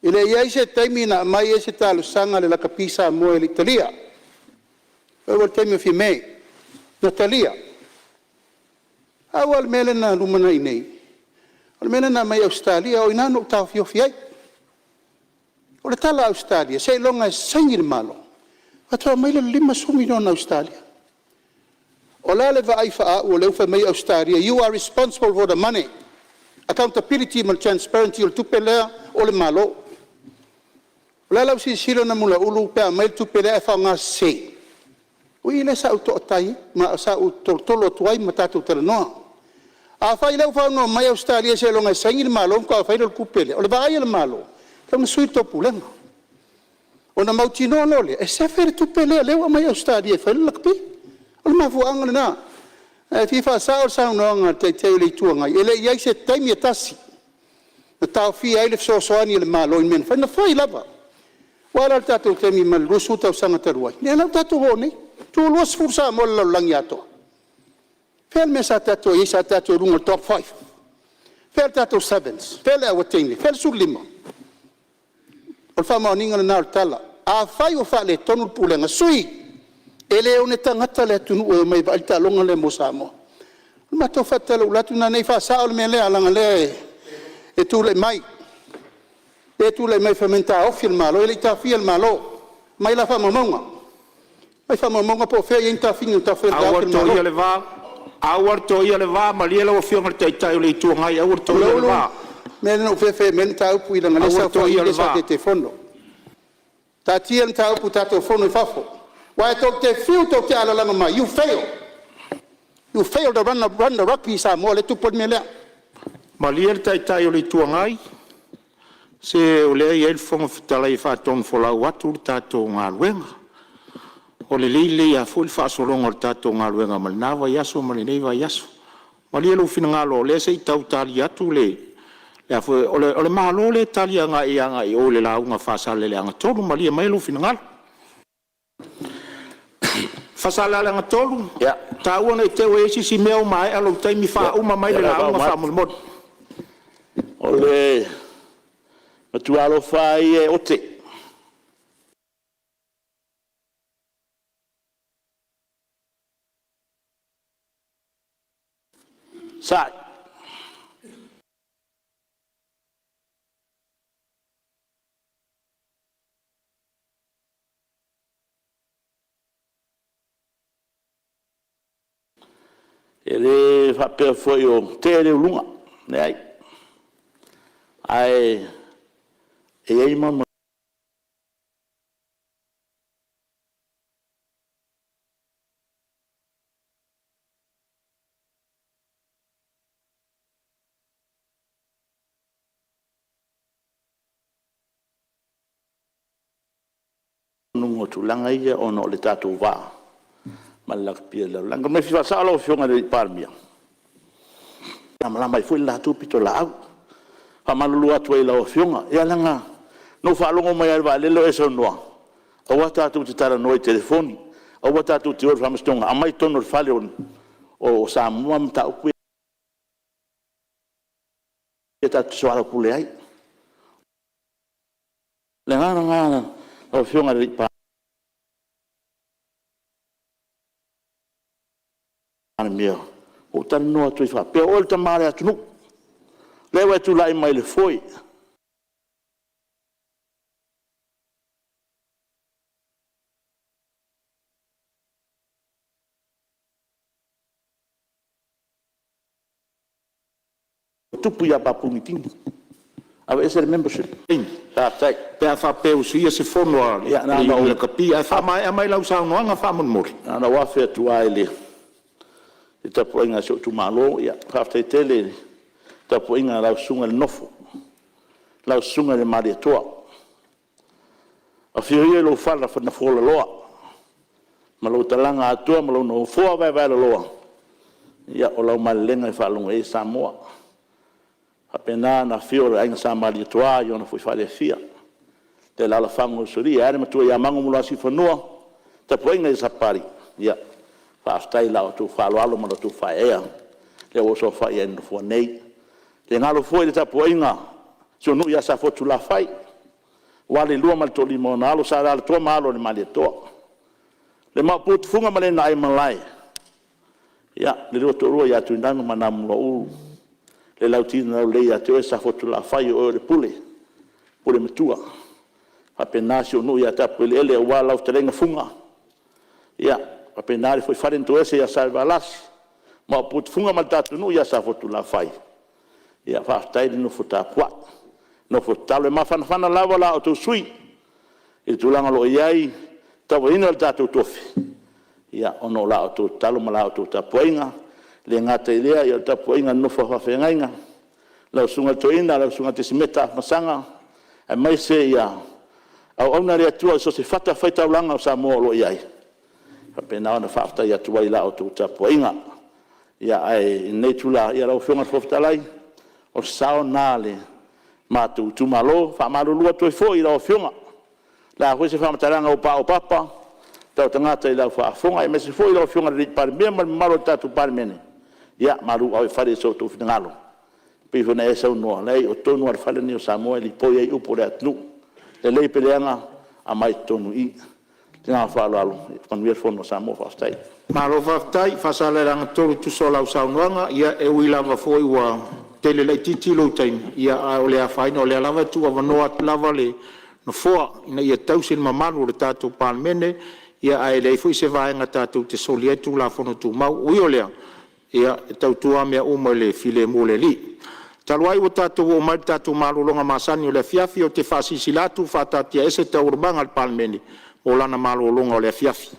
E le i i ai se taimi na aumai ai se talosaga a le Lakapi Samoa e le i talia. E oo lava i le taimi o Fiame, na talia. Pau lava le mea lea na lumanai nei, o le mea lea na aumai e Ausetalia, o i ina na ou taofiofi ai. O le tala a Ausetalia, seiloga e saini le Malo faatoa aumai lea o le $50 miliona Ausetalia. O le a le vaai faau o lea ua fai mai Ausetalia, you are responsible for the money, accountability ma le transparency o le tupe lea o le Malo. O le a lau silasila Namulauulu pe a aumai le tupe lea ae faaaoga sese? O i lea sa ou toatai ai ma sa ou tolotolo atu ai ma tatou talanoa. Afai o lea ua fai mai Ausetalia seiloga e saini le Malo ona faatoa fai lea o le tupe lea, o le vaai a le Malo, e tatau ona sui le tou Pulega ona mautinoa loa lea e sefe le tupe lea ua aumai e Ausetalia e fai ai le lakapi. O le mafuaaga lena. Ae fia faasao le saunoaga a le Taitai o le Itu Agai, e le i i ai se taimi e tasi na taofia ai le fesoasoani a le Malo i mea na fai, na fai lava. Ua a la le tatou taimi mai le 20 tausaga talu ai? Lea la ua tatou o nei, toa-20 Samoa i le lalolagi atoa. O fea le mea sa tatou i ai? Sa tatou i luga i le top 5. Fea le tatou sevens? Fea le auwatene? Fea le 15? O le faamaoniga lena o le tala. Afai o faaletonu le Pulega, sui. E le one tagata le atunuu e omai e vaai le taaloga lea mo Samoa. O le matou faatalaula atu lena, ne i faasao le mea lea leaga o lea e tulai mai, lea e tulai mai fai mai na taofi e le Malo. E le i taofia e le Malo, aumai la faamaumauga, aumai faamaumauga po o fea e i ai ni taofiga na taofi ai Aua e le le Malo. toia le va, aua le toia le va, malie lau Afioga i le Taitai o le Itu Agai aua le toia le Paleulu, va. o le mea lea na ou fefe ai i le mataupu leaga o lea Aua sa le saofai toia ai le le sa va. Taitaifono. Taatia le mataupu tatou fono i fafo, aua tou te fiu tou te alalaga mai, you fail, you fail to run the rugby in Samoa lea e tupu ai le mea lea. Malie le Taitai o le Itu Agai, Se o lea e i ai le Fofoga Fetalai e faatonufolau atu le tatou galuega. Ua lelei lelei lava foi le faagasologa o le tatou galuega mai lena vaiaso ma lenei vaiaso. Malie lou finagalo o lea se i tau tali atu le a… O le Malo lea e tali agai i o i le lauga a Faasaleleaga 3. Malie maia lou finagalo. Faasaleleaga 3, taua ne i te i ua i ai se isi mea ua maea lou taimi, faauma mai le lauga faamolemole. O le matua alofa lava ia e ote, e sa'i, e le faapea foi o tea le uluga, leai. Ae i ai ma manuga o tulaga ia ona o le tatou va ma le lakapi o le lalolagi. O le mea e fia faasao lau Afioga i le Palemia, e malamalama ai foi le latou pitolaau. E faamalulu atu ai i lau Afioga, ia leaga na ou faalogo mai lava i le vaalele o e saunoa, aua tatou te talanoa i telefoni, aua tatou te o i le Faamasinoga, aumai i totonu o le fale o Samoa mataupu ia tatou te soalaupule ai. O le agaga lena lau Afioga i le Palemia, ua ou talanoa atu ai faapea, o oe o le tama o le atunuu, o lea ua e tulai mai i le foe. Ua tupu ia Papua Niu Kini, aveese le membership. Faafetai. Pe a faapea ua suia se fono a le Iuni Lakapi. Ae faamaea mai lau saunoaga faamolemole. Na ona ou afe atu lava i le tapuaiga a si ou itumalo. Faafetai tele i le tapuaiga a lau Susuga i le Nofo, lau Susuga i le Malietoa. Afio ia i lou fala na fualaloa ma lou talaga atoa ma lou nofoa vaevaeloloa, ia o lau malelega e faalogo i ai Samoa. E faapena ona afio le Aiga Sa Malietoa i ona foi fale e fia, le alaalafaga o Usoalii, ae a le Matua ia Mago ma le Siufanua, le tapuaiga ia Sapapalii, ia faafetai i la outou faaaloalo ma la outou faaeaea lea ua ou saofai ai i le Nofoa nei. E le galo foi le tapuaiga a si ou nuu ia Safotulafai, aua Leilua ma le Toalima o ona alo, Sa Alalatoa ma alo o le Malietoa, le Maopu o Tufuga ma le na Aimalae, le lua toalua ia Tuilaga ma Namulauulu, le Lauti na Laulelei ia te oe Safotulafai o oe o le Pule, Pule Matua. E faapena si ou nuu ia Tapueleele aua lau fetalaiga Fuga, faapena le fale na toese ia Salevalasi, Maopu o Tufuga ma le tatou nuu ia Safotulafai, ia faafetai le nofo tapuai, nofo tatalo. E mafanafana lava la outou sui usufono i le tulaga o lo o i ai le tauaveina o le tatou tofi, ona o la outou tatalo ma la outou tapuaiga. E le gata i lea o le tapuaiga a le nofo a faafeagaiga, lau Susuga i le Toeaina lau Susuga Tesimeta Afamasaga, aemaise auauna a le Atua i so o se fatafaitaulaga o Samoa o lo o i ai, e faapena ona faafetai atu ai i la outou tapuaiga. Ae i lenei itula lau Afioga i le Fofoga Fetalai, o le sao lena o le matou itumalo. E faamalulu atu ai foi i lau Afioga, o le a foi se faamatalaga ua paopapa a o tagata i lau faafofoga, aemaise foi lau Afioga i le Palemia ma le mamalu o le tatou Palemene, ia malu ave fale i so outou finagalo. E pei foi ona e saunoa, e leai o totonu lava o le fale lenei o Samoa e lipoi ai upu o le atunuu, lelei pe leaga, aumai i totonu i i. Ma le agaga faaaloalo, manuia le Fono a Samoa. Faafetai. Malo faafetai Faasaleleaga 3 e tusa o lau saunoaga. Ia e ui lava foi ua tele laitiiti lou taimi, ia ae ua le afaina o lea lava e tuuavanoa atu lava le nofoa ina ia tausi le mamalu o le tatou Palemene, ae leai foi se vaega tatou te solia ai Tulafono Tumau. Ui o lea, ia e tautua lava mea uma i le filemu o le Alii. Talu ai ua tatou oo mai i le tatou malologa masani o le afiafi, ou te faasilasila atu ua faataatiaese Taualumaga a le Palemene mo lana malologa o le afiafi.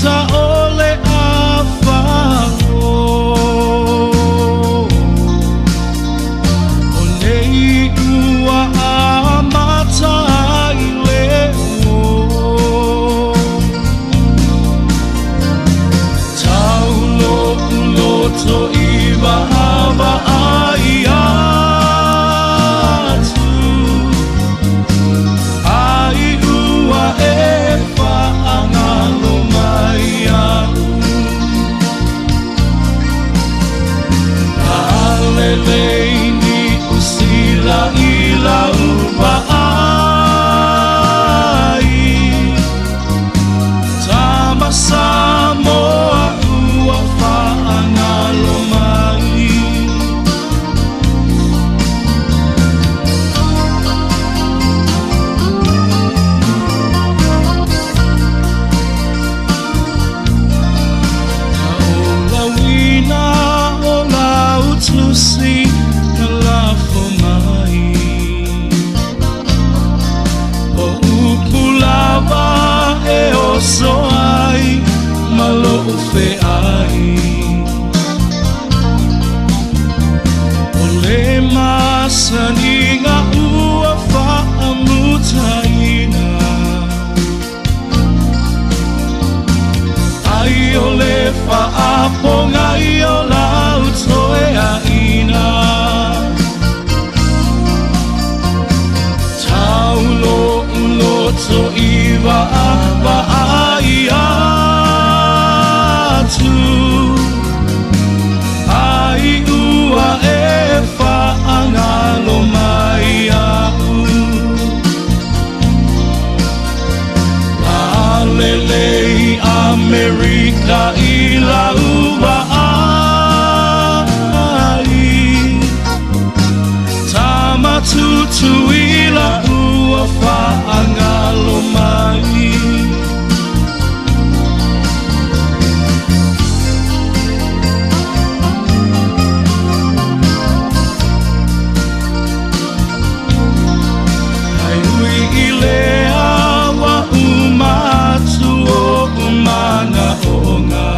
mata o le afao. O nei ua amata ai le uō. Tau lo'u loto i vaavaai atu, ai ua e faagalo mai iaʻu. Lalelei Niu Sila i lau vaai, Tama Samoa ua faagalo mai. Na olauina o lau tusi na lafo mai, O upu lava e oso ai ma lo'u feai. O le masaniga ua faamutaina, Ai o le faapogai o lau toeaina. Tau lo'u loto i vaavaai atu, ai ua e faagalo mai iaʻu. Lalelei Amerika i lau vaai, Tama Tutuila ua faagalo mai. Ae ui i lea ua uma atu o'u manaʻoga,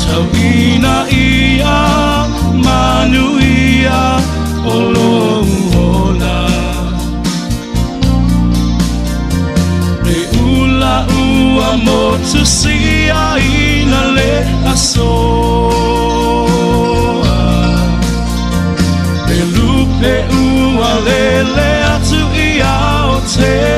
Tau ina ia manuia o lou ola. Le ula ua motu siaina le aso, Le lupe ua lele atu i Aotea.